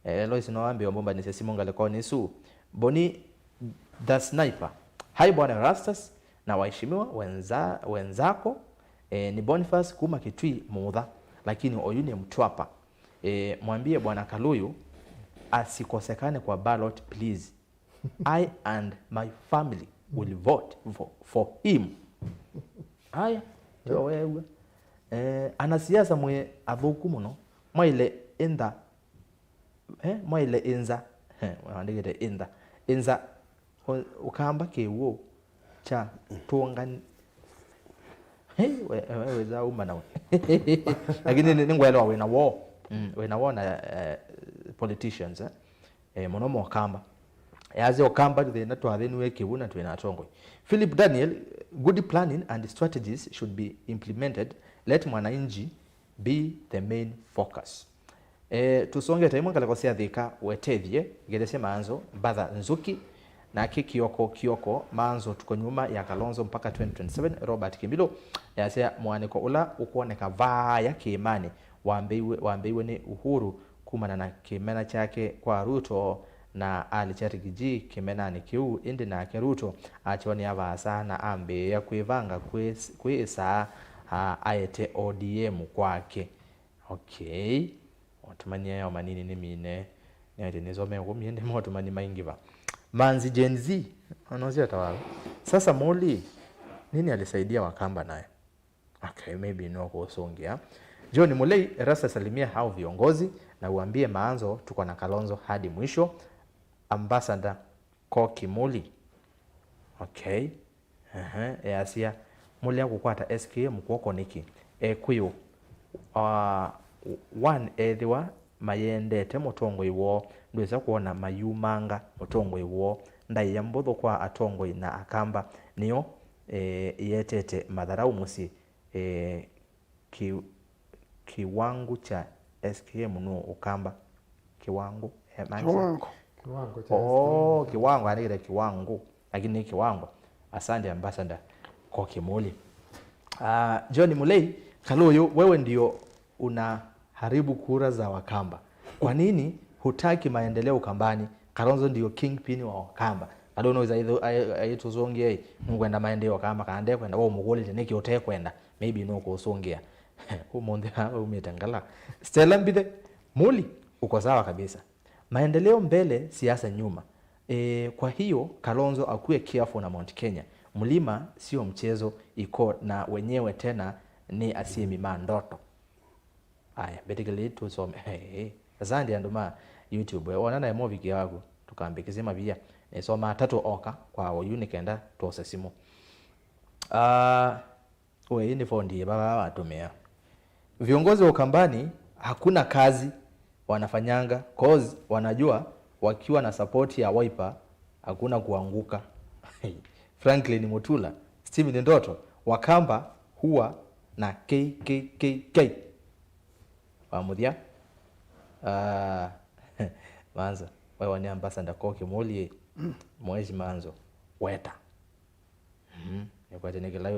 Eh, Lois no ambe ombombanĩsya simũ ngalĩkonĩ isu. Boni the Sniper. Hi bwana Rastas na waheshimiwa wenza, wenzako. Eh, ni Boniface kuma Kitui Mutha, lakini oyu ni Mtwapa. Eh, mwambie bwana Kaluyu asikosekane kwa ballot please. I and my family will vote for, for him. Aya, tio wewe. Eh, anasiasa mwe athũku mũno. Mwaile in the, eh, mwaile inza. Eh, wandĩkĩte in the. Inza, ũ-, ũkamba kĩw'ũ kya tũngani. Hey, we, we, we, za uma nawe. Lakini nĩ, nĩngwelewa wĩna woo. Mm, wĩna woo na, eh, politicians, eh. Eh, mũno mokamba. Yasya ũkamba thĩna twathĩniwe kĩw'ũ na twĩna atongoi. Philip Daniel, good planning and strategies should be implemented. Let mwananchi be the main focus. Eh, tũsongete imwe ngalĩko sya Thika wetethye, ngelesye maanzo, Mbatha Nzuki, nake Kioko Kioko, maanzo tuko nyuma ya Kalonzo mpaka twenty twenty-seven, Robert Kimbilu, yasya mũanĩko ũla ũkwoneka vaaya kĩĩmanĩ wambĩiwe, wambĩiwe nĩ Uhuru kumana na kĩmena kyake kwa Ruto, na alĩkya Rigiji kĩmenanĩ kĩu, ĩndĩ nake Ruto akyonea vaasa na ambĩĩa kwĩvanga kwĩ-, kwĩsaa, a-, aete O D M kwake. Okay. Motũmani aya o manini nĩ mine. Nĩaĩtye nĩsome ũkũmi ĩndĩ motũmani maingĩva. Manzi Gen Z, onosya ta wala. Sasa Muli, nini alisaidia Wakamba naye? Okay, maybe no kũsũngĩa. John Mulei, Rasta salimia hao viongozi na uambie Maanzo tuko na Kalonzo hadi mwisho. Ambassador Koki Muli. Okay. Ehe, easya, Mulea kũkwata S K M kw'oko nĩkĩ? Ekũyũ, ah, one ethĩwa mayendete mũtongoi woo, ndwĩsa kwona mayumanga mũtongoi woo. Ndaĩa mbũthũ kwa atongoi na Akamba, nĩyo, eh, ĩetete matharaũ mũsyĩ, eh, ki-, kiwangu cha S K M nũ Ũkamba? Kiwangu, eh, manisha? Kiwango. Kiwango cha Oh, S K M. Kiwango, andĩkĩte kiwangu, lakini nĩ kiwango. Asante, Ambassador Koki Muli. Ah, John Mulei, Kalũyũ, wewe ndio unaharibu kura za Wakamba. Kwa nini hutaki maendeleo Ukambani? Kalonzo ndio kingpin wa Wakamba. Kalũyũ no iza ithu-, ai-, aitũsũngĩa, ĩ, nũkwenda maendeleo Wakamba, kana ndekwenda, wa ũmũkũlĩte, nĩkĩ ũtekwenda? Maybe no kũsũngĩa. Ũmũnthĩ aa waumĩte ngala. Stella Mbithe, Muli, uko sawa kabisa. Maendeleo mbele, siasa nyuma. E, kwa hiyo, Kalonzo akuwe careful na Mount Kenya. Mlima sio mchezo, iko na wenyewe tena ni asiemi ma ndoto. Aya, mbĩtĩkĩlei tũsome. Hey, asante andũ ma YouTube. Wona nae movikia waku, tũkambĩkĩsye mavia. Nĩsoma atatũ oka kwa oyu nĩ kenda twose simũ. Ah, we, hii ni fondi baba watũmĩa. Viongozi wa Ukambani hakuna kazi wanafanyanga, cause wanajua wakiwa na support ya Wiper hakuna kuanguka. Franklin Mutula, Steven Ndoto, Wakamba huwa na K K K K. Wa mũthya. Ah, Manza, wewe ni ambassador Koki Muli, Mweshi Manzo, weta. Mhm. Nĩkwatya nĩ kĩla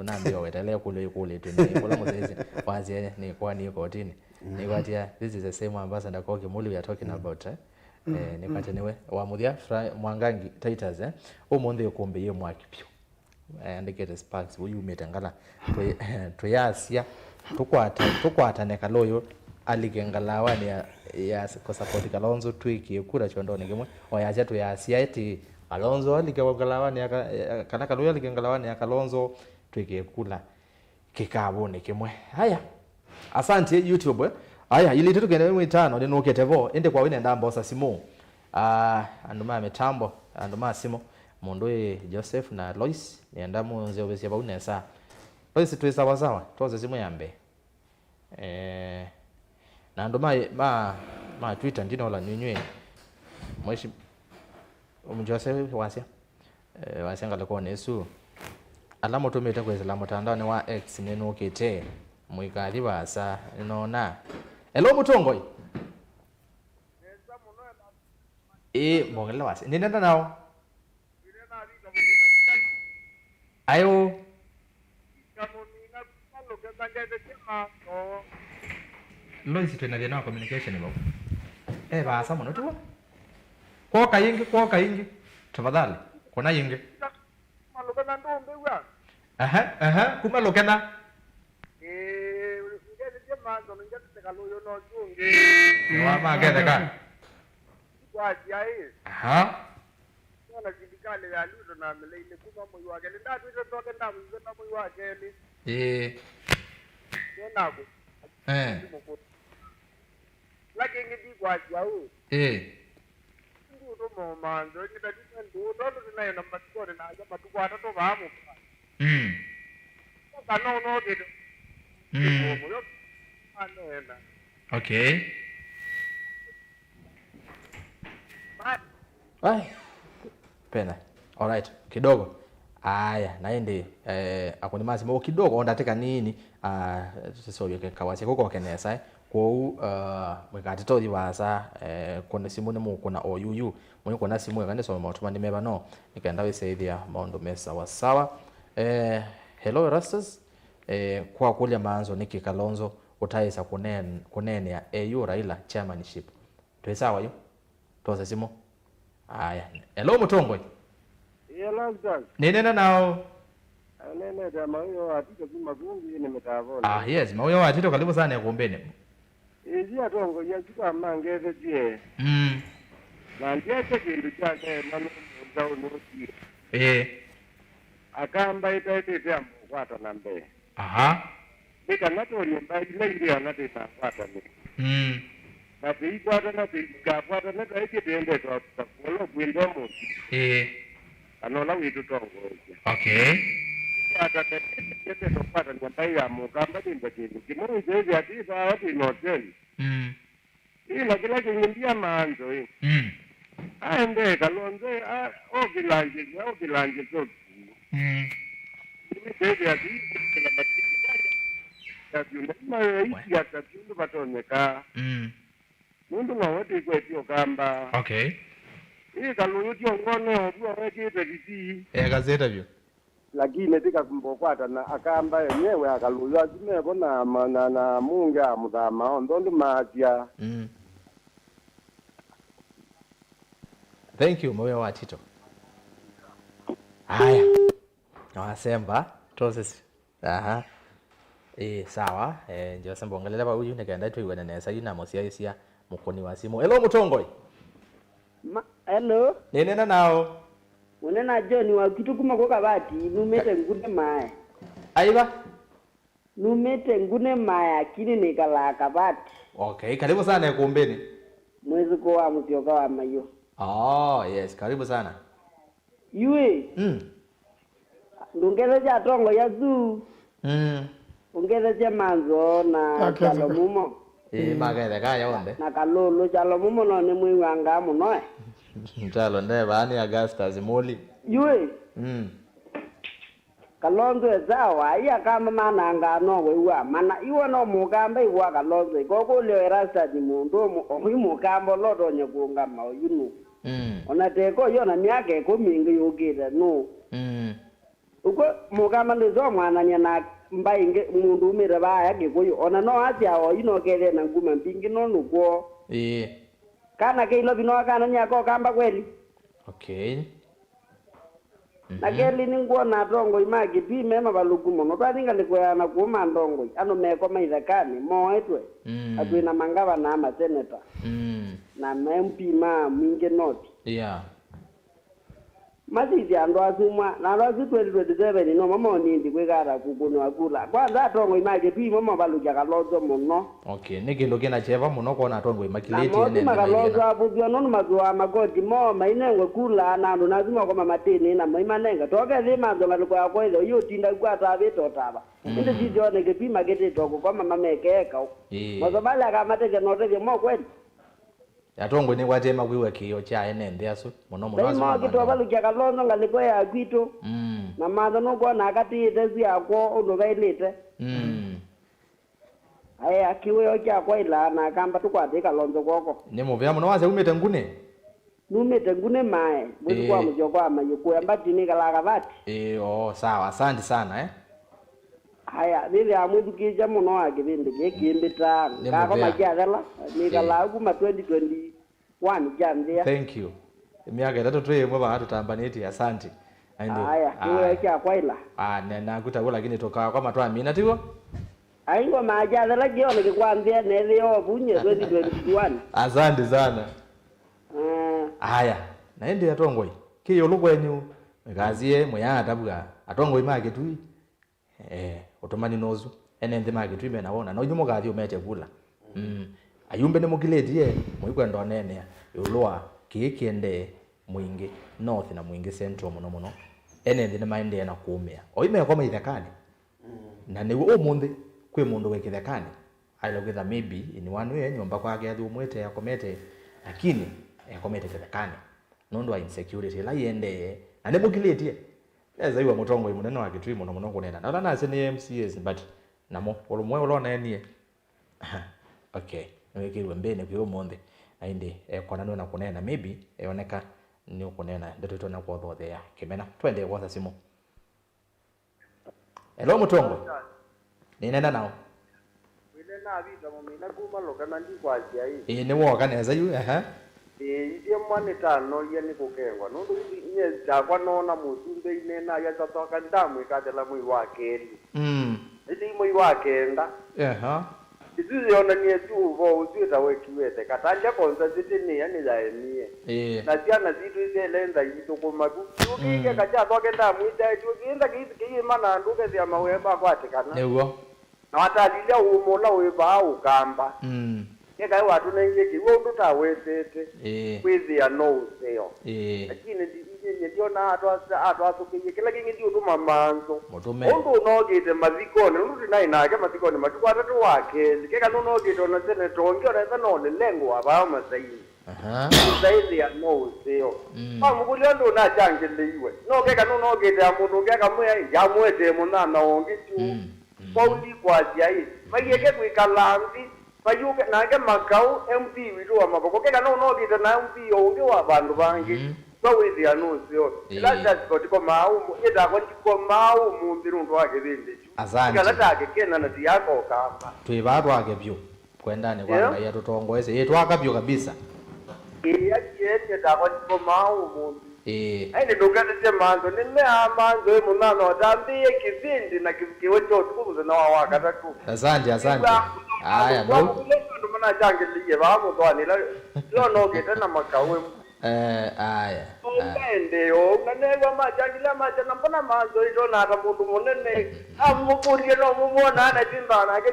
ũnambĩa wetelee kũlya ĩkũlĩtw'e nĩ kũla mũsyaĩĩsya wasya nĩ kwa nĩ kotinĩ. Nĩkwatya, this is the same ambassador Koki Muli we are talking about, eh? Eh, nĩkwatya nĩwe wa mũthya Fra-, Mwangangi Titus, eh? Ũmũnthĩ ĩkũmbĩ yĩ mwaki pyũ. Eh, andĩkĩte Sparks, ũyumĩte ngala. Twĩ-, twĩyasya, tũkwata-, tũkwatane Kalũyũ alike ngalawanĩ ya, ya kũsapoti Kalonzo twĩkĩe kura kyondonĩ kĩmwe. Oyasya twĩyasya ĩtĩ, Kalonzo alike ngalawanĩ ya Ka-, ya, kana Kalũyũ alike ngalawanĩ ya Kalonzo, twĩkĩe kula kĩkavũnĩ kĩmwe. Haya. Asante YouTube. Haya, ilĩ itatu kenda ĩmwe itano nĩnũkĩte vo, ĩndĩ kwa wĩ nenda mbosa simũ. Ah, andũ ma mĩtambo, andũ ma simũ, mũndũ ĩ Joseph na Lois, nĩenda mũnzeũvĩsye vau nesa. Lois, twĩ sawa sawa, twose simũ ya mbee. Eh, na andũ ma, ma, ma Twitter ndinola nywinywĩ. Mweshi-, um, Jose wasya, eh, wasya ngalĩkonĩ ĩsu. Ala mũtũmĩte kwĩsĩla mũtandaonĩ wa X nĩnũkĩte. Mũikathi vaasa, nĩnoona. Hello, Mũtongoi. Ĩĩ, mbongelele wasya. Nĩnenda nao. Ayo. Lois, twĩna thĩna wa communication vau. E vaasa mũno, tiw'o? Kwoka yĩngĩ, kwoka yĩngĩ. Tafadhali, kũna yĩngĩ. Malũkena ndũmbĩw'a. Aha, aha, kuma Lũkena. Ĩĩ, ngethĩtye manzo, nĩngetĩte kalũyũ no kĩũngĩ. Nĩwamaketheka. Kwasya ĩ. Aha. Nona silikalĩ ya Ruto na mĩleile kuma mwei wa kelĩ. Ndatwĩte toke ndamwĩw'a na mwei wa kelĩ. Ĩĩ. Nĩnakũ. Eh. Lakini ndikwasya ũũ. Ĩĩ. Ndũtũma ũmanthĩ, ĩngĩ ta ndine ndũũ, tondũ tũnaĩ na matukũnĩ na aja matukũ atatũ vaa mũka. Mm. Kana ũnokĩte. Mm. Mũyo aneena. Okay. Bye. Ai. Pena. Alright, kidogo. Aya, na ĩndĩ, eh, akũni ma simũ kidogo, o ndatĩka nini, ah, tũsovye kawasya kau koke nesa, eh. Kwoou, ah, mwĩkatĩte ũthi vaasa, eh, kũna simũ nĩmũkũna o yuyu. Mũikũna simũ eka nĩsome maũtũmani meva no, nĩkenda wĩsĩthĩa maũndũ me sawa sawa. Eh, hello, Erastus. Eh, kwa kũlya manzo nĩkĩ Kalonzo ũtaĩsa kũneen-, kũneenea e yu Raila chairmanship? Twĩ sawa yu? Twose simũ. Aya. Hello, Mũtongoi. Ĩĩ, Erastus. Nĩnena nao. Anenete Mawĩo wa Tito kuma Vungi nĩ mĩtavonĩ. Ah, yes, Mawĩo wa Tito, karibu sana ĩkũmbĩnĩ. Ĩĩ, atongoi asu kwa mangethetye. Mm. Na ndiete kĩndũ kya neema nũmũnza ũnũsie. Ĩĩ. Akamba ĩtaĩlĩte amũkwata na mbee. Aha. Nĩ kana tonye mbaĩ ila ingĩ ana tĩnakwatane. Mm. Na tĩikwatana, tĩikakwatane taĩ kĩtendetwe kũla kwĩndwa mũndũ. Ĩĩ. Kana ũla wĩtũtongoesya. Okay. Kwatane, tĩtendetwe kwatany'a mbaĩ ya mũkamba nĩ nza kĩndũ kĩmwe wĩsĩthĩa tĩ vaa twĩ na ũteni. Mm. Ĩla kĩla kĩngĩ ndia manzo ĩ. Mm. Aendee Kalonzo ĩ, a, okĩlangĩsya, okĩlangĩsya ũkĩlĩ. Mm. Nĩwĩsĩthĩa ti kĩla matukũ ya syũnda. Mayo isiasa syũndũ vatonyekaa. Mm. Nũndũ nowe tĩkwetye ũkamba. Okay. Ĩ Kalũyũ ti ongone ovu awekĩte vitii. Ekasĩte vyũ. Lakini ti kakumba ũkwatana akamba enyewe akalũyũ asu mevo na, ma-, na, na mũnge a mũthama onthe ũndũ maasya. Mm. Thank you, Mawĩa wa Tito. Aya. Wasemba, tose si-, aha. Ĩĩ, sawa. Eh, njose mbongelele vau yu nĩkenda twĩw'ane nesa yu na mũsyaĩĩsya mũkũni wa simũ. Hello, Mũtongoi. Ma-, hello. Nĩnena nao. Ũnena John wa Kituku kuma kũ Kavati, numĩte Ngunĩ mae. Aiva? Numĩte Ngunĩ mae, lakini nĩkalaa Kavati. Okay, karibu sana ĩkũmbĩnĩ. Mwĩthukũ wa Mũsyoka wa Mayũ. Oh, yes, karibu sana. Yu ĩ. Mm. Ndũngethesya atongoi asu. Mm. Ũngethesya manzo na Aketheka. Kyalo mumo. Ĩĩ, mm, maketheka yonthe. Na Kalũlũ kyalo mumo no nĩmwĩw'angaa mũno, eh. Kyalo ndevaa nĩ Augustus Muli. Yu ĩ. Mm. Kalonzo e sawa, ai akamba manangaa no wĩw'a. Mana iwe no mũkamba ĩvwa Kalonzo. Ikokũlyo Erastus mũndũ ũmwe, oyu mũkamba ũla ũtonye kũũngama oyu nũ? Mm. Ona teko yo na myaka ĩkũmi ĩngĩ yũkĩte nũ? Mm. Ũkw'o mũkamba ndwĩsa ũmwanany'a na mbaĩ ĩngĩ, mũndũ umĩte vaaya Kĩkũyũ. Ona no asya oyu no kethĩe na nguma mbingĩ nũndũ kwoo. Ĩĩ. Kana ke Ilovi no akanany'a akokamba kweli? Okay. Na, mhm, kelĩ nĩngwona atongoi ma Kitui me mavalũku mũno. Twathi ngalĩko ya na kũũ ma ndongoi, andũ mekoma ithekanĩ, moetwe, mm, na twĩ na mangavana, maseneta, mm, na ma M P ma Mwingĩ North. Yeah. Masisye andũ asu mwa, na andũ asu twenty twenty-seven no mamonindi kwĩka ata kũkũnwa kula. Kwanza atongoi ma Kitui mo mavalũkya Kalonzo mũno. Okay, nĩ kĩndũ kĩna kyeva mũno kwona atongoi makilĩtie. Na mosu ene makalonzwa avũthw'a nũndũ masũaa makoti moo mainengwe kula na andũ nasu makoma matĩnĩ na maimanenga. Tokethĩ manzo ngalĩko yakwa ĩthe ũyĩ ũtinda kw'o atavĩte ũtava. Mm. Ĩndĩ sisyoone kĩpima kĩtĩtwe kũkoma mamekee kaũ. Ĩĩ. Masovalĩ akamatethya na ũtethyo mo kweli? Atongoi nĩkwatie makwĩw'a kĩĩo kya ene nthĩ asu mũno mũno asu ma mandongo. Kĩtovalũkya Kalonzo ngalĩko ya kwitũ. Mm. Na manzo nũkwona akatĩĩte su ya kwoo ũndũ vaĩlĩte. Mm. Aya, kĩwĩo kya kwaĩla na akamba tũkwatĩe Kalonzo kw'oko. Nĩ mũvea mũno. Wasya umĩte Nguni? Numĩte Nguni mae, mwĩtu kwa Ĩĩ. mũsyoko wa Mayũ kũya Mbati nĩkalaa Kavati. Ĩĩ, oo, sawa. Asante sana, eh. Aya, nĩthĩaa mwĩthukĩĩsya mũno wa kĩvĩndĩ kĩĩ kĩmbĩtaa. Nĩ Ngakoma mũvea. Kyathela, nĩkalaa Ĩĩ. kuma twenty twenty-one kyanthĩa. Thank you. Myaka ĩtatũ twĩ ĩmwe vaa tũtambanĩtye. Asante. Aindi. Aya, kĩwĩo kya kwaĩla. Ah, ne-, naku taw'o, lakini tũkakoma twamina, tiw'o? Aingwa maakyathela kĩoneke kwanzĩa nethĩwa ovunye twenty twenty-one. Asante sana. Ah. Aya, na ĩndĩ atongoi, kĩ ĩũlũ kwenyu, mĩkasie mũyaa atavw'a, atongoi ma Kĩtui, eh, ũtũmani nũsu, ene nthĩ ma Kĩtui mena wona, na inyu mũkathi ũmete vula. Mm. Ayumbe nĩmũkilĩtie, mũikwenda ũneenea ĩũlũ wa kĩĩ kĩendee Mwingĩ North na Mwingĩ Central mũno mũno. Ene nthĩ nĩmaendee na kũũmĩa. Oimekwa maithekanĩ. Na nĩw'o ũmũnthĩ kwĩ mũndũ wĩ kĩthekanĩ, aĩle kwĩtha maybe in one way nyũmba kwake athũmwĩte akomete, lakini ekomete kĩthekanĩ nũndũ wa insecurity ĩla ĩendee. Na nĩmũkilĩtye, nesa ĩw'a mũtongoi mũnene wa Kĩtui mũno mũno kũneena na ũla nasya nĩ M C As, but namo ũlũmwe ũla ũneenie, okay, nĩwĩkĩiwe mbĩnĩ kwĩ ũmũnthĩ, na ĩndĩ ekona nũna kũneena, maybe eoneka nĩũkũneena ndeto ĩtonya kũothothea kĩmena. Twendee kwosa simũ. Hello, Mũtongoi. Nĩnena nao. Wĩnena Vita Mũmina kuma Lũkana ndikwasya ĩ. Ĩĩ, nĩwooka nesa yu, ehe. Ĩĩ, ithyĩ mwa nĩtanoie nĩ kũkengwa. Nũndũ nyie kyakwa noona mũsumbĩ inena yasathoka ndamwĩkathela mwei wa kelĩ. Mm. Ĩndĩ mwei wa kenda. Ehe. Ĩsu yonanie tu ũvoo ũsu ĩtawekiwete. Katalya Consultancy nĩya nĩyaemie. Ĩĩ. Na syana sitũ isyaĩle nza iithũkũma vu. Kĩu kĩĩ Mm. keka kyathoke ndamwĩsyaĩtye ũkĩĩ nza kĩithi kĩyĩma na andũ ũkethĩa mawĩa makwatĩkana. Nĩw'o. Na watalilya ũũma ũla wĩ vaa ũkamba. Mm. Keka watũnengie kĩw'ũ ũndũ tawetete. Ĩĩ. Kwĩthĩa no ũseo. Ĩĩ. Lakini ndi-, ndi-, ndi-, ndiona atwasa-, atwasũkĩie. Kĩla kĩngĩ ndiũtũma manzo. Mũtũme. Ũndũ ũnookĩte mathikonĩ, ũndũ tũnaĩ nake mathikonĩ matukũ atatũ wa kelĩ. Keka nũnookĩte ona seneta ũngĩ, ona ethwa no Lelengo wa vaa Masaini. Aha. Ũtaĩthĩa no ũseo. Mm. Wamũkũlya ũndũ ũnachangĩlĩiwe. No keka nũnookĩte ya mũndũ ũngĩ akamwĩa, "Ĩ, yamũetee mũnyanya ũngĩ tu." Mm. Mm. Kwou ndikwasya ĩ, maieke kwĩkala nthĩ, mayũke, nake Makau, M P witũ wa Mavoko. Keka nũnookĩte na M P o ũngĩ wa vandũ vangĩ. Mm. Kwa wĩthĩa nũseo. Ĩĩ. Ĩla Scott ndikomaa ũmũ-, ĩtakwa ndikomaa ũmũnthĩ nũndũ wa kĩvĩndĩ kyu. Asante. Kana take kena na tiaka ũkamba. Twĩ vaa twake vyũ. Kwendanĩ kwa Yeah. Ngai atũtongoesye. Ĩĩ, twaka vyũ kabisa. Ĩĩ, atie nyie ndakwa ndikomaa ũmũnthĩ. Ĩĩ. Aĩ nĩndũkethesye manzo, nĩnea manzo ĩ mũnyanya ũtambĩĩe kĩvĩndĩ na kĩ-, kĩw'ũ kya ũtukũ mũthenya wa wakatatũ. Asante, asante. Aya, mau. Andũ manachangĩlĩie vaa mũthwani, ĩla, ĩla nokĩte na Makau. Eh, aya, aya. Ũkaendee ũu, na neew'a machangĩlya macha, na mbona manzo ito na ata mũndũ mũnene? Amũkũlye no mũmwona na timba nake.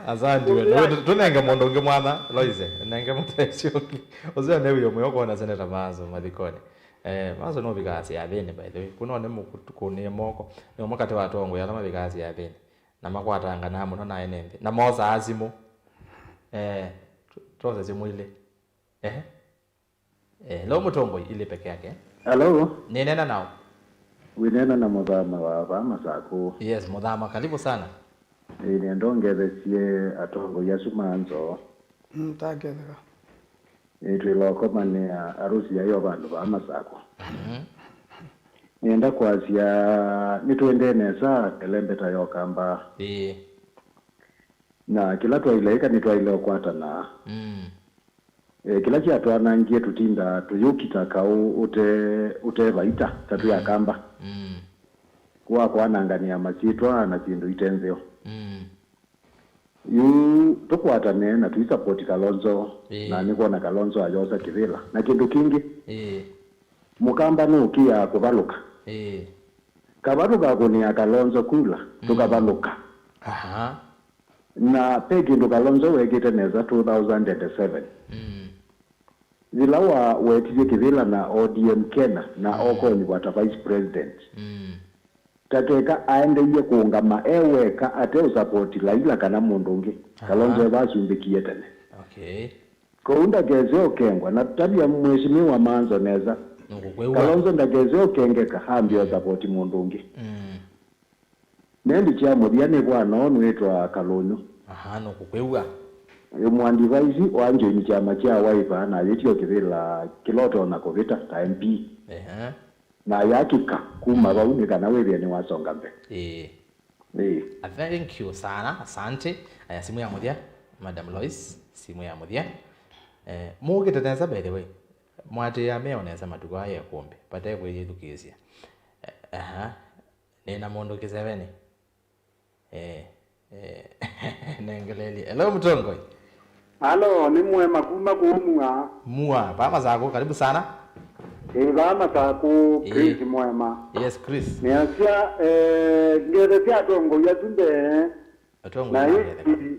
Asante we. Nĩwe tũ-, tũnenge mũndũ ũngĩ mwana, Loise. Nenge mũtesi ũngĩ. Ũseo nĩ wĩo mwĩo kwona Seneta Maso mathikonĩ. Eh, Maso nũvikaa syathĩnĩ, by the way. Kuno nĩ mũkũnĩe moko. Nĩ ũmwe katĩ wa atongoi ala mavikaa syathĩnĩ. Na makwatanganaa mũno na ene nthĩ. Na mosaa simũ. Eh, tu-, tose simũ ilĩ. Ehe. Eh, hello, Mũtongoi, ilĩ peke yake. Hello. Nĩnena nao. Wĩnena na Mũthama wa vaa Masakũ. Yes, Mũthama, karibu sana. Ĩĩ, nĩenda ũngethesye atongoi asu ma nzoo. Mm, taketheka. Ĩĩ, twĩla ũkomanĩa arusi ayo vandũ vaa Masakũ. Mhm. Nĩenda kwasya nĩtũendee nesa kelembeta yokamba. Ĩĩ. Na kĩla twaile ĩka nĩtwaile ũkwatana. Mm. Eh, kĩla kyatwanangie tũtinda tũyũkita kaũ ũte, ũte vaita, ta twĩ Mm. akamba. Mm. Wa kwananganĩa masyĩtwa na syĩndũ ite nzeo. Mm. Yu tũkwatane na tũisapoti Kalonzo, Ĩĩ. na nĩkwona Kalonzo ayosa kĩvĩla. Na kĩndũ kĩngĩ, Ĩĩ. Mũkamba nũkĩaa kũvalũka. Ĩĩ. Kavalũka kũnĩa Kalonzo kula, Mm. tũkavalũka. Aha. Na pe kĩndũ Kalonzo wekĩte nesa two thousand and seven. Mm. Yĩla wa wetilye kĩvĩla na O D M Kenya na Mm. okonyivwa ta vice president. Mm. Ta keka aendeie kũũngama e weka ate ũsapoti Laila kana mũndũ ũngĩ. Aha. Kalonzo eva asumbĩkie tene. Okay. Kwoou ndakese ũkengwa na tavya Mheshimiwa Manzo nesa. Nũkũkwĩw'a. Kalonzo ndakese ũkengeka ambie Mm. ũsapoti mũndũ ũngĩ. Mm. Nendi kya mũthya nĩ vwana ũũ wĩtwa Kalũnyũ. Aha, nũkũkwĩw'a. Ĩ mũandivaisi wa njoini kyama kya Wiper na ayĩtio kĩvĩla kĩla ũtonya kũvĩta ta M P. Ehe. Na yakĩka kuma vau nĩ kana wĩthĩe nĩwasonga mbee. Ĩĩ. Ĩĩ. Ah, thank you sana, asante. Aya, simu ya mũthya, Madam Lois, simu ya mũthya. Eh, mũkĩte nesa, by the way. Mwatĩĩa mĩao nesa matukũ aya ĩkũmbĩ, vate kwĩyĩthukĩĩsya. Eh, aha. Nĩ na mũndũ kĩsevenĩ. Eh, eh, nengelelie. Hello, mũtongoi. Alo, nĩ Mwema kuma kũu Mua. Mua, vaa Masakũ, karibu sana. Ĩ vaa Masakũ, Ĩ. Chris Mwema. Yes, Chris. Nĩasya, eh, ngethe sya atongoi asu mbee. Atongoi na mangetheka. Ĩĩ,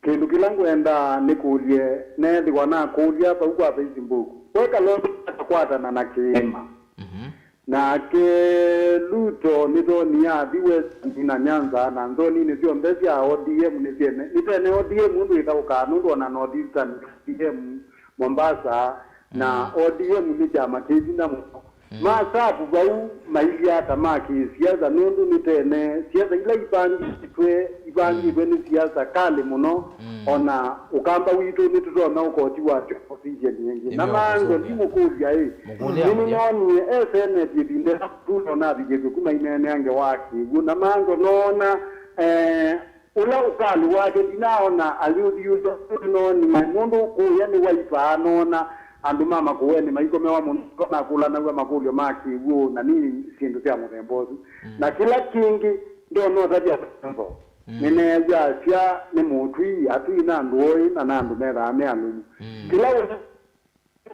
kĩndũ kĩla ngwendaa nĩkũlye, neethĩwa nakũlya vau kwa Facebook. We Kalonzo akakwatana na kĩĩma. Mhm. Nake Ruto nĩtwonie athi Western na Nyanza na nzoninĩ syonthe sya O D M nĩsyene. Nĩtene O D M ũndũ ĩthaũkaa nũndũ ona North Eastern O D M Mombasa na O D M nĩ kyama kĩ vinya mũno. Masavu vau mailye ata ma kĩ-siasa nũndũ nĩtene siasa ila ivangĩtwe ivangĩtwe nĩ siasa kalĩ mũno. Ona Ũkamba witũ nĩtũtonya ũkotiwa opposition ĩngĩ. Na Nĩmeo Manzo kũsũvĩa. Ndimũkũlya ĩ, Mũkũlya nĩnĩ amũthya. Noonie e senate ĩvinda ĩla Ruto navikĩtwe kuma ineeneange wa kĩw'ũ. Na Manzo noona eh, ũla ũkalĩ wake ndinaona ayũthiũlya nĩnoonie nũndũ kũya nĩ Wiper noona andũ ma Makueni maikomewa mũno makũlanaw'a makũlyo ma kĩw'ũ na nini syĩndũ sya mũthemba ũsu. Na kĩla kĩngĩ ndoona ũtavya Manzo. Nĩneew'a asya nĩ Mũtwii, Atwii nĩ andũ oĩ na nĩ andũ methaa me alũmu. Kĩla ũla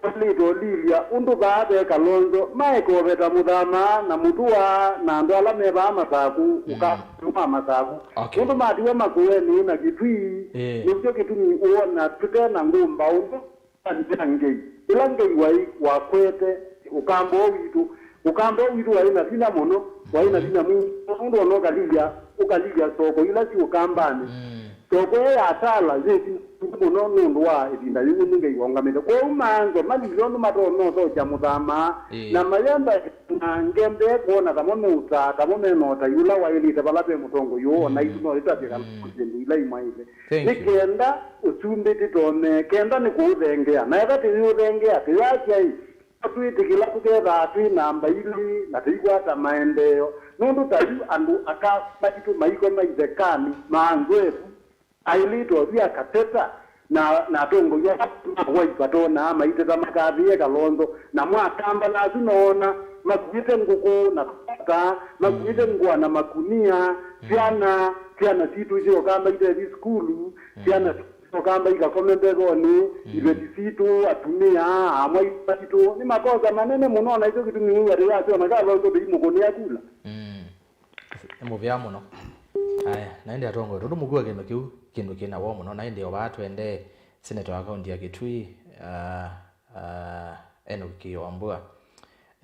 ũlĩte ũlilya ũndũ vaa ve Kalonzo maekove ta Mũthamaa na Mũtua na andũ ala me vaa Masaku ũkamba ma Masaku. Okay. Nũndũ matiwe Makueni na Kitui. Ĩĩ. Nĩkyo kĩtumi ũona tũte na ngũmba ũndũ Kanisa Ngei, ĩla Ngai waĩ wakwete Ũkamba ũũ witũ. Ũkamba ũũ witũ waĩ na vinya mũno, waĩ na vinya mwingĩ, nũndũ ona ũkalilya, ũkalilya soko ila syĩ Ũkambanĩ. Soko ĩyo ya Tala yĩ vinya mwingĩ mũno nũndũ wa ĩvinda yĩu nĩ Ngai waũngamĩte. Kwoou Manzo malilye ũndũ matonya ũthokya Mũthamaa, na mayenda na ngembee kwona tamo meũtaa, tamo mena ũtai ũla waĩlĩte vala ve mũtongoi ũũ, o naitũ no ĩtavye kana syĩndũ ila imwaĩle. Thank you. Nĩ kenda ũsumbĩ tĩtonee, kenda nĩ kũũthengea. Na ethwa tĩyĩũthengea, tĩyasya-ĩ, twĩtĩkĩla tũkethaa twĩ namba ilĩ na tũikwata maendeeo. Nũndũ ta yu andũ aka maitũ maikoma ithekanĩ, maanzwevu, aĩlĩte ũthi akateta, na, na atongoi ala ma Wiper tonaa maiteta makathĩĩe Kalonzo, namo Akamba na asu noona makuĩte ngũkũ na tũkota, makuĩte ngũa na makunia, syana, syana sitũ syoka maitethi sukulu, syana syoka ikakome mbevonĩ, iveti sitũ, atumĩa, amwaitũ maitũ. Nĩ makosa manene mũno, na ĩkyo kĩtumi wĩw'a tũyasya ona Kalonzo ndĩimũkũnĩa kula. Nĩ mũvea mũno. Aya, na ĩndĩ atongoi, tondũ mũkua kĩndũ kĩu, kĩndũ kĩna woo mũno, na ĩndĩ o vaa tũendee, seneta wa kaunti ya Kitui, ah, ah, Enock Wambua,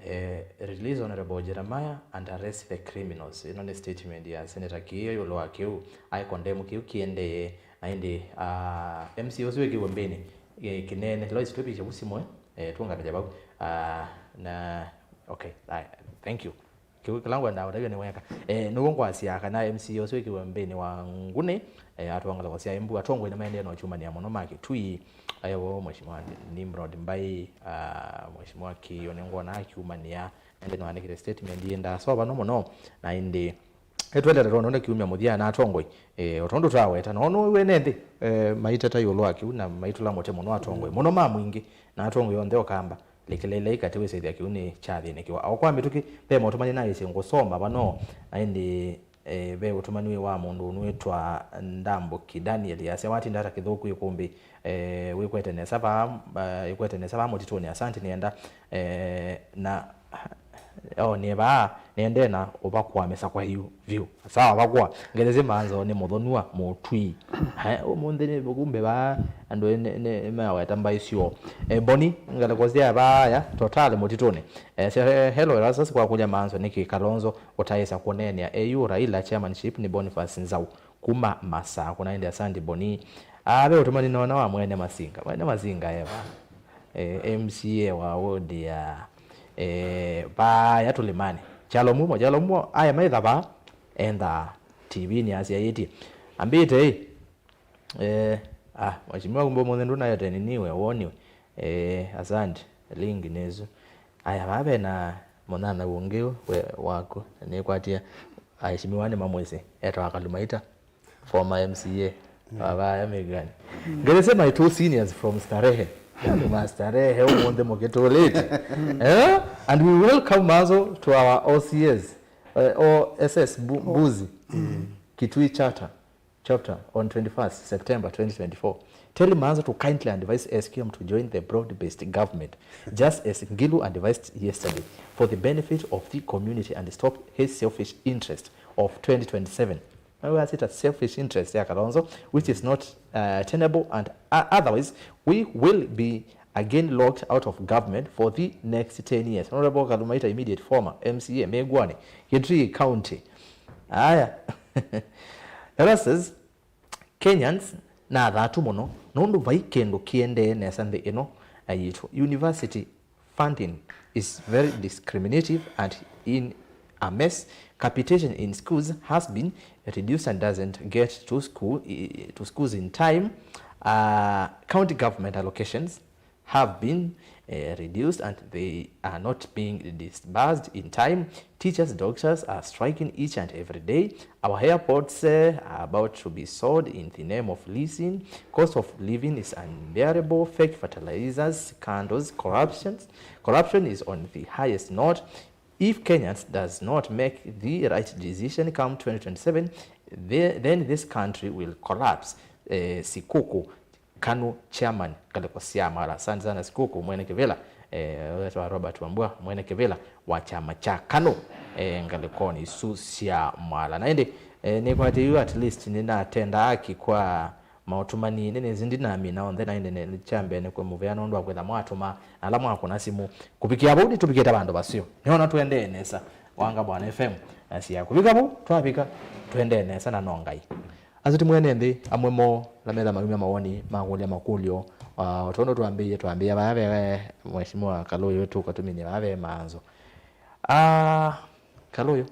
eh, release Honorable Jeremiah and arrest the criminals. Ĩno nĩ statement ya Senator Kĩĩo ĩũlũ wa kĩu, aĩ condemn kĩu kĩendee, na ĩndĩ, ah, M C A ũsu wĩkĩwe mbĩnĩ, eh, kĩnene, Lois, twĩvisye vu simũ, eh, eh, tũũngamĩlya vau. Ah, na, okay, aya, thank you. Kĩu kĩla ngwendaa ũtavya nĩ weka. Eh, nĩw'o ngwasya kana M C A ũsu wĩkĩwe mbĩnĩ wa ngunĩ, eh, atongoi sya Embu, atongoi nĩmaendee na ũkyumanĩa mũno ma Kitui, ayo Mheshimiwa Nimrod Mbai, ah, Mheshimiwa Kĩĩo nĩngwona akyumanĩa, ende nĩwaandĩkĩte statement yĩ ndasova no mũno, na ĩndĩ nĩtũendete tondũ nĩ kiumya mũthya na atongoi, eh, o tondũ twaweta, no nũwene nthĩ, eh, maiteta ĩũlũ wa kĩu na maitũla mũtĩ mũno atongoi, mũno ma mwingĩ, na atongoi onthe Ũkamba. Lekelelei katĩ wĩsĩthya kĩu nĩ kyathĩnĩkĩwa. O kwa mĩtũkĩ, ve motũmani naĩsĩ ngũsoma vano, na ĩndĩ, eh, ve ũtũmani wĩ wa mũndũ ũnwĩtwa Ndambũki Daniel, yasya, watinda ata kĩthũku ĩkũmbĩ, eh, wĩkwete nesa vaa, eh, ĩkwete nesa vaa mũtitũnĩ, asanti, nĩenda, eh, na, oh, nĩ vaa, nĩendee na ũvakũa mĩsakwa yu vyũ. Sawa, vakwa. Ngelesye Manzo nĩ mũthonua, mũtwi. He, ũmũnthĩ nĩ kumbe vaa, andũ nĩ, nĩ, nĩ maweta mbaĩ syoo. E, Boni, ngalĩko sya vaya, totale mũtitũnĩ. E, sya, he, hello, Erastus, kwa kũlya Manzo nĩkĩ Kalonzo ũtaĩsa kũneenea. E, yu Raila chairmanship nĩ Boniface Nzau. Kuma Masakũ, na ĩndĩ asandi Boni. Aa, ve ũtũmani noona wa Mwene Masinga. Mwene Masinga e vaa. E, M C A wa ward ya, e, vaya Tũlĩmanĩ. Kyalo Mumo, Kyalo Mumo, aya maitha vaa. Enda T V-nĩ asyaĩtye. Ambĩte ĩ, eh, ah, mheshimiwa kumbe ũmũnthĩ ndũnayo teni niwe woniwe. Eh, asante, link nĩsu. Aya, vaa ve na mũnyanyaũ ũngĩ we waku, nĩkwatie, aheshimiwa nĩmamwĩsĩ, etawa Kalumaita, former M C A wa vaya Mĩgani. Ngelesya my two seniors from Starehe. Andũ ma Starehe ũmũnthĩ mũkĩtũlĩte. Eh? And we welcome also to our O C S, eh, O S S Bu- Mbuzi, Kitui Charter chapter on twenty-first September twenty twenty-four. Tell Maanzo to kindly advise S Q M to join the broad-based government, just as Ngilu advised yesterday, for the benefit of the community and stop his selfish interest of twenty twenty-seven. Now, I see that selfish interest ya Kalonzo, which is not, uh, tenable, and, uh, otherwise we will be again locked out of government for the next ten years. Honorable Kalumaita, immediate former M C A, Mĩgwani, Kitui County. Aya. Erastus, Kenyans nĩ athatu mũno nũndũ vai kĩndũ kĩendee nesa nthĩ ĩno yitũ. University funding is very discriminative and in a mess. Capitation in schools has been reduced and doesn't get to school, to schools in time. Uh, county government allocations have been, eh, reduced and they are not being disbursed in time. Teachers, doctors are striking each and every day. Our airports, eh, are about to be sold in the name of leasing. Cost of living is unbearable. Fake fertilizers, scandals, corruptions. Corruption is on the highest note. If Kenyans does not make the right decision come twenty twenty-seven, the, then this country will collapse. Eh, Sikuku. KANU chairman ngalĩko sya Mwala. Asante sana Sikuku, mwene kĩvĩla, eh, wĩtawa Robert Wambua, mwene kĩvĩla wa kyama kya KANU, eh, ngalĩkonĩ isu sya Mwala. Na ĩndĩ, eh, nĩkwatĩĩu at least nĩnatendaa aki kwa maũtũmani, nĩnĩsĩ ndinamina onthe, na ĩndĩ nĩ- kya mbee nĩ kwĩ mũvea nũndũ wa kwĩtha mwatũma, na ala mwakũna simũ. Kũvikĩa vau nĩtũvikĩte vandũ vaseo. Nĩona tũendee nesa. Wanga Bwana F M, na sia kũvika vau, twavika, tũendee nesa na no Ngai. Asu ti mwene nthĩ, amwe moo ala metha maumya mawoni ma kũlya makũlyo, ah, o tondũ twambĩĩe, twambĩĩa vaya ve Mheshimiwa Kalũyũ wetu ũkatũminyie vaya ve Maanzo. Ah, Kalũyũ,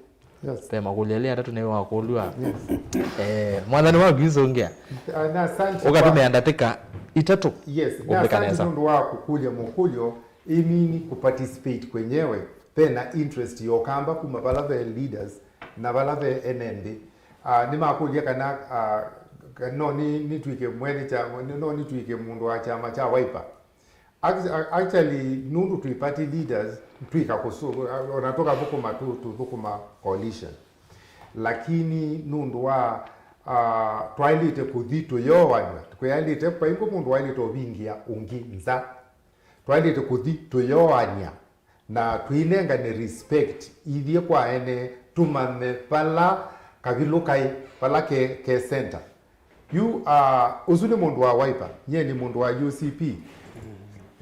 yes, ve makũlyo elĩ atatũ nĩwe wakũlw'a. Yes. Eh, mwathani waku isũngĩa. Ah, na asante kwa- ũkatũmĩa ndatĩka itatũ. Yes, na ũmbĩka asante nesa nũndũ wa kũkũlya mũkũlyo, ĩmini kũparticipate kwenyewe. Ve na interest ya Ũkamba kuma vala ve leaders na vala ve ene nthĩ. Ah, nĩmakũlya kana, ah, ka- no nĩ- nĩtw'ĩke mwene kya- no nĩtw'ĩke mũndũ wa kyama kya Wiper. Ac- a- actually, nũndũ twĩ party leaders, twĩka kũsũ- ona tũkathũkũma tu- tũthũkũma coalition. Lakini nũndũ wa, ah, twaĩlĩte kũthi tũyooanw'a, kwĩaĩlĩte, vaingĩ mũndũ waĩlĩte ũvingĩa ũngĩ nza. Twaĩlĩte kũthi tũyooany'a na twĩnengane respect ithyĩ kwa ene, tũmanye vala kavilũ kaĩ, vala ke, ke center. Yu, ah, ũsu nĩ mũndũ wa Wiper, nyie nĩ mũndũ wa U C P.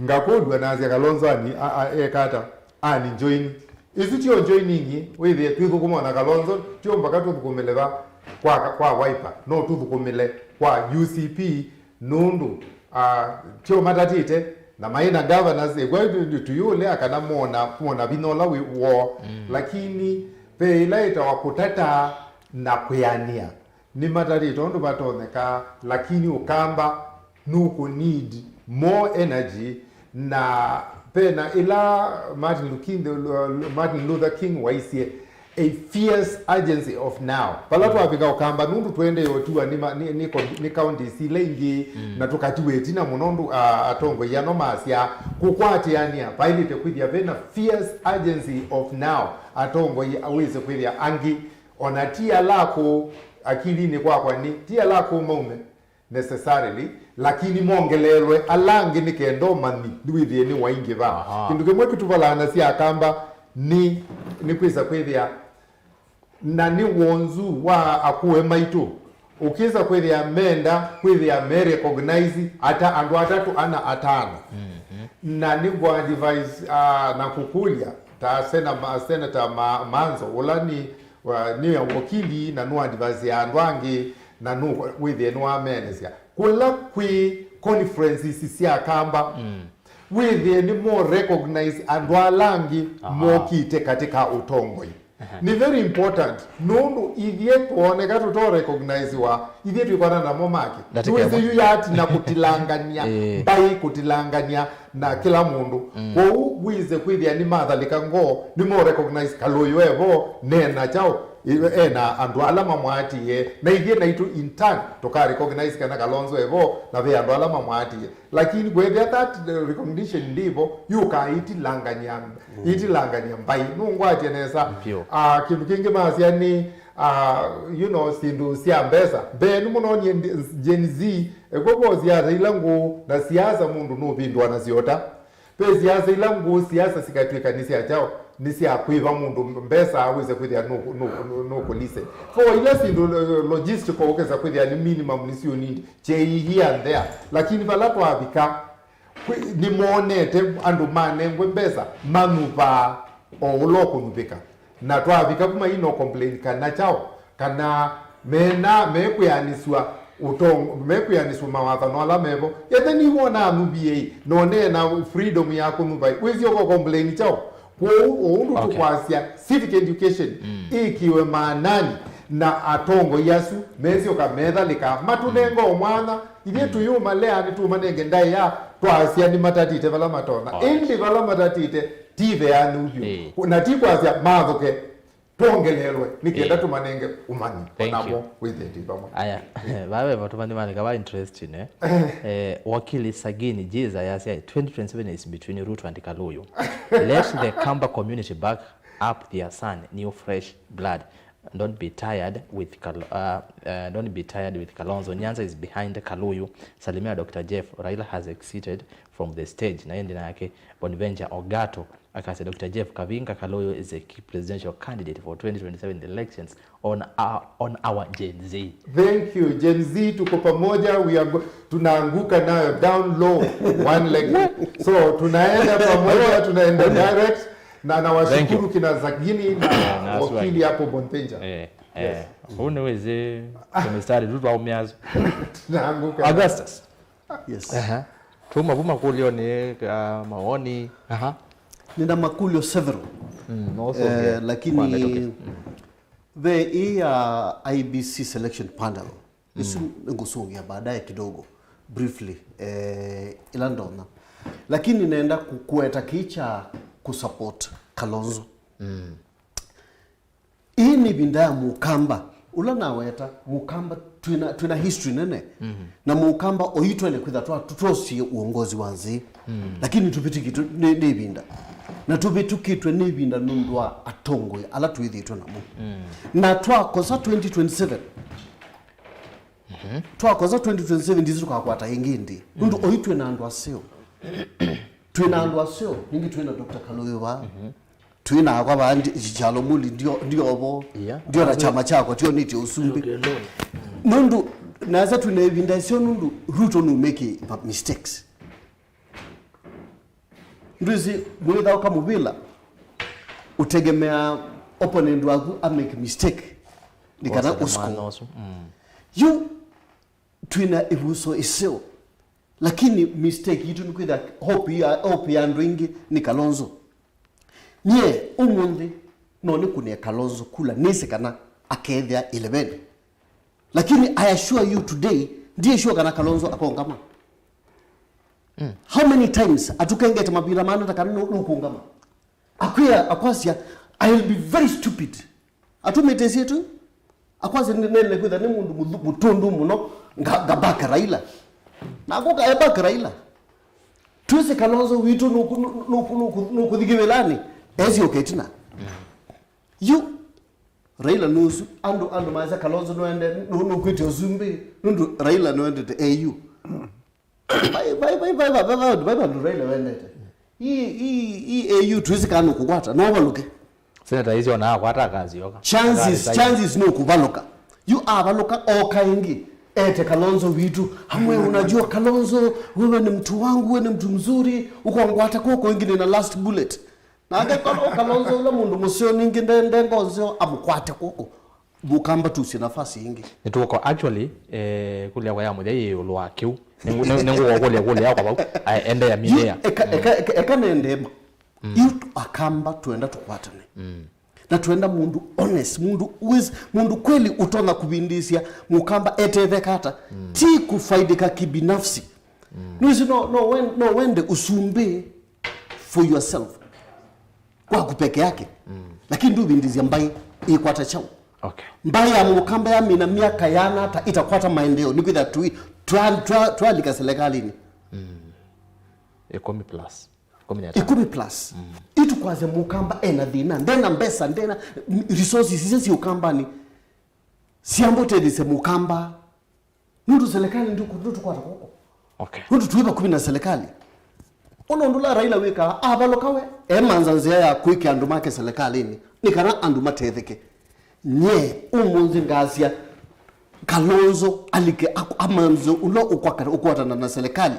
Ngakũlw'a nasya Kalonzo ani, a, a, eka ata? Ani join. Isu tio joining, wĩthĩe twĩthũkũma na Kalonzo, tio mpaka tũthũkũmĩle va kwa, kwa Wiper, no tũthũkũmĩle kwa U C P. Nũndũ, ah, tyo matatĩte, na maĩ na governors, ĩkw'a tũyũlea kana mona, mona vinya ũla wĩ woo. Mm. Lakini ve ĩla ĩtawa kũtata na kwĩanĩa. Nĩmatatĩte ũndũ vatonyeka, lakini Ũkamba nũkũ need more energy, na vena ĩla Martin Luther King, Martin Luther King waisye, a fierce urgency of now. Vala twavika Ũkamba, nũndũ tũendee ũtua nĩ ma- nĩ- nĩ con- nĩ counties ila ingĩ, na tũkatiwa ĩtina mũno, ndũ a- atongoi ano masya kũkwatĩanĩa, vaĩlĩte kwĩthĩa vena fierce urgency of now. Atongoi awĩse kwĩthĩa angĩ, ona ti ala akũũ, akilinĩ kwakwa nĩ ti ala akũũ maume necessarily, lakini mongeleelwe ala angĩ nĩ kenda ũmanyi nĩwĩthĩe nĩwaingĩva. Aha. Kĩndũ kĩmwe kĩtũvalaa na sya Akamba nĩ, nĩ kwĩsa kwĩthĩa na nĩ wonzu wa akũe maitũ, ũkĩsa kwĩthĩa menda kwĩthĩa me recognize ata andũ atatũ, ana, atano. Mhm. Na nĩ ngwa advise, ah, na kũkũlya ta sena- ma- Senator Ma- Manzo, ũla nĩ wa- nĩ wakili na nũ advise ya andũ angĩ, na nũ wĩthĩe nĩwameenesya kũla kwĩ conferences sya Akamba, mm, wĩthĩe nĩ mo recognize andũ ala angĩ, aha, mokĩte katika ũtongoi. Aha. Nĩ very important. Nũndũ ithyĩ twooneka tũtorecogniziwa, ithyĩ twĩkwana namo make. Ndatĩkemwe. Nĩwĩsĩ yu yatina kũtilangania, Eh. mbai kũtilangania na kĩla mũndũ. Mm. Kwoou wĩse kwĩthĩa nĩmathalĩka ngoo, nĩmo recognize Kalũyũ evo, nena kyaũ, e- ena andũ ala mamwatie, na ithyĩ naitũ in turn tũka recognize kana Kalonzo evo, na ve andũ ala mamwatie. Lakini kwethĩa that, uh, recognition ndĩvo, yũkaa itilangany'a, itilangany'a mbai. Nũngwatie nesa. Vyũ. Ah, kĩndũ kĩngĩ masya nĩ, ah, you know, syĩndũ sya mbesa. Mbee nĩmũnonie ndi- Gen Z, eko vosi ata ila ngũũ na siasa mũndũ nũvĩndũa na syota. Ve siasa ila ngũũ, siasa sikatw'ĩka nĩ sya kyaũ, nĩ sya kwĩva mũndũ mbesa awĩse kwĩthĩa nũkũ- nũkũ- nũkũlise. So ila syĩndũ lo- logistical ũkesa kwĩthĩa nĩ minimum nĩ syũnindi. Kyei here and there. Lakini vala twavika, kwĩ- nĩmonete andũ manengwe mbesa, manyuvaa o ũla ũkũnyuvĩka. Na twavika kuma ino complain kana kyaũ, kana mena, mekwĩanĩsw'a ũtongo, mekwĩanĩsw'a mawathano ala mevo. Ethe nĩwona anyuvie, no nena freedom ya kũnyuva. Wĩsĩ ũko complain kyaũ? Kwoou, o ũndũ Okay. tũkwasya civic education Mm. ĩkĩwe maanani, na atongoi asu mesyoka methalĩka, matũnenga o mwanya, ithyĩ Mm. tũyũmalea, nĩtũmanenge ndaĩa, twasya nĩmatatĩte vala matonya. Alright. Ĩndĩ vala matatĩte, ti veanĩu vyũ. Ĩĩ. Na ti kwasya mathũke, twongelelwe, nĩ kenda Ĩĩ. tũmanenge ũmanyi. Thank Onamo you. wĩthĩe twĩ vamwe. Aya, vaa ve vatũmani manĩka va interesting, eh? Eh, wakili Sagini Jiza yasya, "twenty twenty-seven is between Ruto and Kaluyu. Let the Kamba community back up their son, new fresh blood. Don't be tired with Kal- uh, uh, don't be tired with Kalonzo. Nyanza is behind Kaluyu. Salimia Doctor Jeff. Raila has exited from the stage." Na yendi nake Bonaventure Ogato akasya, "Doctor Jeff Kavinga, Kaluyu is a key presidential candidate for twenty twenty-seven elections on our, on our Gen Z." Thank you. Gen Z, tuko pamoja, we are go- tunaanguka nayo down low, one leg. So tunaenda pamoja, tunaenda direct, na Thank nawashukuru you. kina Zagini na Na wakili Swahili. hapo Bontenja. Eh, eh. Yes. Huu nĩ wĩsĩ kemistari tu twaumĩasu. Tunaanguka. Augustus. Yes. Aha. Tuma vuma kũlyo nĩ uh, maoni. Aha. Nina makulio several. Mm, no, so Eh, okay. Lakini Kwa netoke. Mm. ve hii ya I B C selection panel. Isu ngũsũngĩa baadaye kidogo, briefly, eh, ila ndona. Lakini nenda ku- kueta kĩĩ kya kusupport Kalonzo. Mm. Ĩĩ nĩ ĩvinda ya Mũkamba, ũla naweta, Mũkamba twĩna, twĩna history nene. Mm. Na Mũkamba oitwene kwĩtha twa- tũtosie uongozi wa nzĩ. Mm. Lakini tũvĩtũkĩtwe nĩ, nĩ ĩvinda. Na tũvĩtũkĩtwe nĩ ĩvinda nũndũ wa atongoi ala twĩthĩtwe namo. Mm. Na twakosa twenty twenty-seven, Mhm. Twakosa twenty twenty-seven ndisi tũkakwata ĩngĩ ĩndĩ. Nũndũ Mhm. oyu twĩ na andũ aseo. Twĩ na andũ aseo, ningĩ twĩ na Doctor Kalũyũ vaa. Mhm. Twĩ na akwa vaa ndi- Kyalo Muli ndio- ndiovo. Yeah. Ndio na chama chakwa, tio nĩtĩ ũsumbĩ. Ndio, ndio. Nũndũ, nasa twĩ na ĩvinda ĩseo nũndũ Ruto nũmĩkĩ mistakes. Ndwĩsĩ, mwĩtha ũkamũvĩla, ũtegemea opponent waku a make mistake. Nĩ kana Wasate ũscore. Mwana ũsu. Mm. Yu, twĩna ĩvuso ĩseo. Lakini mistake yitũ nĩ kwĩtha hope ya, hope ya andũ aingĩ nĩ Kalonzo. Nyie, ũmũnthĩ, no nĩkũnĩe Kalonzo kula, nĩsĩ kana akethĩa eleven. Lakini I assure you today, ndiye sure kana Kalonzo akongama. Mm. How many times atukengete mavila mana ta kana nũ- nũkũngama? Akwĩa, akwasya, "I will be very stupid." Atũmĩte syĩtũ. Akwasya, "Nĩ- nene kwĩtha nĩ mũndũ mũthu- mũtũndũ mũno, nga- ngabaka Raila." Na akoka ebaka Raila. Twĩsĩ Kalonzo witũ nũkũ- nũkũ- nũkũ- nũkũthi kĩvĩlanĩ, esi ũketina. Mm. Yu, Raila nũsu, andũ, andũ maasya Kalonzo nũende, nũ- nũkwĩtya ũsumbĩ, nũndũ Raila nũendete A U. Vai, vai, vai, vai, vai, vai, vai, vai, vai, vai, Raila wendete. Ii, ii, ii A U twĩsĩ kana nũkũkwata, no ũvalũke. Senator icio na akwata akasioka. Chances, Aka resign. chances nũkũvalũka. Yu avalũka oka ĩngĩ, ete Kalonzo witũ. Amwe, "Unajua Kalonzo, wewe ni mtu wangu, wewe ni mtu mzuri, ũkongwata kũkũ ĩngĩ nĩ na last bullet." Nake Kalo- Kalonzo ũla mũndũ mũseo ningĩ nde- ndengo nzeo amũkwate kũkũ. Mũkamba tusye nafasi ĩngĩ. Nĩtũko actually, eh, kũlya kwa ya mũthya yĩ ĩũlũ wa kĩu. Nĩngũ- nĩ- nĩngũkũlya kũlya yakwa vau. Aya, endeea, mindeea. Yu, eka, eka, eka, eka nendema. Mm. Yu tu- Akamba twenda tũkwatane. Mm. Na twenda mũndũ honest, mũndũ wis, mũndũ kweli ũtonya kũvindĩĩsya mũkamba etetheka ata, ti kũfaidĩka kibinafsi. Nĩwĩsĩ no, no, wen- no wende ũsumbĩ for yourself, kwaku peke yake, lakini ndũvindĩĩsya mbaĩ ĩkwata kyaũ. Okay. Mbaĩ ya mũkamba yamina myaka yana ata ĩtakwata maendeeo, nĩkwĩthĩa tũi- twa- twa- twalika serikalini. Ĩkũmi plus. Kũmenya ta- ĩkũmi plus. Ĩtukwasya mũkamba ena thĩna, ndena mbesa, ndena resources isi syĩ ũkambanĩ syambũtethĩsya mũkamba. Nũndũ serikali ndũkũ- ndũtũkwata kw'oko. Okay. Nũndũ twĩ vakuvĩ na serikali. Ona ũndũ ũla Raila wĩkaa, avalũka we emanza nzĩa ya kwĩkĩa andũ make serikalini nĩ kana andũ matetheke. Nye ũmũnthĩ ngasya Kalonzo alike ak- amanze ũla ũkwaka- ũkwatana na serikali.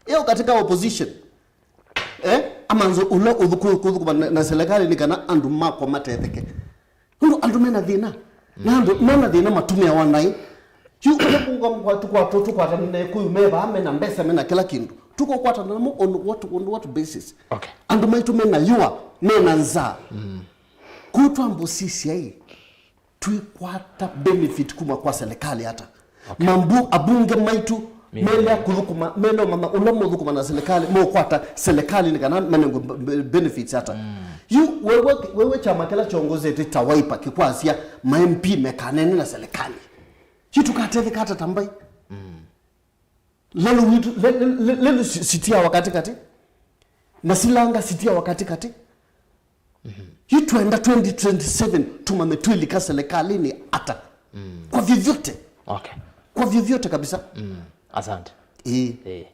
Eo katika opposition. Eh, amanze ũla ũthuku- kũthũkũma na, na serikali nĩ kana andũ makwa matetheke. Nũndũ andũ mena thĩna. Na andũ mena thĩna matũmĩawa naĩ. Yu ũla kũka mkwatu kwa tũ- tũkwatana na Ĩkũyũ me vaa, mena mbesa, mena kĩla kĩndũ. Tũkokwatana namo on what, on what basis? Okay. Andũ maitũ mena yũa, mena nzaa. Kũu twambũsisya ĩ, twĩkwata benefit kuma kwa serikali ata? Mambu- abunge maitũ melea kũthũkũma, melea mama ũla mũthũkũma na serikali, mũkwata serikali nĩ kana manengwe b- b- benefits ata? Yu wewe, wewe kyama kĩla kyongozete ta Wiper kĩkwasya ma M P mekanene na serikali, yu tũkatetheka ata ta mbaĩ? Lelu witũ, le- le- le- lelu si- sitiawa katikati, na silanga sitiawa katikati. Yu twenda twenty twenty-seven tumame twĩlika serikalini ata? Kwa vyovyote. Okay. Kwa vyovyote kabisa. Asante. Ĩĩ. Eh.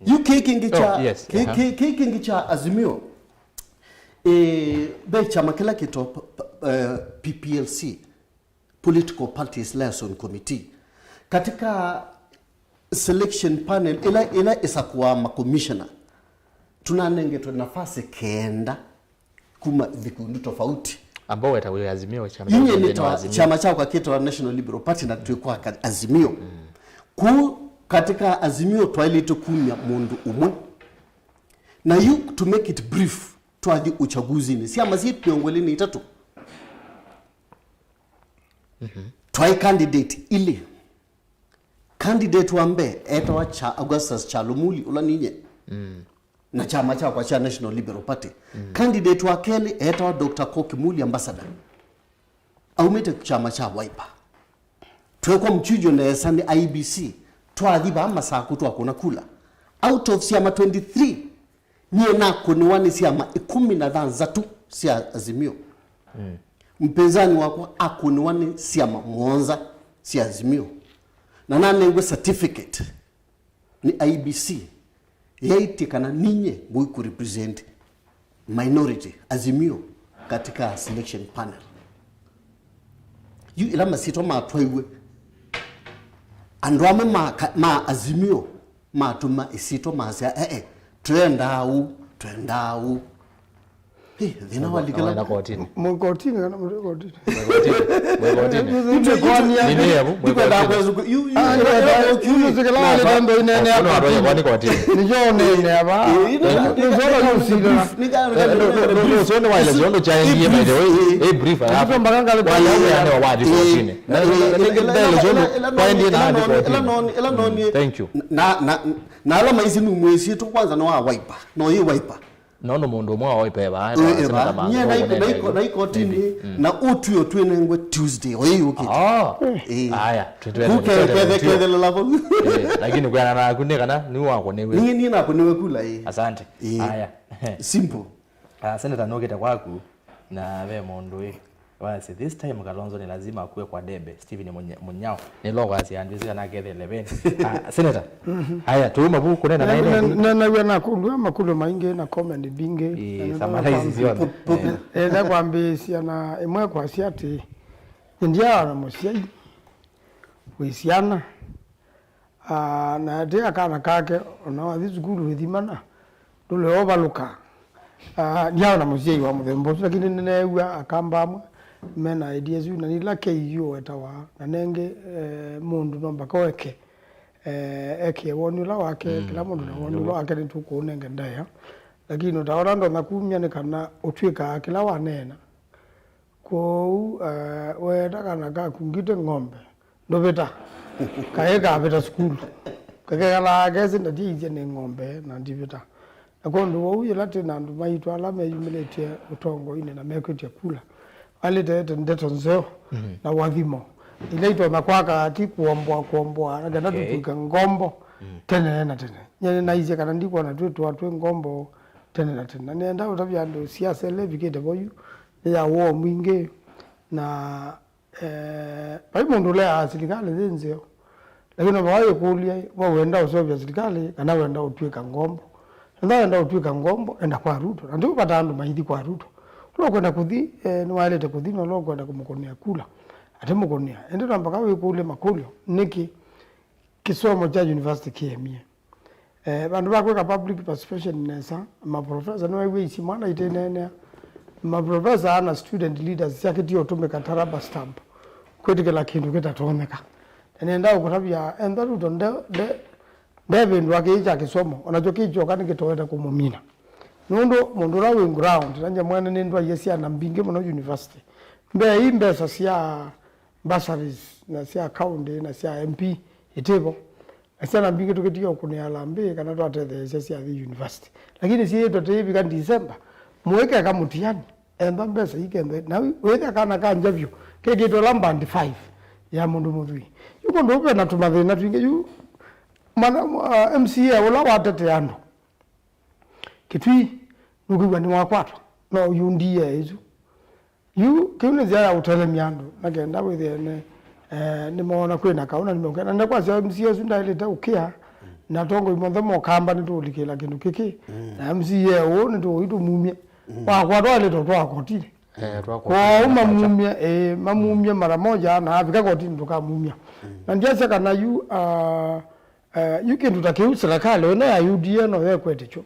Yu kĩĩ kĩngĩ kya, Oh, yes, kĩ- aha. kĩ- kĩĩ kĩngĩ kya Azimio. Ĩĩ, ve kyama kĩla kĩtwa p- p- eh, P P L C, Political Parties Liaison Committee. Katika selection panel ĩla, ĩla ĩsakuaa makomishona, tunanengetwe nafasi kenda kuma vikundi tofauti. Ambao weta wĩ Azimio, chama Inye cha nĩ Azimio, twa- Azimio. Kyama kyakwa kĩtwa National Liberal Party na twĩkwa ka- Azimio. Kuu katika Azimio twaĩlĩte kumya mũndũ ũmwe. Na yu, to make it brief, twathi uchaguzi-inĩ, syama syĩ mĩongo ĩlĩ na itatũ. Twaĩ candidate ilĩ. Candidate wa mbee etawa Cha- Augustus Kyalo Muli, ũla ninye, na kyama kyakwa kya National Liberal Party. Candidate wa kelĩ etawa Doctor Koki Muli, ambassador, aumĩte kyama kya Wiper. Twekwa mchujo nesa nĩ I E B C, twathi vaa Masaku twakũna kula. Out of syama twenty-three, nyie nakũniwa nĩ syama ĩkũmi na thanthatũ sya Azimio. Mpinzani wakwa akũniwa nĩ syama mũonza sya Azimio, na nanengwe certificate nĩ I E B C yaĩtye kana ninye ngũi kũrepresent minority Azimio katika selection panel. Yu ĩla masyĩtwa matwaiwe, andũ amwe ma, ka- ma Azimio matũma ĩsyĩtwa masya, "Ee, twendaa ũu, twendaa ũu." Hey, thĩna walikĩla. Wenda kotini. Mwĩ kotini kana mũte kotini? Mwĩ kotini. Mwĩ kotini. Nĩnĩevu, mwĩ kotini. Nĩkyo ũneenea va. Nĩsona ũsila. Nũsone waile syondo kyaendie, by the way. Ĩ brief, alafu. Mpaka ngalĩ waile yani wathi kotini. Na, na, na, na, na, na, kwaendie na athi kotini. Thank you. Na, na, na ala maisi numwĩsitũ kwanza no a Wiper, no yĩ Wiper. Nono mũndũ ũmwe wa Wiper eva, Ĩ, eva. Nyie naiko, naiko, naiko tini, na ũtw'ĩo twĩnengwe Tuesday, o ĩĩ ũkĩte. Oh. Ĩ. Aya, Kũke- kethe- kethelela vau. Eh, lakini kwĩana naku nĩ kana nĩ wakũnĩwe. Niĩ, niĩ nakũnĩwe kula, ĩ. Asante. Ĩ. Aya. Simple. Ah, Senator, nũkĩte kwaku, na ve mũndũ ĩ, wasi, this time Kalonzo ni lazima akue kwa debe. Stephen Munya- Munyao. Nĩ logo asi andũ ĩsĩ kana akethele veni. Ah, Senator. Aya, tuuma vu kũnena na ĩne. Nenaw'a na kũlua makũlyo maingĩ na comment mbingĩ. Ĩ, Na nĩ summarize kwamba- syonthe. Pu- pu- Eh. Enda kwambĩĩsya na ĩmwe kwasya atĩ, ndiawa na mũsyai wĩ syana. Ah, na ate akana kake, ona wathi sukulu wĩthimana, ndũle ũvalũka. Ah, ndiaona mũsyai wa mũthemba ũsu, lakini nĩneew'a akamba amwe mena idea isu, na nĩla K U wetawa, na nengĩ, eh, mũndũ no mbaka eke, eh, eke woni ũla wake, kĩla mũndũ na woni ũla wake, nĩtũkũũnenge ndaĩa. Lakini ũtaona ndonya kumya nĩ kana ũtw'ĩkaa kĩla waneena. Kwoou, eh, weeta kana kaku ngite ng'ombe, ndũvĩta. Kaĩ kavĩta sukulu. Kakekalaa kesĩ ndatyaisye nĩ ng'ombe na ndivĩta. Na kwondũ wa ũu, yĩla twĩ na andũ maitũ ala meyumĩlĩtye ũtongoinĩ na mekwĩtya kula, valĩte ndeto nzeo na ũathimo ila itonya kwaka, ti kũomboa kũomboa na kana tũtw'ĩke ngombo tene na tene. Nyie nĩnaisye kana ndikwona twĩtwa twĩ ngombo tene na tene. Na nĩenda ũtavya andũ, siasa ĩla ĩvikĩte vo yu nĩ ya woo mwingĩ, na Eh, vai mũndũ ũleaa silikalĩ yĩ nzeo, lakini no vaa wĩkũlye, we wenda ũseũvya silikalĩ kana wenda ũtw'ĩka ngombo? Enda wenda ũtw'ĩka ngombo, enda kwa Ruto. Na ndiũvata andũ maithi kwa Ruto. Ũla ũkwenda kũthi, eh, nĩwaĩlĩte kũthi, na ũla ũkwenda kũmũkũnĩa kula, atimũkũnĩa. Ĩndĩ no mpaka wĩkũlye makũlyo, nĩkĩ kĩsomo kya university kĩemie? Eh, vandũ va kwĩka public participation nesa, maprofesa nĩwaiw'ĩisye mwana itĩneenea. Maprofesa ana student leaders syakĩtie ũtũmĩka ta rubber stamp kwĩtĩkĩla kĩndũ kĩtatonyeka. Na nĩenda ũkũtavya, enda Ruto nde, nde, ndevĩndũa kĩĩ kya kĩsomo, onakyo kĩĩ kyoka nĩkĩtoete kũmũmina. Nũndũ mũndũ ũla wĩ ground, na nyie mwene nĩndwaie syana mbingĩ mũno university. Mbee ii mbesa sya bursaries na sya county na sya M P ĩtĩvo. Na syana mbingĩ tũkĩtiga ũkũnĩa harambee kana twatetheesya syathi university. Lakini syĩĩtwe tĩĩvika December, mũĩkeka mũtiani, enda mbesa ikenthe. Na wĩthĩa kana ka nja vyũ, kekĩtwe la band five ya mũndũ mũthwii. Yu kũndũ ve na tũmathĩna twingĩ. Yu mana, uh, M C A ũla watetea andũ Kitui, nũkwĩw'a nĩwakwatwa, no U D A ĩsu. Yu, kĩu nĩ nzĩa ya ũtelemya andũ, na kenda wĩthĩe nĩ, eh, nĩmoona kwĩ na kaũ na nĩmeũkĩa. Na ndekwasya M C A ũsu ndaĩlĩte ũkĩa, na atongoi monthe mokamba nĩtũũlikĩla kĩndũ kĩkĩ, na M C A ũũ nĩtũũi tũmumye. Wakwatwa aĩlĩte ũtwaa kotinĩ. Eh, twa kotinĩ. Kwoou mamumye, eh, mamumye mara moja, na avika kotinĩ tũkamumya. Na ndiasya kana yu, ah, Eh, yu kĩndũ ta kĩu, serikali ĩno ya U D A no yekwete kyo.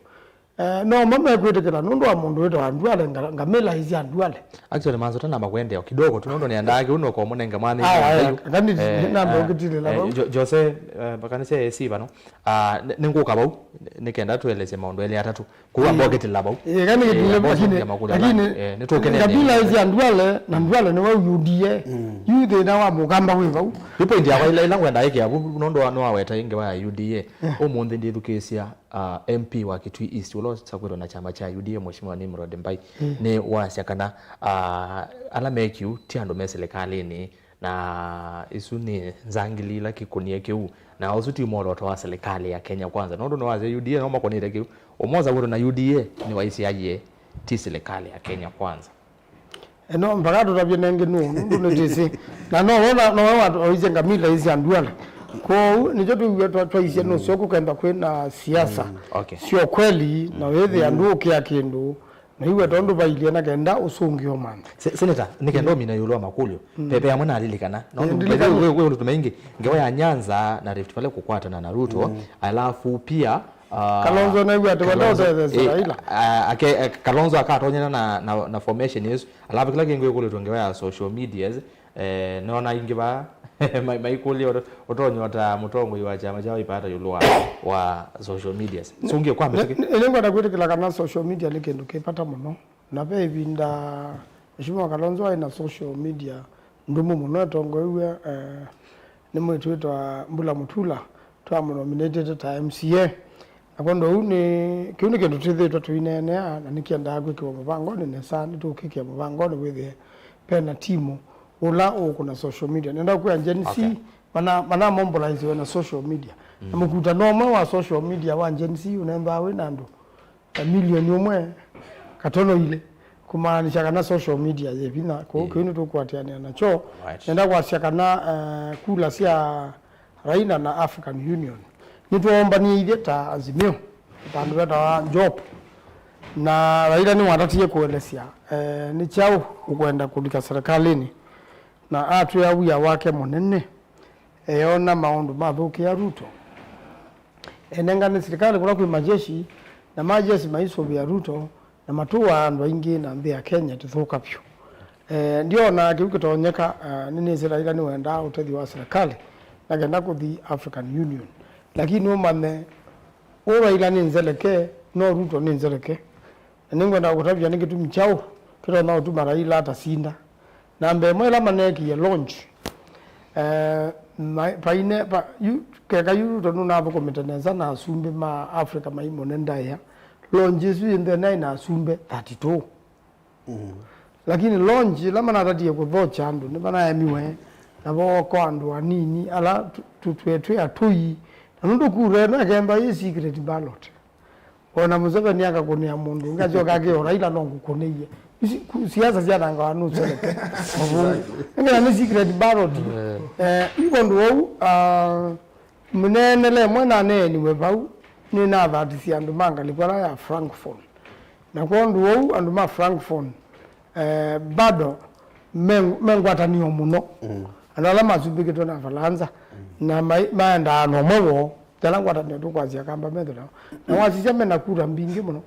Eh, no mo mekwĩtĩkĩla nũndũ wa mũndũ wĩtawa Nduale, nga-, ngamĩla ĩsya Nduale. Actually, Manzo, tanamba kũendeea kidogo tu, nũndũ nĩendaa kĩu nũkomũnenge mwana. Aya, aya, yu. Kani, eh, namba eh, ũkĩtilĩla eh, vau. Jo-, Jose, eh, kanisa ya A C vano. Ah, nĩ, nĩngũka vau, nĩ, nĩkenda tũelesye maũndũ elĩ atatũ. Kũu ambokĩtĩla vau. Eh, kani eh, kĩtilĩla vau, lakini, lakini, eh, nĩtũkenea ngamĩla ĩsya Nduale, na Nduale nĩwe U D A. Yu thĩna wa mũkamba wĩ vau. Yu point yakwa ila, ila ngwenda ĩkĩa vu, nũndũ wa, nĩwaweta ĩ ngewa ya U D A. Ũmũnthĩ ndĩthukĩĩsya, ah, M P wa Kitui East, ũla ũsakwĩtwe na kyama kya U D A, Mheshimiwa Nimrod Mbai, nĩ wasya kana, ah, ala me kiu ti andũ me silikalĩnĩ, na isu nĩ nzangili ila kĩkũnie kĩu, na ũsu ti mwolooto wa silikalĩ ya Kenya Kwanza, nũndũ nĩwasya U D A no makũnĩte kĩu. Ũmwe ũsakwĩtwe na U D A nĩwaisyaie ti silikalĩ ya Kenya Kwanza. E, no, mpaka tũtavye nengĩ nũũ, nũndũ nĩtĩsĩ. Na no wona, no we wa-, waisye ngamĩla ĩsya Nduale. Kwoou, nĩkyo twĩw'e twa-, twaisye nũseo kũkenda kwĩ na siasa sya ũkweli, na wĩthĩa ndũũkĩa kĩndũ, na iwe tondũ vailyĩ na kenda ũsũngĩo mantha. Se-, Senator, nĩ kenda ũmina ĩũlũ wa makũlyo. Pepe amwe nalilikana. No, ndilikana. Wĩ, wĩ, wĩ ũndũ tũmeingi. Ngewa ya Nyanza na Rift Valley kũkwatana na Ruto, alafu pia, ah, Kalonzo naigua atĩ wenda Kalonzo, ũtetheesya eh, Raila. Ah, ake, eh, Kalonzo akatonyana na, na, na formation yesu. Alafu kĩla kĩngĩ ĩkũlĩtwe ngewa ya social medias, eh, nona ingĩ va, mai-, maikũlya ũto-, ũtonyi ota mũtongoi wa kyama kya Wiper ata ĩũlũ wa, wa social medias. Sungie kwa mĩtũkĩ. Nĩngwenda kwĩtĩkĩla kana social media nĩ kĩndũ kĩ vata mũno. Na ve ĩvinda Mheshimiwa Kalonzo aĩ na social media ndũmu mũno, etongoew'e, eh, nĩ mwĩĩtu wĩtawa Mbula Mutula, twamũnominatĩte ta M C A. Na kwondũ ũu nĩ, kĩu nĩ kĩndũ twĩthĩĩtwe tũineenea, na nĩkĩendaa kwĩkĩwa mũvangonĩ nesa, nĩtũkĩkĩa mũvangonĩ wĩthĩe ve na timu ũla ũkũna social media. Nenda kwĩa Gen Z, okay, mana, mana mobilize na social media. Na mũkutano ũmwe wa social media wa Gen Z ũnendaa wĩ na andũ ta milioni ũmwe katono ilĩ, kũmaanisha kana social media yĩ vinya. Kwoou kĩu nĩtũkũatĩanĩa nakyo. Right. Nenda kwasya kana, eh, kula sya Raila na African Union nĩtwoombanie ithyĩ ta Azimio, vandũ vetawa Job. Na Raila nĩwatatie kũelesya, eh, nĩ kyaũ ũkwenda kũlika serikalĩnĩ, na atwĩa wia wake mũnene, eona maũndũ mathũkĩa Ruto. Enengane silikalĩ kũla kwĩ majeshi, na majeshi maisũvĩa Ruto, na matũaa andũ aingĩ na nthĩ ya Kenya tĩthũka vyũ. Eh, ndyona kĩu kĩtonyeka, ah, nĩnĩsĩ Raila nĩwendaa ũtethyo wa silikalĩ na kenda kũthi African Union. Lakini ũmanye, ũ Raila nĩ nzeleke, no Ruto nĩ nzeleke. Na nĩngwenda kũtavya nĩ kĩtumi kyaũ kĩtonya ũtuma Raila atasinda. Namba ĩmwe ĩla maneekie launch, eh, ma-, paine, pa, yu, keka yu Ruto nũnathũkũmĩte nesa na asumbĩ ma Africa mai mũne ndaĩa. Launch ĩsu yĩnthe naĩ na asumbĩ thirty-two. Mm. Lakini launch ĩla manatatie kũthokya andũ, nĩmanaemiwe, na vooka andũ anini, ala tu-, tu-, twĩ, twĩ atũi. Na nũndũ kura ĩno ĩkethwa yĩ secret ballot. Ona Museveni akakũnĩa mũndũ ũngĩ, asyoka akĩo Raila no ngũkũnĩie. Isi-, ku-, siasa syanangawa nũseleke. Exactly. Nĩkana nĩ secret ballot. Eh. Eh, yu kũndũ wau, ah, mũneenele ĩmwe naneeniwe vau, nĩnathatisye andũ ma ngalĩko ĩla ya Francophone. Na kwondũ wau, andũ ma Francophone, eh, bado me, me ngwatanĩo mũno. Mm. Andũ ala masumbĩkĩtwe na Valanja, mm, na mai-, maendaa na ũmwe woo, yala ngwatanĩo tũkwasya kamba metho nao. Na wasisya mena kura mbingĩ mũno.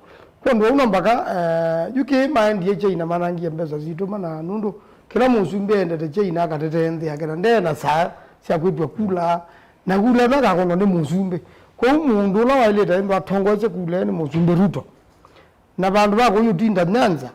Kwondũ wau no mbaka, eh, yu kĩĩ maendie China manangie mbesa sitũ mana nũndũ kĩla mũsumbĩ endete China akatetee nthĩ yake na ndee na saa sya kwĩtw'a kula, na kula ĩno akakũnwa nĩ mũsumbĩ. Kwoou mũndũ ũla waĩlĩte ĩndũ atongoesye kula nĩ mũsumbĩ Ruto. Na vandũ va kũyũtinda Nyanza,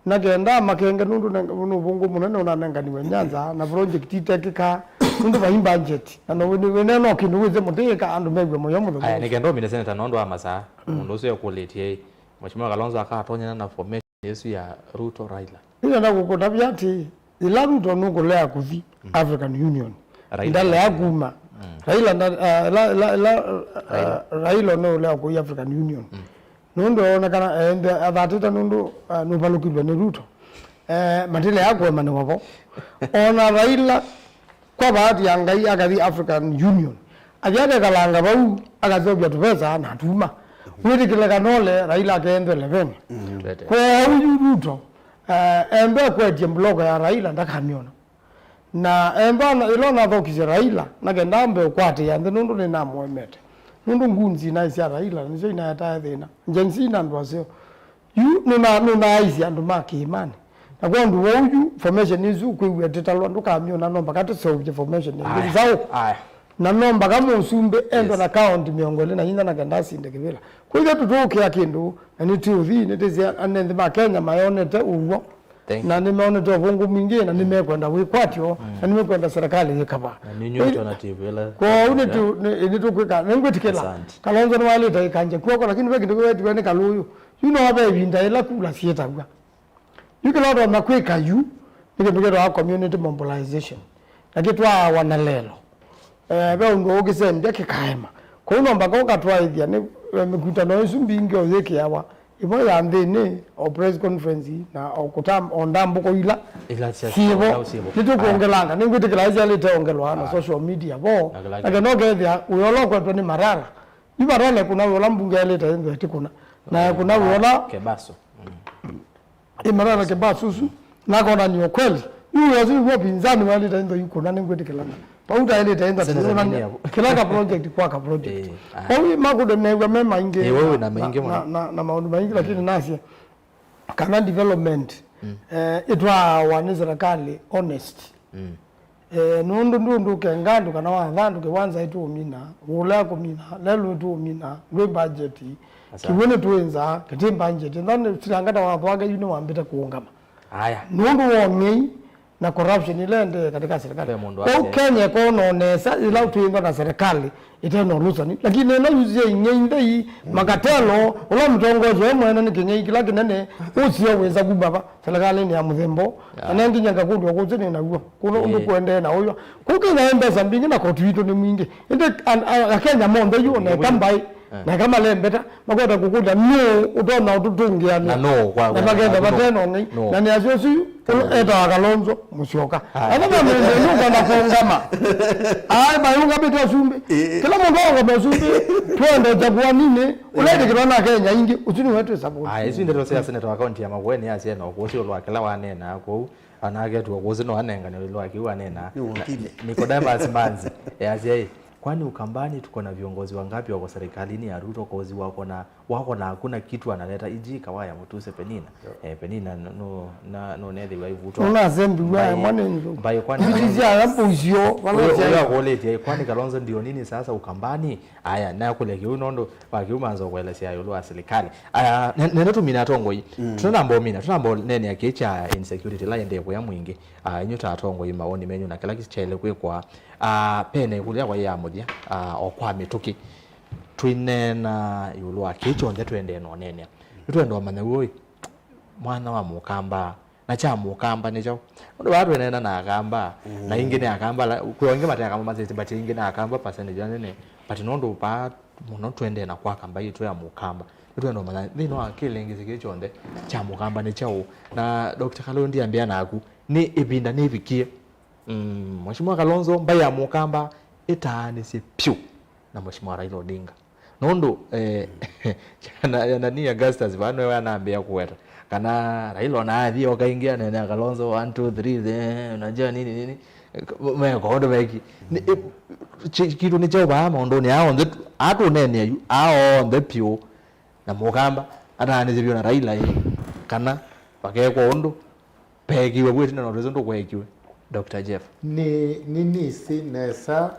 na kenda makenge nũndũ ne-, nĩ ũvũngũ mũnene ũnanenganiwe Nyanza, na project itekĩka nũndũ vai budget, na no wĩ-, wĩne no kĩndũ wĩse mũtĩĩka andũ mew'e mũyo mũthenya. Aya, ũsu. Nĩ kenda ũmine seneta nũndũ wa masaa, mm, mũndũ ũsu ekũlĩtye, Mheshimiwa Kalonzo akatonyana na formation ĩsu ya Ruto Raila. Nĩenda kũkũtavya atĩĩ, yĩla Ruto nũkũlea kũthi, mm, African Union, Raila ndalea kuma. Mm. Raila nda-, ah, la, la, la, ah, Raila. Raila nũũlea kũi African Union. Mm. Nũndũ eonekana, eh, ende athatĩte nũndũ, ah, nũvalũkilwe nĩ Ruto. Eh, matilea kũemanĩwa vo. Ona Raila, kwa bahati ya Ngai, akathi African Union. Athi akekalanga vau, akaseũvya tũvesa na atuma. Wĩtĩkĩle kana ũle, Raila akeenthele vene. Mm. Kwoou yu Ruto, eh, ende kwetye mbloko ya Raila ndakamĩona. Na enda na, ĩla nathokisye Raila, na kenda ambe ũkwatĩĩa nthĩ nũndũ nĩnamũemete. Nũndũ ngunzi naĩ sya Raila, nĩsyo inaetae thĩna. Gen Z na andũ aseo. Yu nũna-, nũnaaisye andũ ma kĩĩmanĩ. Na kwondũ wou yu, formation ĩsu ũkwĩw'a ĩtĩtalwa, ndũkamyona, no mbaka tũseũvye formation ĩngĩ. Aya, nzaũ. Aya. Na no mbaka mũsumbĩ endwe, yes, na kaunti mĩongo ĩlĩ na inya na kenda asinde kĩvĩla. Kwĩthĩa tũtũũkĩa kĩndũ, na nĩtũũthi, nĩtĩsĩ anenthĩ ma Kenya mayonete ũw'o. Thank you. Na nĩmeonete ũvũngũ mwingĩ, na nĩmekwenda wĩkwatyo, mm, na nĩmekwenda serikali yĩkava. Na nĩ new alternative ĩla. Kwoou nĩtũ-, nĩ-, nĩtũkwĩka, nĩngwĩtĩkĩla. Asante. Kalonzo nĩwaĩlĩte ĩkangya kw'oko, lakini ve kĩndũ kĩwetiwe nĩ Kalũyũ. Yu no ve ĩvinda ĩla kula syĩtaw'a. Yu kĩla ũtonya kwĩka yu nĩ kĩndũ kĩtawa community mobilization. Na kĩtwaawa na lelo. Eh, ve ũndũ ũkĩsembya kĩkaema. Kwoou no mbaka ũkatwaĩthya nĩ, eh, mĩkutano ĩsu mbingĩ o yĩkĩawa, ĩmwe ya nthĩnĩ, o press conference, na o kũtam-, o ndambũko ila ila sya syĩvo, ila syĩvo. Nĩtũkwongelanga, nĩngwĩtĩkĩla syalĩte ongelwa na, aya, social media vo. Na kĩla, na kĩndũ, kenda ũkethĩa wĩa ũla ũkwetwe nĩ Marara. Yu Marara ekũna wĩa ũla mbunge yaĩlĩte ĩndũ ĩtikũna. Na ekũna wĩa ũla Kebaso. Mm. Ĩ Marara Kebaso ũsu, nakonany'a ũkweli. Yu wĩa ũsu nĩw'o pinzani waĩlĩte ĩndũ ikũna, nĩngwĩtĩkĩlana. Vau taĩlĩte ĩndũ tũyonany'a kĩla ka project kwa ka project. Eh, ah. Vau makũnde mew'a me maingĩ. Eh, wewe na maingĩ mũno. Na, na, na maũndũ maingĩ, lakini, mm, nasye kana development, mm, eh, ĩtwaawa nĩ serikali honest. Mm. Eh, nũndũ ndũ-, ndũkenga andũ kana watha andũ kĩwanza ĩtũũmina, ũla kũmina, lelũ ĩtũũmina, ndwĩ budget, asa, kĩw'ũ nĩtwĩ nza, kĩtĩ budget, nthani silangata wathwake yu nĩwambĩte kũũngama. Aya. Nũndũ wa ũng'ei na corruption ila endee katika serikali. Ve mũndũ. Kwoou wasya Kenya ĩkonoo nesa ĩla twĩthwa na serikali ĩte na ũlũsani. Lakini ĩno yusie ing'ei nthei, makatelo, ũla mũtongoesya we mwene nĩ kĩng'ei kĩla kĩnene, ũsio wĩsa kuma va? Serikalinĩ ya mũthemba ũũ. Yeah. Na nginya ngakũlw'a kũsĩ nĩ naw'o. Kũno ũndũ, yeah, kũendee na ũywa. Kũkĩtha mbesa mbingĩ na koti witũ nĩ mwingĩ. Ĩndĩ an-, a-, Akenya monthe yu, na eka mbaĩ, yeah, na eka malembeta, makwenda kũkũlya nũũ ũtonya ũtũtũngĩanĩa. Na nũũ kwa, na kwa, makenda kwa, vate na ũng'ei. Nũũ? Na nĩ asu asu yu, etawa Kalonzo Musyoka. Aya. Ana mamende nũkwenda kũngama. Ai, mayũngamĩte ũsumbĩ. Eh. Kĩla mũndũ aũngama ũsumbĩ, twende ũchaguaninĩ, ũla, eh, ĩtĩkĩlwa na Akenya aingĩ, ũsu nĩwe twĩ support. Aya, isu ndeto sya seneta wa kaunti ya Makueni asya na ũkũsĩ ũlwa kĩla waneenaa kũu, anake tu ũkũsĩ no anengane ũlwa kĩu waneenaa. Nĩ wakili. Nicodemus Manzi, eh, asya, eh, kwani Ukambani tuko na viongozi wangapi wako serikalini ya Ruto? Kozi wako na Wako na hakuna kitu analeta iji kawaya mutuse Penina. Eh, Penina no, no, na no nethiwa ivutwa. Nũnasembiw'a mwana mbaĩ kwani. Viti sya mbucio vala. Uyo akuletie kwani Kalonzo ndio nini sasa Ukambani? Aya, na kule kiu nondo wa kiu manzo kuelesea yulu wa serikali. Aya, nenda tumina tongoi. Tunamba umina, tunamba nene ya kicha insecurity la ende kwa mwingi. Ah, inyu ta tongoi maoni menyu na kila kichele kwikwa. Ah, pene kulia kwa ya muthia. Ah, okwa mituki. Twineena ĩũlũ wa kĩĩ kyonthe twendee na ũneenea. Nĩtwenda ũmanya w'o ĩ, mwana wa mũkamba, na kya mũkamba nĩ kyaũ? Nũndũ vaa twineena na akamba, na ingĩ nĩ akamba, kwĩ o ingĩ mate akamba masĩtĩ, but ingĩ nĩ akamba percentage ya nene, but nũndũ vaa mũno twendee na kwaka mbaĩ yitũ ya mũkamba, nĩtwenda ũmanya nthĩnĩ wa kĩlĩngĩsĩ kĩĩ kyonthe kya mũkamba nĩ kyaũ? Na Doctor Kalonzo ambĩa naku, nĩ ĩvinda nĩvikie. Mm, Mheshimiwa Kalonzo, mbaĩ ya mũkamba ĩtaanĩsye pyũ na Mheshimiwa Raila Odinga. Nũndũ eh, na, na nani Augustus vaa nĩwe anambĩa kũweta kana Raila ona athi oka ingĩ anene Kalonzo one two three eh, unajua nini nini. Meko ũndũ meki kitu nĩ kyaũ vaa maũndũnĩ aa onthe atũneenea yu aa onthe pyũ na mũkamba ataanĩsye vyũ na Raila ĩ kana vakekwa ũndũ peekiwe vu ĩtina na ũndũ ũsu ndũkweekiwe. Doctor Jeff. Nĩ, nĩ, nĩnĩsĩ nesa,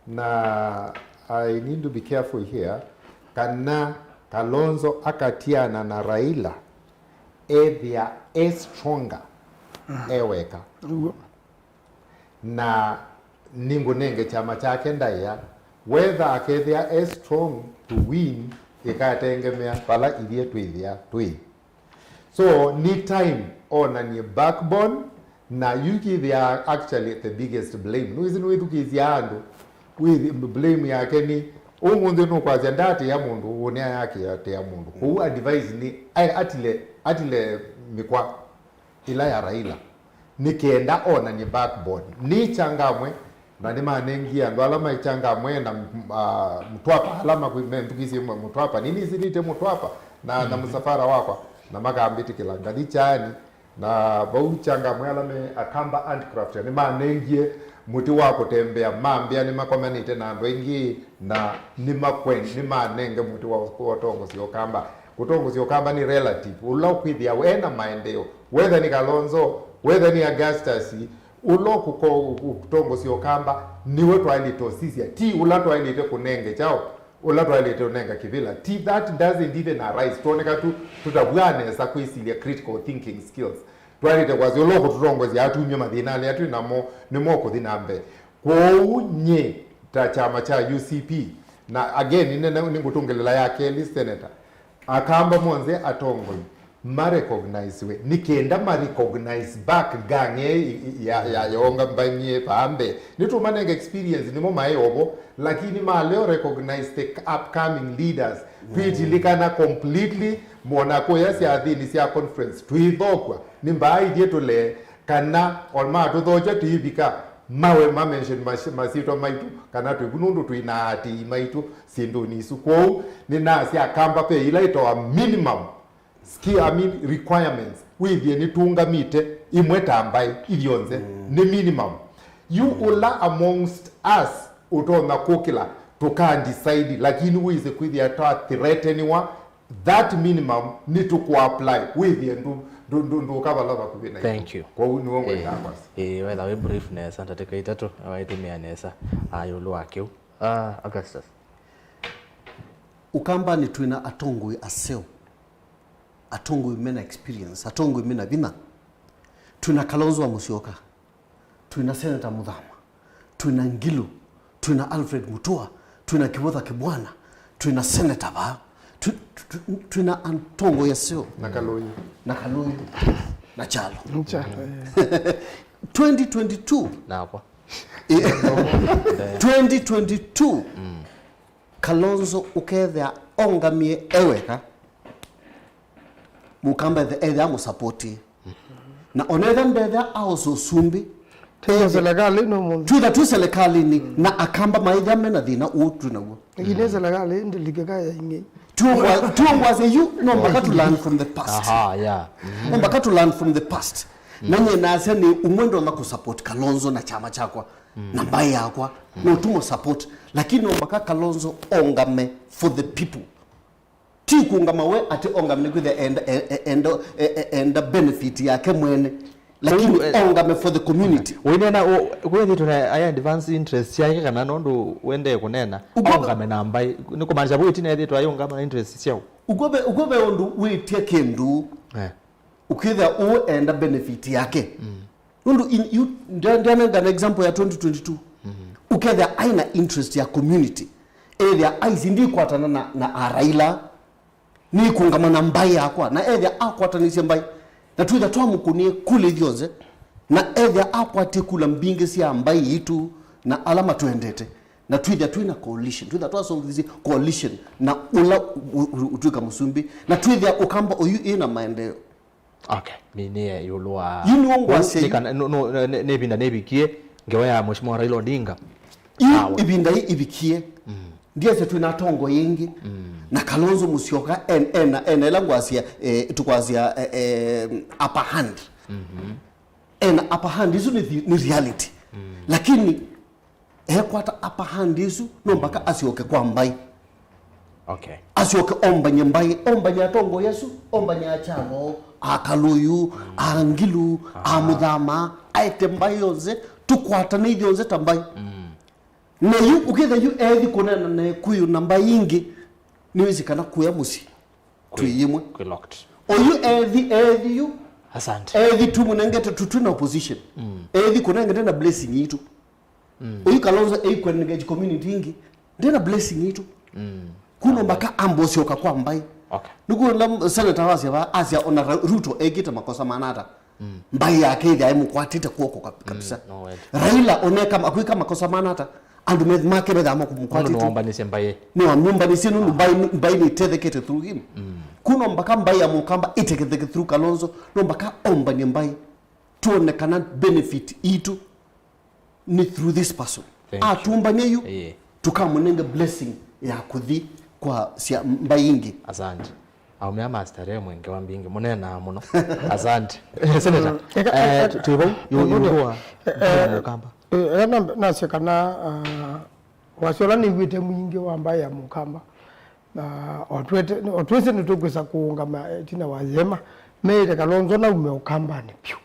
na I need to be careful here, kana Kalonzo akatiana na Raila ethĩa e stronger e weka. Ũguo. Na nĩngũnenge kyama kyake ndaĩa, whether akethĩa e strong to win ĩkatengemea vala ithyĩ twĩthĩa twĩ. So nĩ time onanie backbone, na yu kĩthĩaa actually the biggest blame. Nĩwĩsĩ nĩwĩthukĩĩsya andũ, wĩthĩ blame yake nĩ ũmũnthĩ nũkwasya ndatĩa mũndũ, ũnĩa yakĩatĩa mũndũ. Kwoou advice nĩ ae atile, atile mĩkwa ĩla ya Raila nĩ kenda onanie backbone. Nĩ changamwe, na nĩmanengie andũ ala maĩ changamwe na uh, Mtwapa ala menthukĩsye Mtwapa, nĩnĩsilĩte Mtwapa na, na mũsafara wakwa, na makambĩtĩkĩla ngathi kyaanĩ, na vau changamwe ala me Akamba Handcraft nĩmanengie mũtĩ wa kũtembea, mambĩa nĩmakomanĩte na andũ aingĩ na nĩmakwen, nĩmanenge mũtĩ wa ũtongosya Ũkamba. Kũtongosya Ũkamba nĩ relative. Ũla ũkwĩthĩawa ena maendeeo, whether nĩ Kalonzo, whether nĩ Augustus, ũla ũkũtongosya Ũkamba nĩwe twaĩlĩte ũsisya, ti ũla twaĩlĩte kũnenge kyaũ, ũla twaĩlĩte ũnenga kĩvĩla. Ti, that doesn't even arise. Twoneka tu tũtavw'a nesa kwĩsilya, critical thinking skills. Twaĩlĩte kwasya ũla ũkũtũtongosya atumye mathĩnanĩ atwĩ namo nĩmo ũkũthi na mbee. Kwoou nyie ta kyama kya U C P, na again nĩ, nĩ, nĩngũtũngĩlĩla ya kelĩ senator, Akamba monthe atongoi ma recognisewe nĩ kenda ma recognize back gang ĩ, ĩ, ya, ya, ya Ũkambani vaa mbee. Nĩtũmanenge experience nĩmo maĩ ovo, lakini maleo recognize the upcoming leaders. Twĩtilikana completely, mona kũya syathĩnĩ sya conference twĩthokw'a nĩ mbaa ithyĩ tũlee, kana o matũthokya tũivika mawe ma mention mas-, masyĩtwa maitũ, kana twĩvu nũndũ twĩ na aatĩĩi maitũ syĩndũnĩ isu. Kwoou nĩnasya Akamba ve ila ĩtawa minimum skill, I mean requirements, wĩthĩe nĩtũũngamĩte imwe ta mbaĩ ithyonthe, nĩ minimum. Yu ũla amongst us ũtonya kũkĩla tũka decide, lakini wĩse kwĩthĩa twa threateniwa that minimum nĩtũkũ apply, wĩthĩe ndũ, ndũ, ndũ, ndũkavala vakuvĩ na ithyĩ. Thank you. Kwoou nĩw'o ngwendaa kwasya. Ĩĩ, wetha wĩ brief nesa, ndatĩka itatũ, waitũmĩa nesa, ah, ĩũlũ wa kĩu. Ah, Augustus. Ũkambanĩ twĩna atongoi aseo, atongoi mena experience, atongoi mena vinya. Twĩna Kalonzo wa Musyoka, twĩna Senator Muthama, twĩna Ngilu, twĩna Alfred Mutua, twĩna Kivutha Kibwana, twĩna Senator vaa, twi-, twi-, twĩna atongoi aseo. Na Kalũyũ. Na Kalũyũ. Na Kyalo. Kyalo, eh. Twenty twenty-two. Nakwa. Eh, twenty twenty-two. Kalonzo ũkethĩa ongamie e weka, Mũkamba ethe-, ethĩa amũsapoti. Na onetha ndethĩa aosa ũsumbĩ. Twĩtha serikali no mũndũ. Twĩtha twĩ serikalini na Akamba maĩthĩa mena thĩna ũũ twĩ naw'o. Lakini serikali ndĩlikĩka ya ingĩ. Tuongwa-, tuongwase yu, no mpaka to learn from the past. Aha, yeah. No mpaka to learn from the past. Na nyie nasya nĩ umwe ndonya kũ support Kalonzo na kyama kyakwa na mbaĩ yakwa. No tũmũ support. Lakini no mpaka Kalonzo ongame for the people. Ti kũngama we atĩ ongame nĩ kwĩthĩa enda, e- e- enda, e- e- enda benefit yake mwene, lakini Ũu, eh, ongame for the community. Ũinena, kwĩthĩtwe na aya advance interest yake kana nondũ wendee kũnena, Ũkũbe- ongame na mbaĩ. Nĩ kũmaanisha vau ĩtina ethĩtwe ayũngama na interest syao. Ũkũbe, ũkũbe ũndũ wĩtye kĩndũ, Eh. Ũkĩthĩa ũũ enda benefit yake. Nũndũ in- you- ndia- ndianengana example ya twenty twenty-two. Ũkethĩa aina interest ya community. Ethĩa aisi ndikwatana na, na araila, nĩkũngama na mbaĩ yakwa, na ethĩa akwatanĩsye mbaĩ, na twĩthĩa twamũkũnie kula ithyonthe, na ethĩa akwatie kula mbingĩ sya mbaĩ yitũ na ala matwendete, na twĩthĩa twĩna coalition, twĩthĩa twasolve this coalition na ũla ũ- ũ- ũtwĩka mũsumbĩ, na twĩthĩa ũkamba ũyu ĩna maendeeo. Okay, mĩnĩe ĩũlũ wa Yu nĩw'o ngwasya yu. Nĩ kana- no- no- nĩ- nĩ ĩvinda nĩvikie ngewa ya Mheshimiwa Raila Odinga. Yu Awa. Ĩvinda ĩ ĩvikie. Ndiasya twĩ na atongoi aingĩ. Na Kalonzo Musyoka en- ena ena ĩla ngwasya, eh, tũkwasya, eh, eh, upper hand. Ena upper hand, isu nĩ thi- nĩ reality. Lakini ekwata upper hand ĩsu, no mpaka asyoke kwa mbaĩ. Okay. Asyoke ombany'e mbaĩ, ombany'e atongoi asu, ombany'e Akyalo, Akaluyu, Angilu, Amũthama, aete mbaĩ yonthe, tũkwatane ithyonthe ta mbaĩ. Na yu, ũkĩtha yu ethi kũneena na Ekuyu na mbaĩ ingĩ, nĩwĩsĩ kana kũya mũsyĩ twĩ yĩmwe. Kwĩ locked. Oyu ethi, ethi yu, Asante. Ethi tũmũnengete tu twĩ na opposition. Ethi kũnengete na blessing yitũ. Ũyu Kalonzo eikwenda engage community ingi, ndena blessing itu. Kuno mpaka ambe ũsyoka kwa mbaĩ. Okay. Nĩkwona senator wasya va, asya ona Ra- Ruto ekĩte makosa manata. Mbaĩ yake ĩthĩa ĩmũkwatĩte kw'oko kab- kabisa. No, well. Raila oneka akwĩka makosa manata, andũ me- make methaa makũmũkwatĩte. Nũndũ nĩwombanisye mbaĩ. Nĩwamyũmbanisye nũndũ mbaĩ, mbaĩ nĩtethekete through him. Kuno mpaka mbaĩ ya Mũkamba ĩtetheke through Kalonzo, no mpaka ombanie mbaĩ. Tuone kana benefit itu nĩ through this person. Thank you. Atumbanie yu, Ĩĩ. Tũkamũnenge blessing ya kũthi kwa sya mbaĩ ingĩ. Asante. Aumĩa master rĩmwe ngewa mbingĩ mũneenaa mũno. Asante. Senator, Eka- eh, eka- tu- twĩ vau, yu- yu- yu- wa- eh, Mũkamba. Eh, eka na- nasye kana, ah, wasya ũla nĩw'ĩte mwingĩ wa mbaĩ ya Mũkamba. Na o twete- o twĩsĩ nĩtũkwĩsa kũũngama ĩtina wa Yema. Meĩte Kalonzo naume Ũkambanĩ vyũ.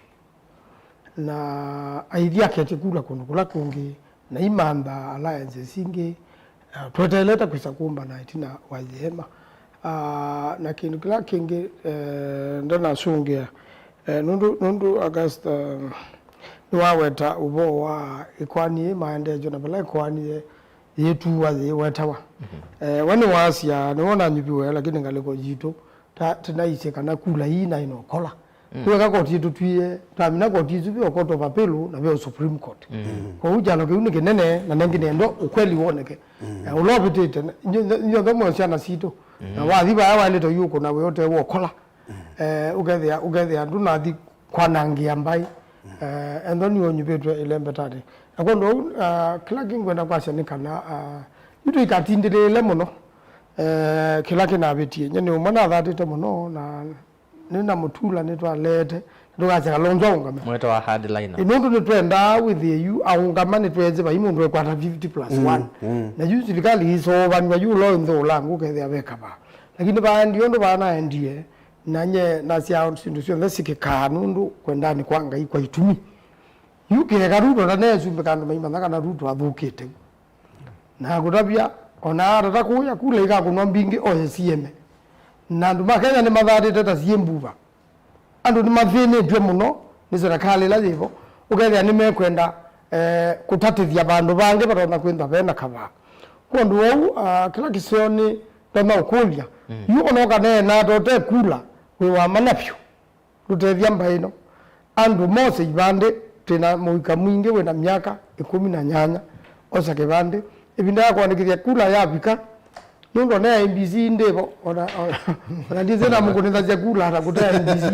Na aithi aketye kula kũndũ kũla kũngĩ, na imantha alliances ingĩ, eh, tweteelete kwĩsa kũmbana ĩtina wa Yema. Ah, na kĩndũ kĩla kĩngĩ, eh, ndanasũngĩa, eh, nũndũ, nũndũ August, eh, nĩwaweta ũvoo wa ĩkoani yĩ maendeeo na vala ĩkoani yĩ- yĩtuwa yĩwetawa. Eh, we nĩwasya, nĩwona nyuviwe, lakini ngalĩko yitũ, ta- tĩnaisye kana kula ii naĩ nokola. Kũeka koti ĩtũtwie, twamina koti isu ve o Court of Appeal na ve o Supreme Court. Kwoou kyalo kĩu nĩ kĩnene, na nengĩ nendo ũkweli woneke. Eh, ũla ũvĩtĩte, na- inyo- inyonthe mwĩ syana sitũ. Na wathi vaya waĩlĩte yu ũkũna wĩ ũte wokola. Eh, ũkethĩa, ũkethĩa ndũnathi kwanangĩa mbaĩ. Eh, ethwa nĩwe ũnyuvĩtwe ĩlembetanĩ. Na kwondũ ũu, ah, kĩla kĩngwenda kwasya nĩ kana, ah, yu tũikatindĩlĩĩle mũno, eh, kĩla kĩnavĩtie. Nye nĩ ũmwe nathatĩte mũno, na nĩnamũtula nĩtwaleete, na tũkasya Kalonzo aũngame. Mwete wa hardliner. Ĩ, nũndũ nĩtwendaa wĩthĩe yu aũngama, nĩtwesĩ vai mũndũ ekwata fifty plus one. Na yu silikalĩ ĩsoovanw'a yu ũla ũnthĩ ũlangu ũkethĩa ve kavaa. Lakini vaendie ũndũ vaanaendie, na nye nasya syĩndũ syonthe sikĩkaa nũndũ kwendanĩ kwa Ngai kwa itumi. Yu kĩeka Ruto ndaneesumbĩka andũ maimanya kana Ruto athũkĩte. Na kũtavya, ona atata kũya kula ikakũnwa mbingĩ oye sieme. Na andũ ma Kenya nĩmathatĩte ta siĩ mbuva. Andũ nĩmathĩnĩtw'e mũno nĩ serikali ĩla yĩvo, ũkethĩa nĩmekwenda, eh, kũtatĩthya vandũ vangĩ vatonya kwĩthwa vena kavaa. Kwondũ wou, ah, kĩla kĩseo nĩ ndonya ũkũlya, yu ona ũkaneena ata ũte kula, wĩ wa mana vyũ. Ndũtethya mbaĩ ĩno. Andũ mose ivandĩ, twĩ na mũika mwingĩ wĩ na myaka ĩkũmi na nyanya, osa kĩvandĩ. Ĩvinda ya kũandĩkĩthya kula yavika, nũndũ ona ya I E B C ndĩvo, ona, ona, ona ndisĩ namũkũnĩthasya kula ata kũte I E B C.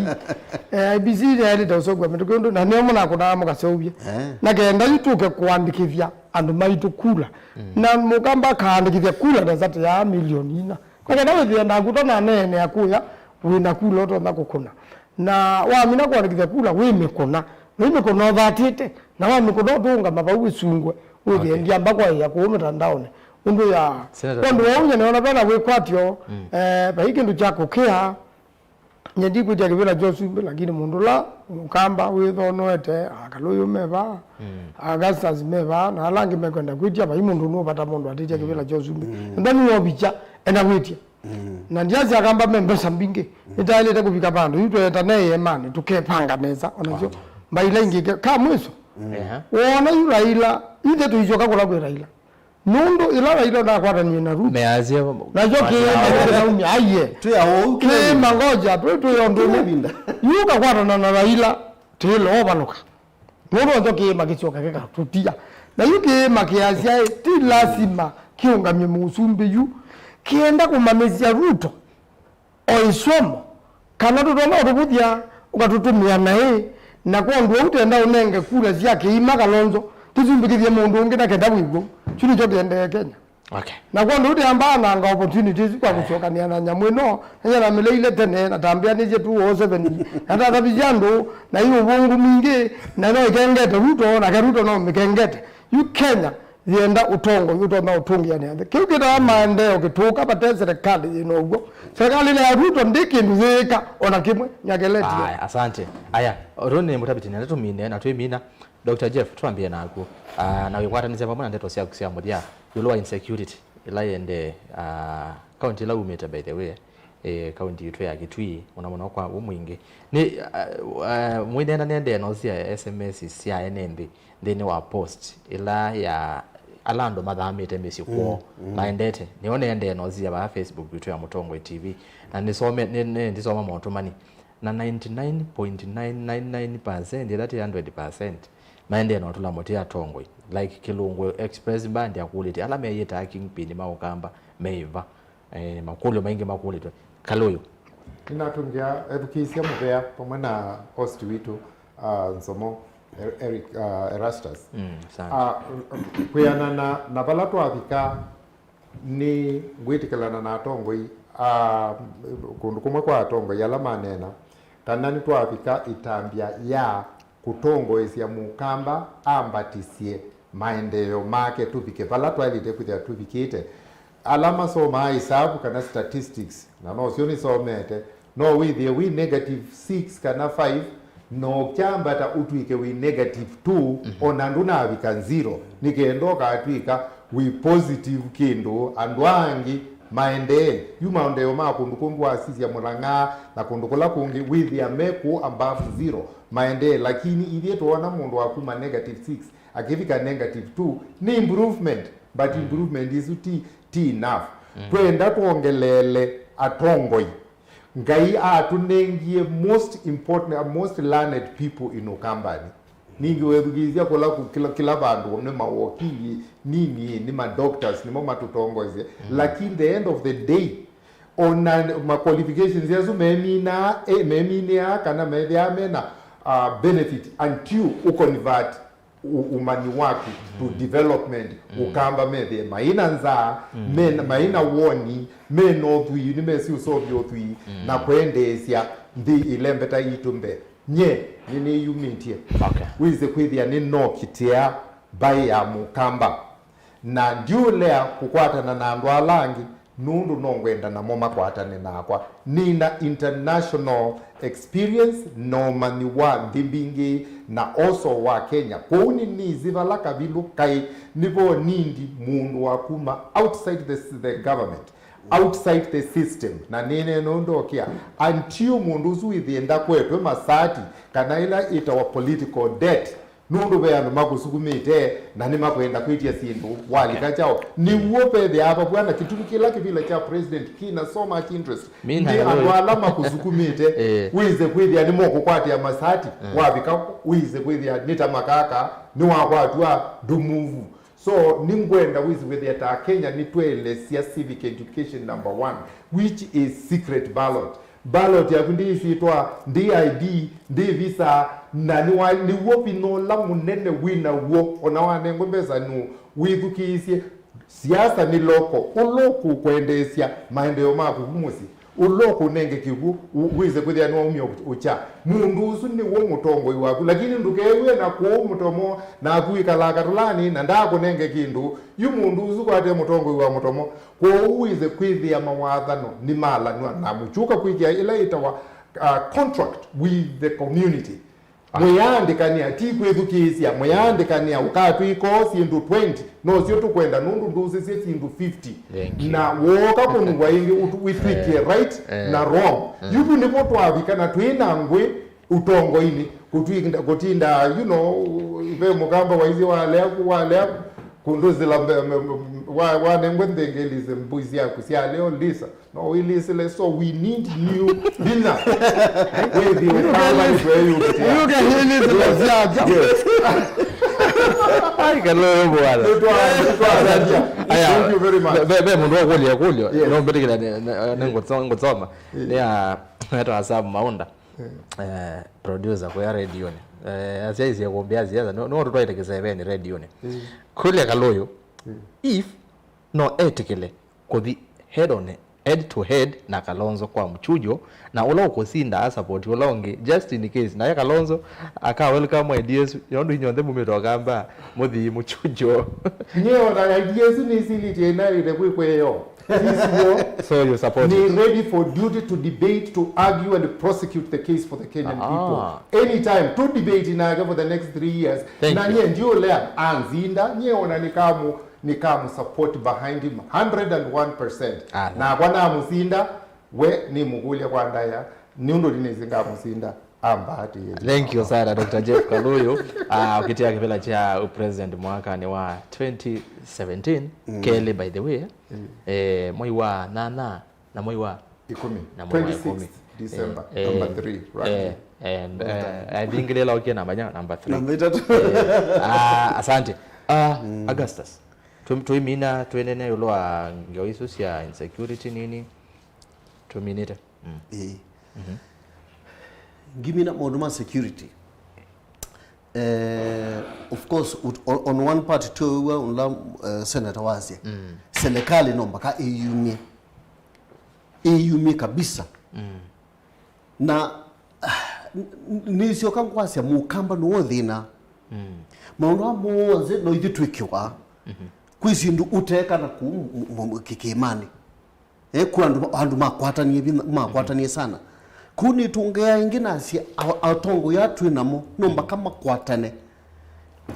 Eh, I E B C yaĩlĩte ũseũvw'a mĩtũkĩ ũndũ, na nĩo mũnakũnaa mũkaseũvye. Eh. Na kenda yu tũke kũandĩkĩthya andũ maitũ kula. Na Mũkamba akaandĩkĩthya kula na sati ya milioni ina. Na kenda wĩthĩe naku ũtananeenea kũya, wĩ na kula ũtonya kũkũna. Na wamina kũandĩkĩthya kula, wĩmĩkũna. Na wĩmĩkũna ũthatĩte. Na wamĩkũna ũtũũngama vau wĩsungwe. Wĩthĩe ndiamba kwaĩa kũu mĩtandaonĩ. Ũndũ ya Senator ũndũ Trump. Wau nye nĩona vena wĩkwatyo, mm, eh, vai kĩndũ kya kũkĩa. Nye ndikwĩtya kĩvĩla kya ũsumbĩ, lakini mũndũ ũla mũkamba wĩthonoete, akalũyũ me vaa, mm, Augustus me vaa, na ala angĩ mekwenda kwĩtya, vai mũndũ nũvata mũndũ atĩtya kĩvĩla kya ũsumbĩ. Mm. Enda nĩwovikya, enda kwĩtya. Mm. Na ndiasya akamba me mbesa mbingĩ. Mm. Nĩtaĩlĩte kũvika vandũ, yu tweetane ĩemanĩ, tũkepanga nesa, onasyo. Wow. Mbaila ingĩ ke-, ka mwĩso. Mm. Ehe. Wona yu Raila, ithe tũisyoka kũla kwĩ Raila. Nũndũ ĩla Raila ũnakwatanie na Ruto, measya nakyo kĩĩma kĩnaumya, aiye. Twĩ aũu kĩĩma, ngoja, twĩ, twĩ ũndũ ũmwe. Yu ũkakwatana na Raila, tĩĩlo ũvalũka. Nũndũ nakyo kĩĩma kĩsyoka kĩkatũtia. Na yu kĩĩma kĩasya, ĩ, ti lasima kĩũngamye mũsumbĩ yu. Kĩenda kũmanyĩsya Ruto o ĩsomo, kana tũtonya ũtũvũthya, ũkatũtũmĩa naĩ, na kwondũ ũu tenda ũnenge kura sya kĩima Kalonzo, tũsumbĩkĩthye mũndũ ũngĩ na kenda wĩw'o. Kyu nĩkyo kĩendee Kenya. Okay. Na kwondũ ũu tĩambaa nanga opportunities kwa kũsyokanĩa na nyamũ ĩno, na nyana mĩleile tene, na tambĩanĩsye two oh seven, na tatavisye andũ, na ĩ ũvũngũ mwingĩ, na no ĩkengete Ruto, nake Ruto no mĩkengete. Yu Kenya, yĩenda ũtongoi ũtonya ũtũngĩanĩa nthĩ. Kĩu kĩtawa maendeeo kĩtũka vate serikali yĩna ũw'o. Serikali ĩla ya Ruto ndĩ kĩndũ yĩĩka ona kĩmwe, nyakeletie. Aya, asante. Aya, ũndũ nĩ mũtaviti nenda tũmine na twĩmina. Doctor Jeff, twambie naku. Ah, na wĩkwatanĩsya vamwe na ndeto syaku sya mũthya ĩũlũ wa insecurity ĩla yĩendee, ah, kaunti ĩla umĩte, by the way. Eh, kaunti yitũ ya Kitui, mũno mũno kwa ũmwingĩ. Nĩ, uh, uh, mwĩnena nendee no sya S M S sya ene nthĩ nthĩnĩ wa post ĩla ya ala andũ mathamĩte mĩsyĩ kwoo, mm, mm, maendete. Nĩyo nendee no sya vaa Facebook yitũ ya Mũtongoi T V. Na nĩsome, nĩ, nĩ, ndisoma motũmani. Na ninety nine point nine nine nine percent, ĩla ti hundred percent, maendee no tũla mũtĩ atongoi. Like Kĩlungu Express Band yakũlĩtye, ala meyĩtaa kingpin ma Ũkamba meiva? Eh, makũlyo maingĩ makũlĩtwe. Kalũyũ. Nĩnatũngĩa ethukĩĩsya mũvea vamwe na host witũ, ah, Nzomo Er-, Eric, ah, Erastus. Mm, asante. Ah, kwĩanana na vala twavika, nĩ ngwĩtĩkĩlana na atongoi, ah, kũndũ kũmwe kwa atongoi ala maneena kana nĩtwavika ĩtambya ya kũtongoesya Mũkamba ambatisye maendeeo make tũvike vala twaĩlĩte kwĩthĩa tũvikĩte. Ala masomaa ĩsavu kana statistics, na nosyo nĩsomete, no wĩthĩe wĩ negative six kana five, na ũkyambata ũtw'ĩke wĩ negative two, mhm, ona ndũnavika zero, nĩ kenda ũkatw'ĩka wĩ positive kĩndũ andũ angĩ maendee. Yu maendeeo ma kũndũ kũngĩ wasisya Mũlang'a na kũndũ kũla kũngĩ, wĩthĩa me kũu above zero maendee, lakini ithyĩ twoona mũndũ wa kuma negative six akĩvika negative two, nĩ improvement, but improvement isu ti, ti enough. Mm. Twenda twongeleele atongoi. Ngai atũnengie most important, most learned people in Ukambani. Ningĩ wethukĩĩsya kũla kũ-, kĩla, kĩla vandũ nĩ mawokili, nini, nĩ ma doctors, nĩmo matũtongoesye. Mm. Lakini the end of the day, ona ma qualifications asu meminaa, eh, meminĩaa kana methĩaa mena, uh, benefit until u convert u-, ũmanyi waku to, mm, development, mm, Ũkamba methĩe maina nzaa, mm, mena, maina woni, mena ũthwii, nĩmesi ũseũvya ũthwii, mm, na kwendeesya nthĩ ĩlembeta itũ mbee. Nye nĩnĩyumĩtye. Okay. Wĩse kwĩthĩa nĩnokitĩa mbaĩ ya Mũkamba. Na ndiũlea kũkwatana na andũ ala angĩ, nũndũ no ngwenda namo makwatane nakwa. Nĩna international experience na ũmanyi wa nthĩ mbingĩ na also wa Kenya. Kwoou nĩnĩsĩ vala kavilũ kaĩ, nĩvo nindi mũndũ wa kuma outside the, the government, outside the system. Na nĩneena ũndũ ũkĩa, until mũndũ ũsu wĩthĩe ndakwetwe masati, kana ĩla ĩtawa political debt, nũndũ ve andũ makũsukumĩte na nĩmakwenda kwĩtya syĩndũ walika kyaũ. Nĩw'o vethĩaa vavw'a na kĩtumi kĩla kĩvila kya president kĩna so much interest. Nĩ andũ ala makũsukumĩte, eh, wĩse kwĩthĩa nĩmokũkwatĩa masati, eh, wavika wĩse kwĩthĩa nĩ ta makaka nĩwakwatw'a ndũmuvu. So nĩngwenda wĩse kwĩthĩa ta Kenya nĩtweelesya civic education number one, which is secret ballot. Ballot yaku ndĩĩsĩtwa, ndĩ I D, ndĩ visa, na nĩwa-, nĩw'o vinya ũla mũnene wĩ naw'o. Ona wanengwe mbesa nũ, wĩthukĩĩsye. Siasa nĩ loko, ũla ũkũkwendeesya maendeeo maku vu mũsyĩ. Ũla ũkũnenge kĩw'ũ, ũ-, wĩse kwĩthĩa nĩwaumya ũ-, ũkya. Mũndũ ũsu nĩwe mũtongoi waku, lakini ndũkew'e na kũũ mũtomo, naku wĩkalaa katũlanĩ, na ndaakũnenge kĩndũ. Yu mũndũ ũsu kwate mũtongoi wa mũtomo. Kwoou wĩse kwĩthĩa mawathano nĩmalanw'a, na mũkyũka kwĩkĩa ĩla yĩtawa, uh, contract with the community. Mũyaandĩkanĩa, ti kwĩthukĩĩsya, mũyaandĩkanĩa, ũkatwĩkoo syĩndũ twenty, no syo tũkwenda, nũndũ ndũsĩsye syĩndũ fifty. Thank you. Na wooka kũnungwa ĩngĩ, ũtu-, wĩtw'ĩkie right na wrong. Yu vu nĩvo twavika na twĩ na ngwĩ ũtongoinĩ, kũtwinda, kũtinda, you know, ve mũkamba waisye walea ku, walea ku, kũndũsĩla mbe-, mbe-, mbe-, wa-, wanengwe nthĩngĩlĩsye mbũi syaku sya leo lisa. No, wĩlĩsĩle, so we need new vinya. Wĩthi ũkamba nĩtweyũkĩtĩa. Yũke hĩlĩsĩle syaja. Yes. Ai, Kalũyũ bwana. Nĩtwa-, nĩtwasaidia. Aya, thank you very much. Ve, ve mũndũ wakũlya kũlyo, yes, no mbĩtĩkĩla nĩ, nĩ, nĩ ngũtso-, ngũsoma. Yes. Nĩ ya, etwa Sam Maunda. Eh, producer kũya redionĩ. Eh, asyaisye kũmbĩa siasa, no, no tũtwaĩte kĩsevenĩ redionĩ. Mm. Kũlya Kalũyũ, mm, if no etĩkĩle kũthi head on, head to head na Kalonzo kwa mchujo, na ũla ũkũsinda a support ũla ũngĩ, just in case. Naye Kalonzo aka welcome ideas, nũndũ inyonthe mumĩte Ũkamba, mũthi mchujo. Nyie ona ideas nĩsilĩtye inaĩle kwĩkwĩyo. Sisio. So you support it? Ni ready for duty to debate, to argue and prosecute the case for the Kenyan people. Anytime. To debate nake for the next three years. Thank you. Na nyie ndiũlea anzinda, nyie ona nĩkamũ-, nĩkamũ support behind him hundred and one percent. Ah, nakwa namũsinda, we nĩmũkũlya kwa ndaya, nĩ ũndũ ndinĩsĩ ngamũsinda. Ambati. Thank you sana, Doctor Jeff Kalũyũ. Ah, ũkĩtia kĩvĩla kya president mwakanĩ wa twenty seventeen, mm, kelĩ, by the way, mm, eh, mwei wa nana na mwei wa ikũmi, na mwei wa ikũmi. Twenty-sixth December, eh, number eh, three, right? Eh, and, eh, I think lelo kia namba nya, number three. Namba itatũ. Eh, ah, asante. Ah, mm, Augustus, tu-, tuimina, tuenene ĩũlũ wa ngeo isu sya insecurity nini, tuminĩte. Mm. Ĩĩ. Mhm. Ngimina maũndũ ma security. Eh, of course, ut-, on, on one part, tũw'a ũla, eh, senator wasya. Mm. Serikali no mpaka ĩyumye. Ĩyumye kabisa. Mm. Na, ah, n-, n-, nĩsyoka ngwasya mũkamba nĩwe thĩna. Mm. Maũndũ aa monthe no ithyĩ twĩkĩwa. Mhm. Kwĩ syĩndũ ũteeka na kũu m-, m-, m-, kĩkĩmanĩ. Eh, kwĩ andũ, andũ makwatanie vinya, makwatanie sana. Kũu nĩtũngĩa ĩngĩ nasya, a-, atongoi aa twĩ namo, no mpaka makwatane.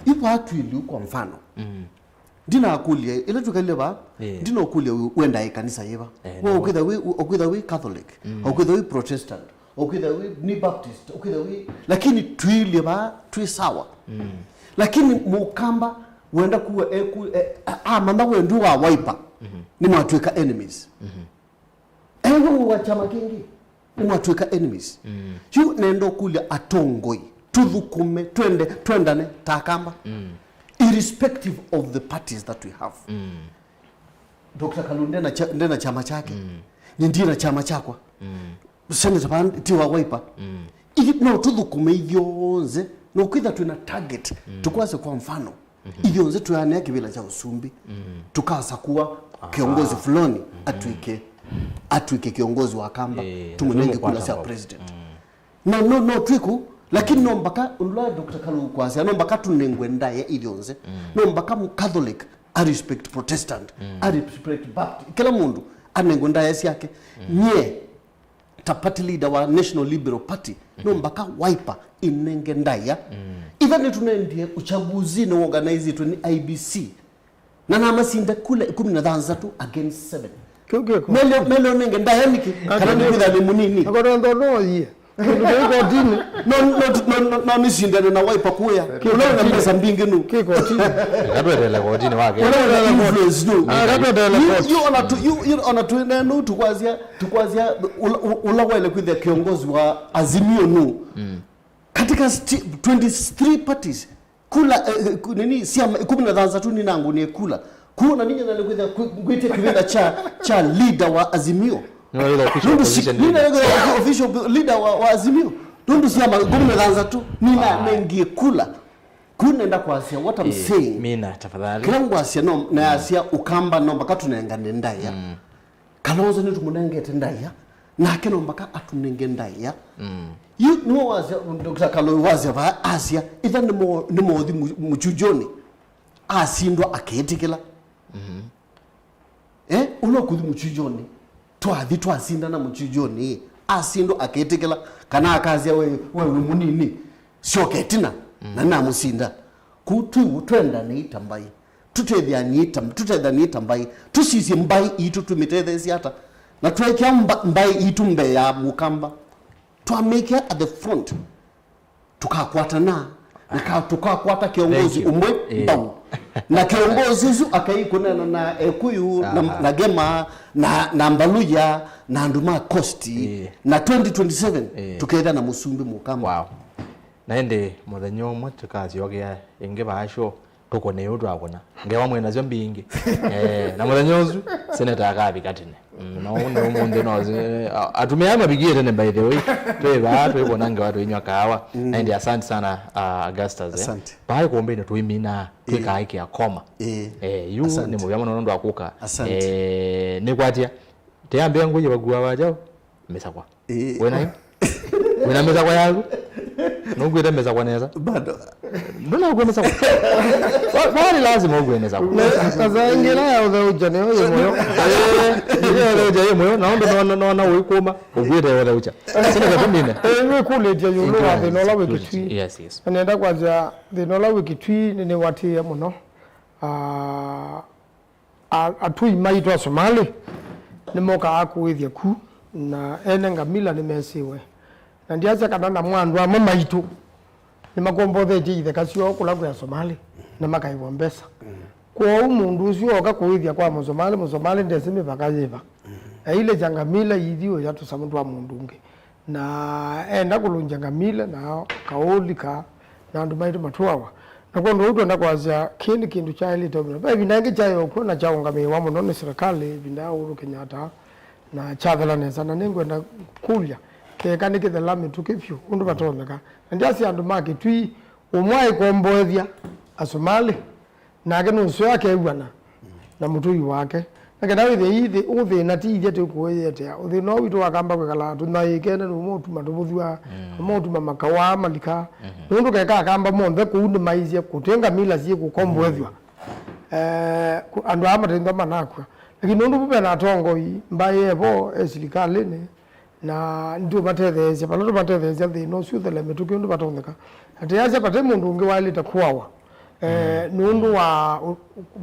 Ivaa twiliu kwa mfano. Mm. Ndinakũlya, ĩla twĩkalile vaa, eh, ndinokũlya wĩ, wendaa ĩkanisa yĩva. Eh, we nĩvo. Ũkwĩtha wĩ, ũkwĩtha wĩ Catholic, mm, ũkwĩtha wĩ Protestant, ũkwĩtha wĩ nĩ Baptist, ũkwĩtha wĩ, lakini twilye vaa twĩ sawa. Mm. Lakini mũkamba wenda kuwa eku, e, a-, amantha wendu wa Wiper, mhm, nĩmwatw'ĩka enemies. Mhm. Ewe wa kyama kĩngĩ, nĩmwatw'ĩka enemies. Mm. Yu nenda ũkũlya atongoi, tũthũkũme, twende, twendane ta akamba. Mm. Irrespective of the parties that we have. Mm. Doctor Kalũyũ ndena kya-, ndena kyama kyake. Mm. Nyie ndina kyama kyakwa. Mm. Senator Van-, ti wa Wiper. Mm. Ithi-, no tũthũkũme ithyonthe, no kwĩtha twĩna target, mm, tũkwasya kwa mfano. Mhm. Ithyonthe tũyanĩa kĩvĩla kya ũsumbĩ, mhm, tũkasakua, aha, kĩongozi fulani, mhm, atw'ĩke, atw'ĩke kĩongozi wa kamba, eh, tũmũnenge kula sya president. Mm. No, no, no twĩku, lakini no mpaka, ũla Doctor Kalũyũ kwasya, no mpaka tũnengwe ndaĩa ithyonthe. Mm. No mpaka Catholic a respect Protestant, mm, a respect Baptist, kĩla mũndũ anengwe ndaĩa syake. Mm. Nyie, ta party leader wa National Liberal Party, no mpaka Wiper ĩnenge ndaĩa. Mm. Itha nĩtũnendie uchaguzi nĩ organizĩtwe nĩ I E B C. Na namasinda kula ikũmi na thanthatũ against seven. Kĩu kĩko. Mele, mele ũnenge ndaĩa nĩkĩ? Kana nĩkwĩtha nĩ mũnini? Akotondo no yie. Kĩndũ kĩu kotinĩ. No, no, no, no, no, nĩsindane na Wiper kũya. Kĩu kotinĩ. Ũla wĩna mbesa mbingĩ nũ? Kĩu kotinĩ. Eka twetele kotinĩ wake. Ũla wĩna influence nũ? Ah, eka twetele koti. Yu, yu ona tu, yu, yu ona tu nenu tukwasya Tukwasya ula, ula waile kwĩthĩa kĩongozi wa Azimio nũ? Mm. Katika sti-, twenty-three parties, kula, eh, ku-, nini, syama ikũmi na thanthatũ ninangũnie kula. Kuona ninye nale kwĩthĩa kwĩ-, ngwĩtĩa kĩvĩla kya, kya leader wa Azimio. Nĩwaĩle official position leader. Nĩnaĩle official leader wa, wa Azimio. Nũndũ syama ikũmi na thanthatũ ninanengie kula. Kuu nenda kwasya what I'm saying. Eh, mina, tafadhali. Kĩla ngwasya no, nayasya ũkamba no mpaka tũnengane ndaĩa. Mm. Kalonzo nĩtũmũnengete ndaĩa, Nake no mpaka atũnenge ndaĩa. Mm. Yu nĩwe wasya, Doctor Kaloi wasya vaa asya, itha nĩmo-, nĩmothi mu-, mũkyungyũnĩ, asindwa akĩtĩkĩla. Mhm. Eh, ũla ũkũthi mũkyungyũnĩ, twathi twasindana mũkyungyũnĩ, asindwa akĩtĩkĩla, kana akasya, "We, we wĩ mũnini, syoka ĩtina," mm, na namũsinda. Kũu twĩ twendane ita mbaĩ. Tũtetheanĩe ta, tũtetheanĩe ta mbaĩ. Tũsisye mbaĩ itũ tũmĩtetheesye ata. Na twekĩa mba-, mbaĩ itũ mbee ya Mũkamba. Twamĩkĩa at the front. Tũkakwatana. Na ka-, tũkakwata kĩongozi, thank you, ũmwe, eh, mbau. Na kĩongozi ũsu akai kũneena na Ekũyũ, na, aha, na Gema, na, na Mbaluya, na andũ ma Coast. Eh. Na twenty twenty-seven, eh, tũketha na mũsumbĩ Mũkamba. Wow. Na ĩndĩ mũthenya ũmwe tũkasyokea ĩngĩ vaa show. Tũkũne yu twakũna. Ngewa mwĩ nasyo mbingĩ. Eh, na mũthenya ũsu, seneta akavika tene. Mm, na ũu nĩ ũmũnthĩ no, eh, a-, atumĩa aya mavikie tene, by the way. Twĩ vaa, twĩkũna ngewa, twĩnywa kaawa. Mm. Na ĩndĩ asante sana, uh, Augustus, eh. Asante. Vaa ĩkũmbĩnĩ tũimina, eh, twĩkaĩkĩa koma. Eh. Eh, yu, asante, nĩ mũvea mũno nũndũ wa kũka. Asante. Eh, nĩkwatya, teyambĩa ngũyĩ vakua vakyao, mĩsakwa. Ĩĩ. Wĩna ĩ? Wĩna mĩsakwa yaku? Nũkwĩte mĩsakwa nesa? Bado. Ndũnakw'a mĩsakwa? Wa-, wa nĩ lazima ũkw'e mĩsakwa. Na, na saa ingĩ ĩla ya ũtheũkya nĩyo yĩ mũyo. Ĩĩ, ĩla ya ũtheũkya yĩ mũyo, na ũndũ nona, nona ũikũma, ũkwĩte ũtheũkya. Sina katũmine. Ĩĩ, nĩkũlĩtye ĩũlũ wa thĩna ũla wĩ Kitui. Yes, yes. Na nenda kwasya thĩna ũla wĩ Kitui nĩ, nĩwatĩĩe mũno. Ah, A-, atũi maitũ Asomalĩ nĩmokaa kũĩthya ku, na ene ngamĩla nĩmesĩwe. Na ndyasya kana namo andũ amwe maitũ nĩmakombothetye itheka syoo kũla kwĩ Asomalĩ, na makaĩvwa mbesa. Mm. Kwoou mũndũ ũsu ooka kũĩthya kwa Mũsomalĩ, Mũsomalĩ ndesĩ mĩvaka yĩva. Mm. Ailekya ngamĩla ithi ũya tũsamũ twa mũndũ ũngĩ. Na enda kũlũngya ngamĩla, na kaũlika, na andũ maitũ matũawa. Na kwondũ ũu twenda kwasya, kĩĩ nĩ kĩndũ kyaĩlĩte ũmina. Ve ĩvinda ĩngĩ kyaĩ o kw'o na kyaũngamĩĩwa mũno nĩ silikalĩ ĩvinda ya Uhuru Kenyatta, na kyathela nesa. Na nĩngwenda kũlya, keka nĩkĩthela mĩtũkĩ vyũ ũndũ vatonyeka. Na ndyasya andũ ma Kĩtui, ũmwe aikomboethya Asomalĩ, nake nũseo akew'ana na mũtũi wake. Na kenda wĩthĩe ii thĩ, ũthĩna ti ithyĩ tũkũĩyĩetea. Ũthĩna ũũ witũ wakamba kwĩkala tũnyaĩĩkene nũmwe ũtuma tũvũthw'a, mm, ũmwe ũtuma makaũ aa malika. Mhm. Nũndũ keka akamba monthe kũu nĩmaisye kũtĩ ngamĩla syĩkũkomboethw'a. Mm. Eh, kũ-, andũ aa matethwa manakw'a. Lakini nũndũ vu vena atongoi, mbaĩ evo, e silikalĩnĩ, na nĩtũmatetheesya, vala tũmatetheesya thĩna ũsu ũthele mĩtũkĩ ũndũ vatonyeka. Na tĩyasya vate mũndũ ũngĩ waĩlĩte kũawa, eh, mm, nũndũ wa ũ-,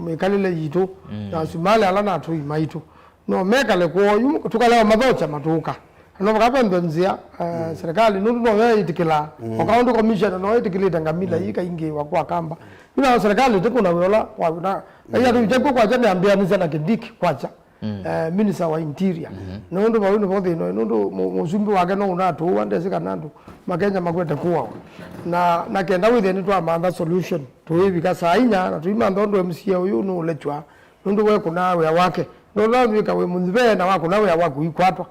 mĩkalĩle yitũ, mm, na Asomalĩ ala na atũi maitũ. No mekale kwoo, yu tũkalea mathokya matũka. Na no vaka vethwe nzĩa, eh, mm, serikali, nũndũ noyo ĩtĩkĩlaa. Mm. O kaũndũ commissioner no ĩtĩkĩlĩte ngamĩla, mm, ii kaingĩwa kwa kamba. Yu na serikali ĩtĩkũna wĩa ũla wa, na, na, mm, yatũikya kw'o kwakya nĩambĩanĩsya na Kindiki kwakya. Mm. Eh, minister wa interior. Mhm. Nũndũ vau nĩvo thĩna ũyũ, nũndũ mũ-, mũsumbĩ wake no ũnatũũa, ndesĩ kana andũ makenya makwete kũawa. Na, na kenda wĩthĩe nĩtwamantha solution, tũivika saa inya, na tũimantha ũndũ M C A ũyũ nũũlekywa, nũndũ wekũnaa wĩa wake. Ndona wĩka wĩ mũnyuve na wakũna wĩa waku ikwatwa.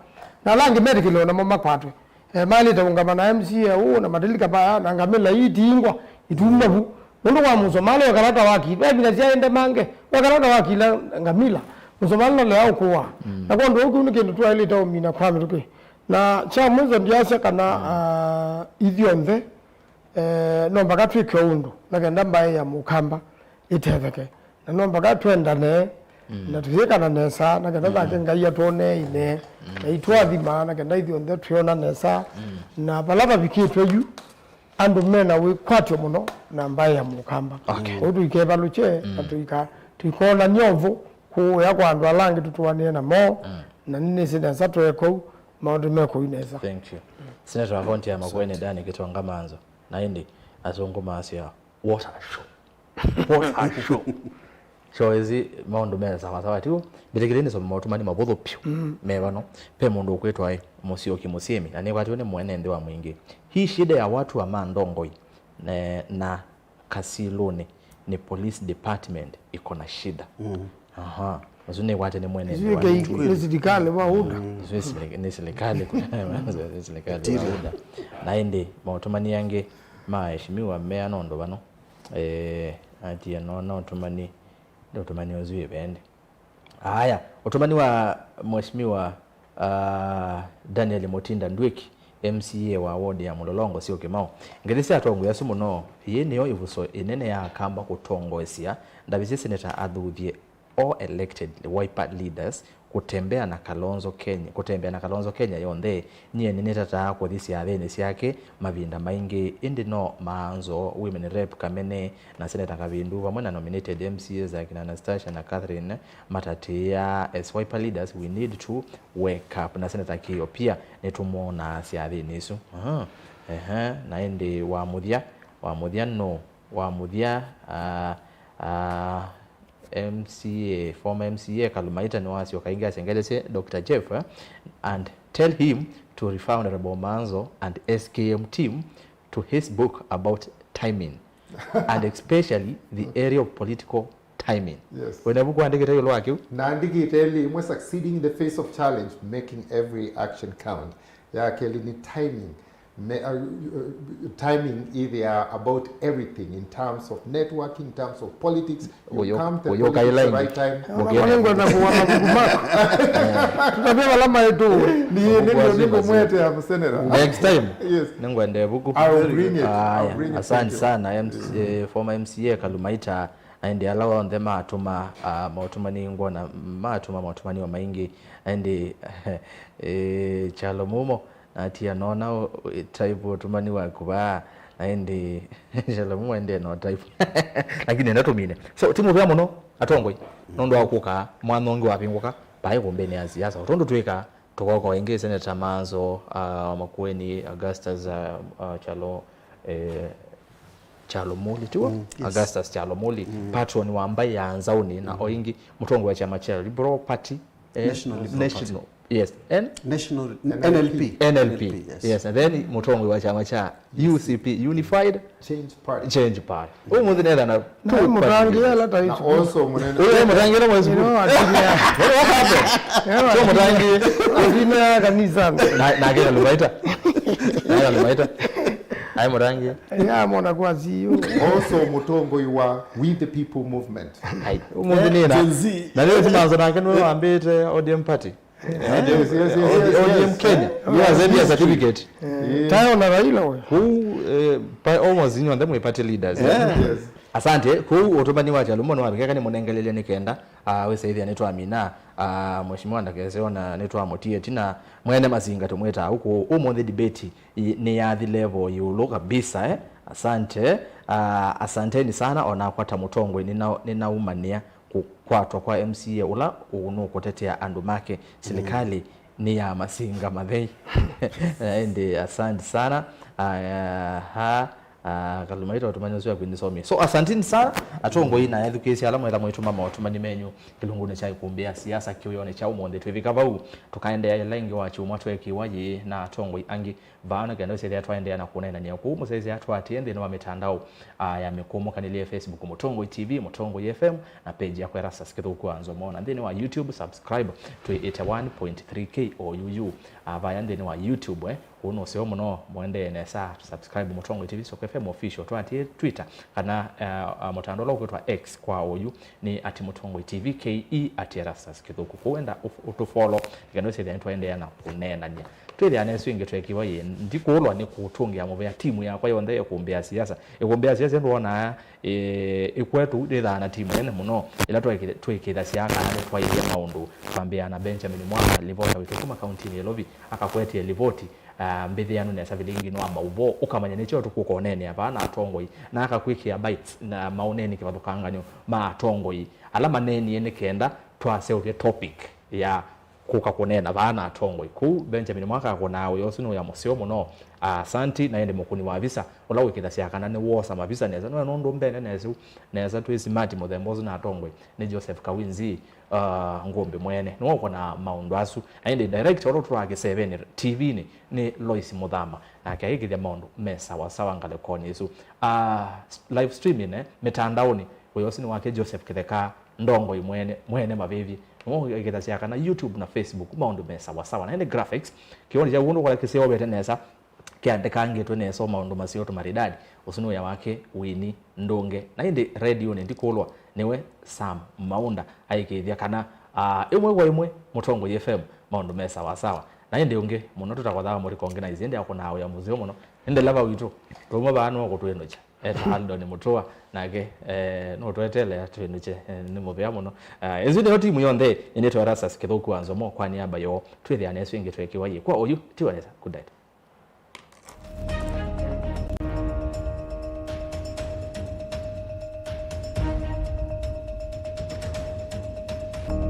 Na ala angĩ metĩkĩle o namo makwatwe. Eh, maĩlĩte ũngama na M C A ũũ na matilika vaya na ngamĩla itingwa, ituma vu. Nũndũ wa Mũsomalĩ wekala ta wakile, ve ĩvinda syaĩ ndemange, wekala ta wakile ngamĩla. Mũsomalĩ nalea ũkũwa. Mm. Na kwondũ ũu kĩu nĩ kĩndũ twaĩlĩte ũmina kwa mĩtũkĩ. Na kya mũico ndyasya kana, mm, ah, ithyonthe, eh, no mpaka twĩke ũndũ, na kenda mbaĩ ya Mũkamba ĩtetheke. Na no mpaka twendane, mm, na tũyĩkana nesa, na kenda, mm, nake Ngai atwonee ine, mm, na itwathima, na kenda ithyonthe twĩona nesa, mm, na vala vavikĩtwe yu, andũ mena wĩkwatyo mũno na mbaĩ ya Mũkamba. Okay. Kwoou tũikevalũkye, mm, na tũika-, tũikoonany'a ũvũ kũũya kwa andũ ala angĩ tũtũanĩe namo, mm, na nĩnĩsĩ nesa tweeka ũu, maũndũ me kũu nesa. Thank you. Senator wa kaunti ya Makueni, asante, Danny Gitonga Manzo. Na ĩndĩ, asũngũ maasya, "What a show." What a show. Show ĩsĩ maũndũ me sawa sawa tu. Mbĩtĩkĩlei nĩsome maũtũmani mavũthũ piũ. Mm. Me vano. Ve mũndũ ũkwĩtwa ĩ Mũsyoki Mũsyĩmi, na nĩkwatiwe nĩ mwene nthĩ wa Mwingĩ. Hii shida ya watu wa Mandongoi, ne, na Kasiluni ni police department iko na shida. Mm. Aha. Ũsu nĩkwate nĩ mwene nthĩ wa Mwingĩ. Nĩ silikalĩ wa UDA. Mm. Ũsu nĩ sili-, nĩ silikalĩ. Nĩ silikalĩ wa UDA. Na ĩndĩ maũtũmani angĩ ma aheshimiwa meana ũndũ vano. Eh, atia no, no ũtũmani, no ũtũmani ũsu ĩvende. Aya, ũtũmani wa Mheshimiwa Ah, Daniel Mutinda Ndwiki, M C A wa ward ya Mulolongo, Syokimau. Ngethi sya atongoi asu mũno, yĩĩ nĩyo ĩvuso ĩnene ya Akamba kũtongoesya ndavĩsye seneta athuthye all elected Wiper leaders kũtembea na Kalonzo Kenya, kũtembea na Kalonzo Kenya yonthe. Nyie nĩnĩtataa kũthi syathĩnĩ syake mavinda maingĩ, ĩndĩ no maanzo women rep Kamene na seneta Kavindu vamwe na nominated M C As akina Anastasia na Catherine matatĩĩa. As Wiper leaders, we need to wake up. Na seneta Kĩo pia nĩtũmwonaa syathĩnĩ isu. Aha. Ehe. Na ĩndĩ wa mũthya, wa mũthya no, wa mũthya, ah, ah, M C A, former M C A Kalumaita nĩwasyoka ĩngĩ asya ngelesye Doctor Jeff, eh, and tell him to refer Honorable Manzo and S K M team to his book about timing and especially the area of political timing. Yes. Wĩna ĩvuku wandĩkĩte ĩũlũ wa kĩu? Naandĩkĩte ĩlĩ ĩmwe, Succeeding in the Face of Challenge, Making Every Action Count. Ya kelĩ nĩ Timing. Me, uh, uh, timing is there about everything in terms of networking, in terms of politics. You Ũyũ- come to the ũyũ politics the kaĩlaini. Right time. Mũkĩenda. Nĩngwenda kũona mavuku maku. Tũtavye vala maĩtũ. Nĩ- nĩ- Mũvuku wa nĩ- simba nĩngũmwetea mũsenera. Next time. Yes. Nĩngwenda ĩvuku. I'll bring it. I'll Aya, bring it. Asante sana, M C A, former M C A Kalumaita, na ĩndĩ ala onthe matũma, ah, maũtũmani ngwona matũma maũtũmani o maingĩ, na ĩndĩ, eh, Kyalo Mumo, natia nona ũ- ũ- type ũtũmani waku vaa, na ĩndĩ Kyalo Mumo ĩndĩ no type. Lakini enda tũmine. So, ti mũvea mũno, atongoi, nũndũ wa kũka, mwana ũngĩ wavingũka, vaĩ kũmbĩnĩ ya siasa. Tondũ twĩka, tũkoka ĩngĩ Senator Manzo, ah, Makueni, Augustus, ah, ah, Kyalo, eh, Kyalo Muli, tiw'o? Mm, yes. Augustus Kyalo Muli, mm, patron wa mbaĩ ya Nzaũni, na, mm, o ĩngĩ, mũtongoi wa kyama kya Liberal Party, eh, National Liberal Party. National, yes, N- National, N L P. N L P. N L P, yes. Yes, and then mũtongoi wa kyama kya U C P, Unified Change Party. Change Party. Ũmũnthĩ netha na Na mũtangĩĩe ala ta na isu. Also mũnene. Ũyũ mũtangĩĩe na mwezi. You know, atumia. What happened? So mũtangĩĩe. Atumia ya kanisa. Na, na kĩna Kalumaita. Na Kalumaita. Ai mũtangĩĩe. Ya mona kwa C E O. Also mũtongoi wa We the People Movement. Ai, ũmũnthĩ nĩ na. Gen Z. Na leo timanzo nake nĩwe wambĩte O D M party. Yes, yes, yes, yes, yes. O D M Kenya. Yes. Yes, yes, certificate. Eh. Tayo na Raila we. Kũu, eh, pa- almost inyuothe mwĩ party leaders, eh? Yes. Asante. Kũu ũtũmani wa Kyalo Mumo nĩwavika, nĩmũnengelelye nĩ kenda, ah, wĩsa ĩthĩa nĩtwamina, ah, mheshimiwa ndakese ona nĩtwamũtie ĩtina. Mwene Masinga tũmwĩtaa ũkũ. Ũmũnthĩ debate i- nĩ yathi level ĩũlũ kabisa, eh? Asante. Ah, asanteni sana, onakwa ta mũtongoi nĩna- nĩnaumanĩa kũkwatwa kwa M C A ũla ũnũkũtetea andũ make. Silikalĩ nĩ ya Masinga Mathei. Ĩndĩ asante sana. Aha, ah, Kalumaita ũtũmanya ũsu ya kwĩnĩsomie. So, asanteni sana, atongoi na ethukĩĩsya ala mwĩtha mwaitũma maũtũmani menyu kĩlungunĩ kya ikumbĩ ya siasa kĩũyonĩ kya ũmũnthĩ. Twĩvika vau, tũkaendeea ĩla ĩngĩ wa kyumwa twekiwa yĩĩ na atongoi angĩ. Vaa nĩ kenda ũsethĩa twaendeea na kũneenany'a kũu, mũsyaĩĩsya twaatĩĩe nthĩnĩ wa mĩtandao, ah, ya mĩkũmũkanĩlye, Facebook Mũtongoi T V, Mũtongoi F M, na page yakwa Erastus Kĩthũku wa Nzomo. Na nthĩnĩ wa YouTube, subscribe, twĩ eighty-one point three K O U U. Ah, vaya nthĩnĩ wa YouTube, eh, kũu nũseo mũno, mũendee nesa, subscribe Mũtongoi T V, Soko F M Official, twaatĩĩe Twitter, kana, eh, ah, mũtandao ũla ũkwĩtwa X kwa oyu, nĩ at Mũtongoi T V, K E at Erastus Kĩthũku. Kũu enda ũ- ũtũfollow, nĩ kenda ũsethĩa nĩtwaendeea na kũneenany'a. Twĩthĩaa na ĩsu ĩngĩ twekiwa yĩ, ndikũlwa nĩ kũtũngĩa mũvea timu yakwa yonthe ya ĩkũmbĩ ya siasa. Ĩkũmbĩ ya siasa ndwonaa, ĩ, ĩkwetũ nĩthaa na timu nene mũno, ĩla twĩkĩ- twĩkĩthasya kana nĩtwaĩlye maũndũ. Twambĩaa na Benjamin Mwaka, livota witũ kuma kauntinĩ ya Nairobi, akakwetye livoti, ah, mbĩthĩanu nesa vilingi wa maũvoo, ũkamanya nĩkyo tũkũkoneenea vaa na atongoi, na akakwĩkĩa bites na maũneeni kĩvathũkangany'o ma atongoi ala maneenie nĩ kenda twaseũvya topic ya kũka kũneena vaa na atongoi. Kũu Benjamin Mwaka akũnaa wĩa ũsu nĩ wĩa mũseo mũno. Asanti, na ĩndĩ mũkũni wa visa, ũla wĩkĩthasya kana nĩwoosa mavisa nesa, nĩwe nũndũ mbene nesa, nesa twĩ smart mũthemba ũsu na atongoi, nĩ Joseph Kawinzi, ah, Ngũmbĩ mwene. Nĩwe ũkũnaa maũndũ asu. Na ĩndĩ director ũla ũtũtwaa kĩsevenĩ T V-nĩ nĩ Lois Mũthama, nake ayĩkĩthya maũndũ me sawa sawa ngalĩkonĩ ĩsu. Ah, live streaming, eh, mĩtandaonĩ, wĩa ũsu nĩ wake Joseph Kĩtheka. Ndongoi mwene, mwene mavĩvye. Nĩmo ĩkĩthasya kana YouTube na Facebook maũndũ me sawa sawa. Na ĩndĩ graphics, kĩoni kya ũndũ kũla kĩseũvĩte nesa, kĩandĩkangĩtwe nesa, o maũndũ maseo tũmaridadi. Ũsu nĩ wĩa wake Winnie Ndũnge. Na ĩndĩ redionĩ ndikũlwa nĩwe Sam Maunda aĩkĩĩthya kana, ah, ĩmwe kwa ĩmwe Mũtongoi F M maũndũ me sawa sawa. Na ĩndĩ ũngĩ mũno tũtakwathaa mũriko ũngĩ na isi ĩndĩ akũnaa wĩa mũseo mũno. Ĩndĩ lava witũ, tũmwe vaa nũkũtwĩnũkya. Eta Aldon Mũtũa, nake, eh, nũtweteele twĩnũkye, eh, nĩ mũvea mũno. Ah, ĩsu nĩyo timu yonthe, ĩnĩtwa Erastus Kĩthũku wa Nzomo, kwa nĩamba yoo, twĩthĩane ĩsu ĩngĩ twekiwa yĩkwa ũyu, tiwa nesa, good night.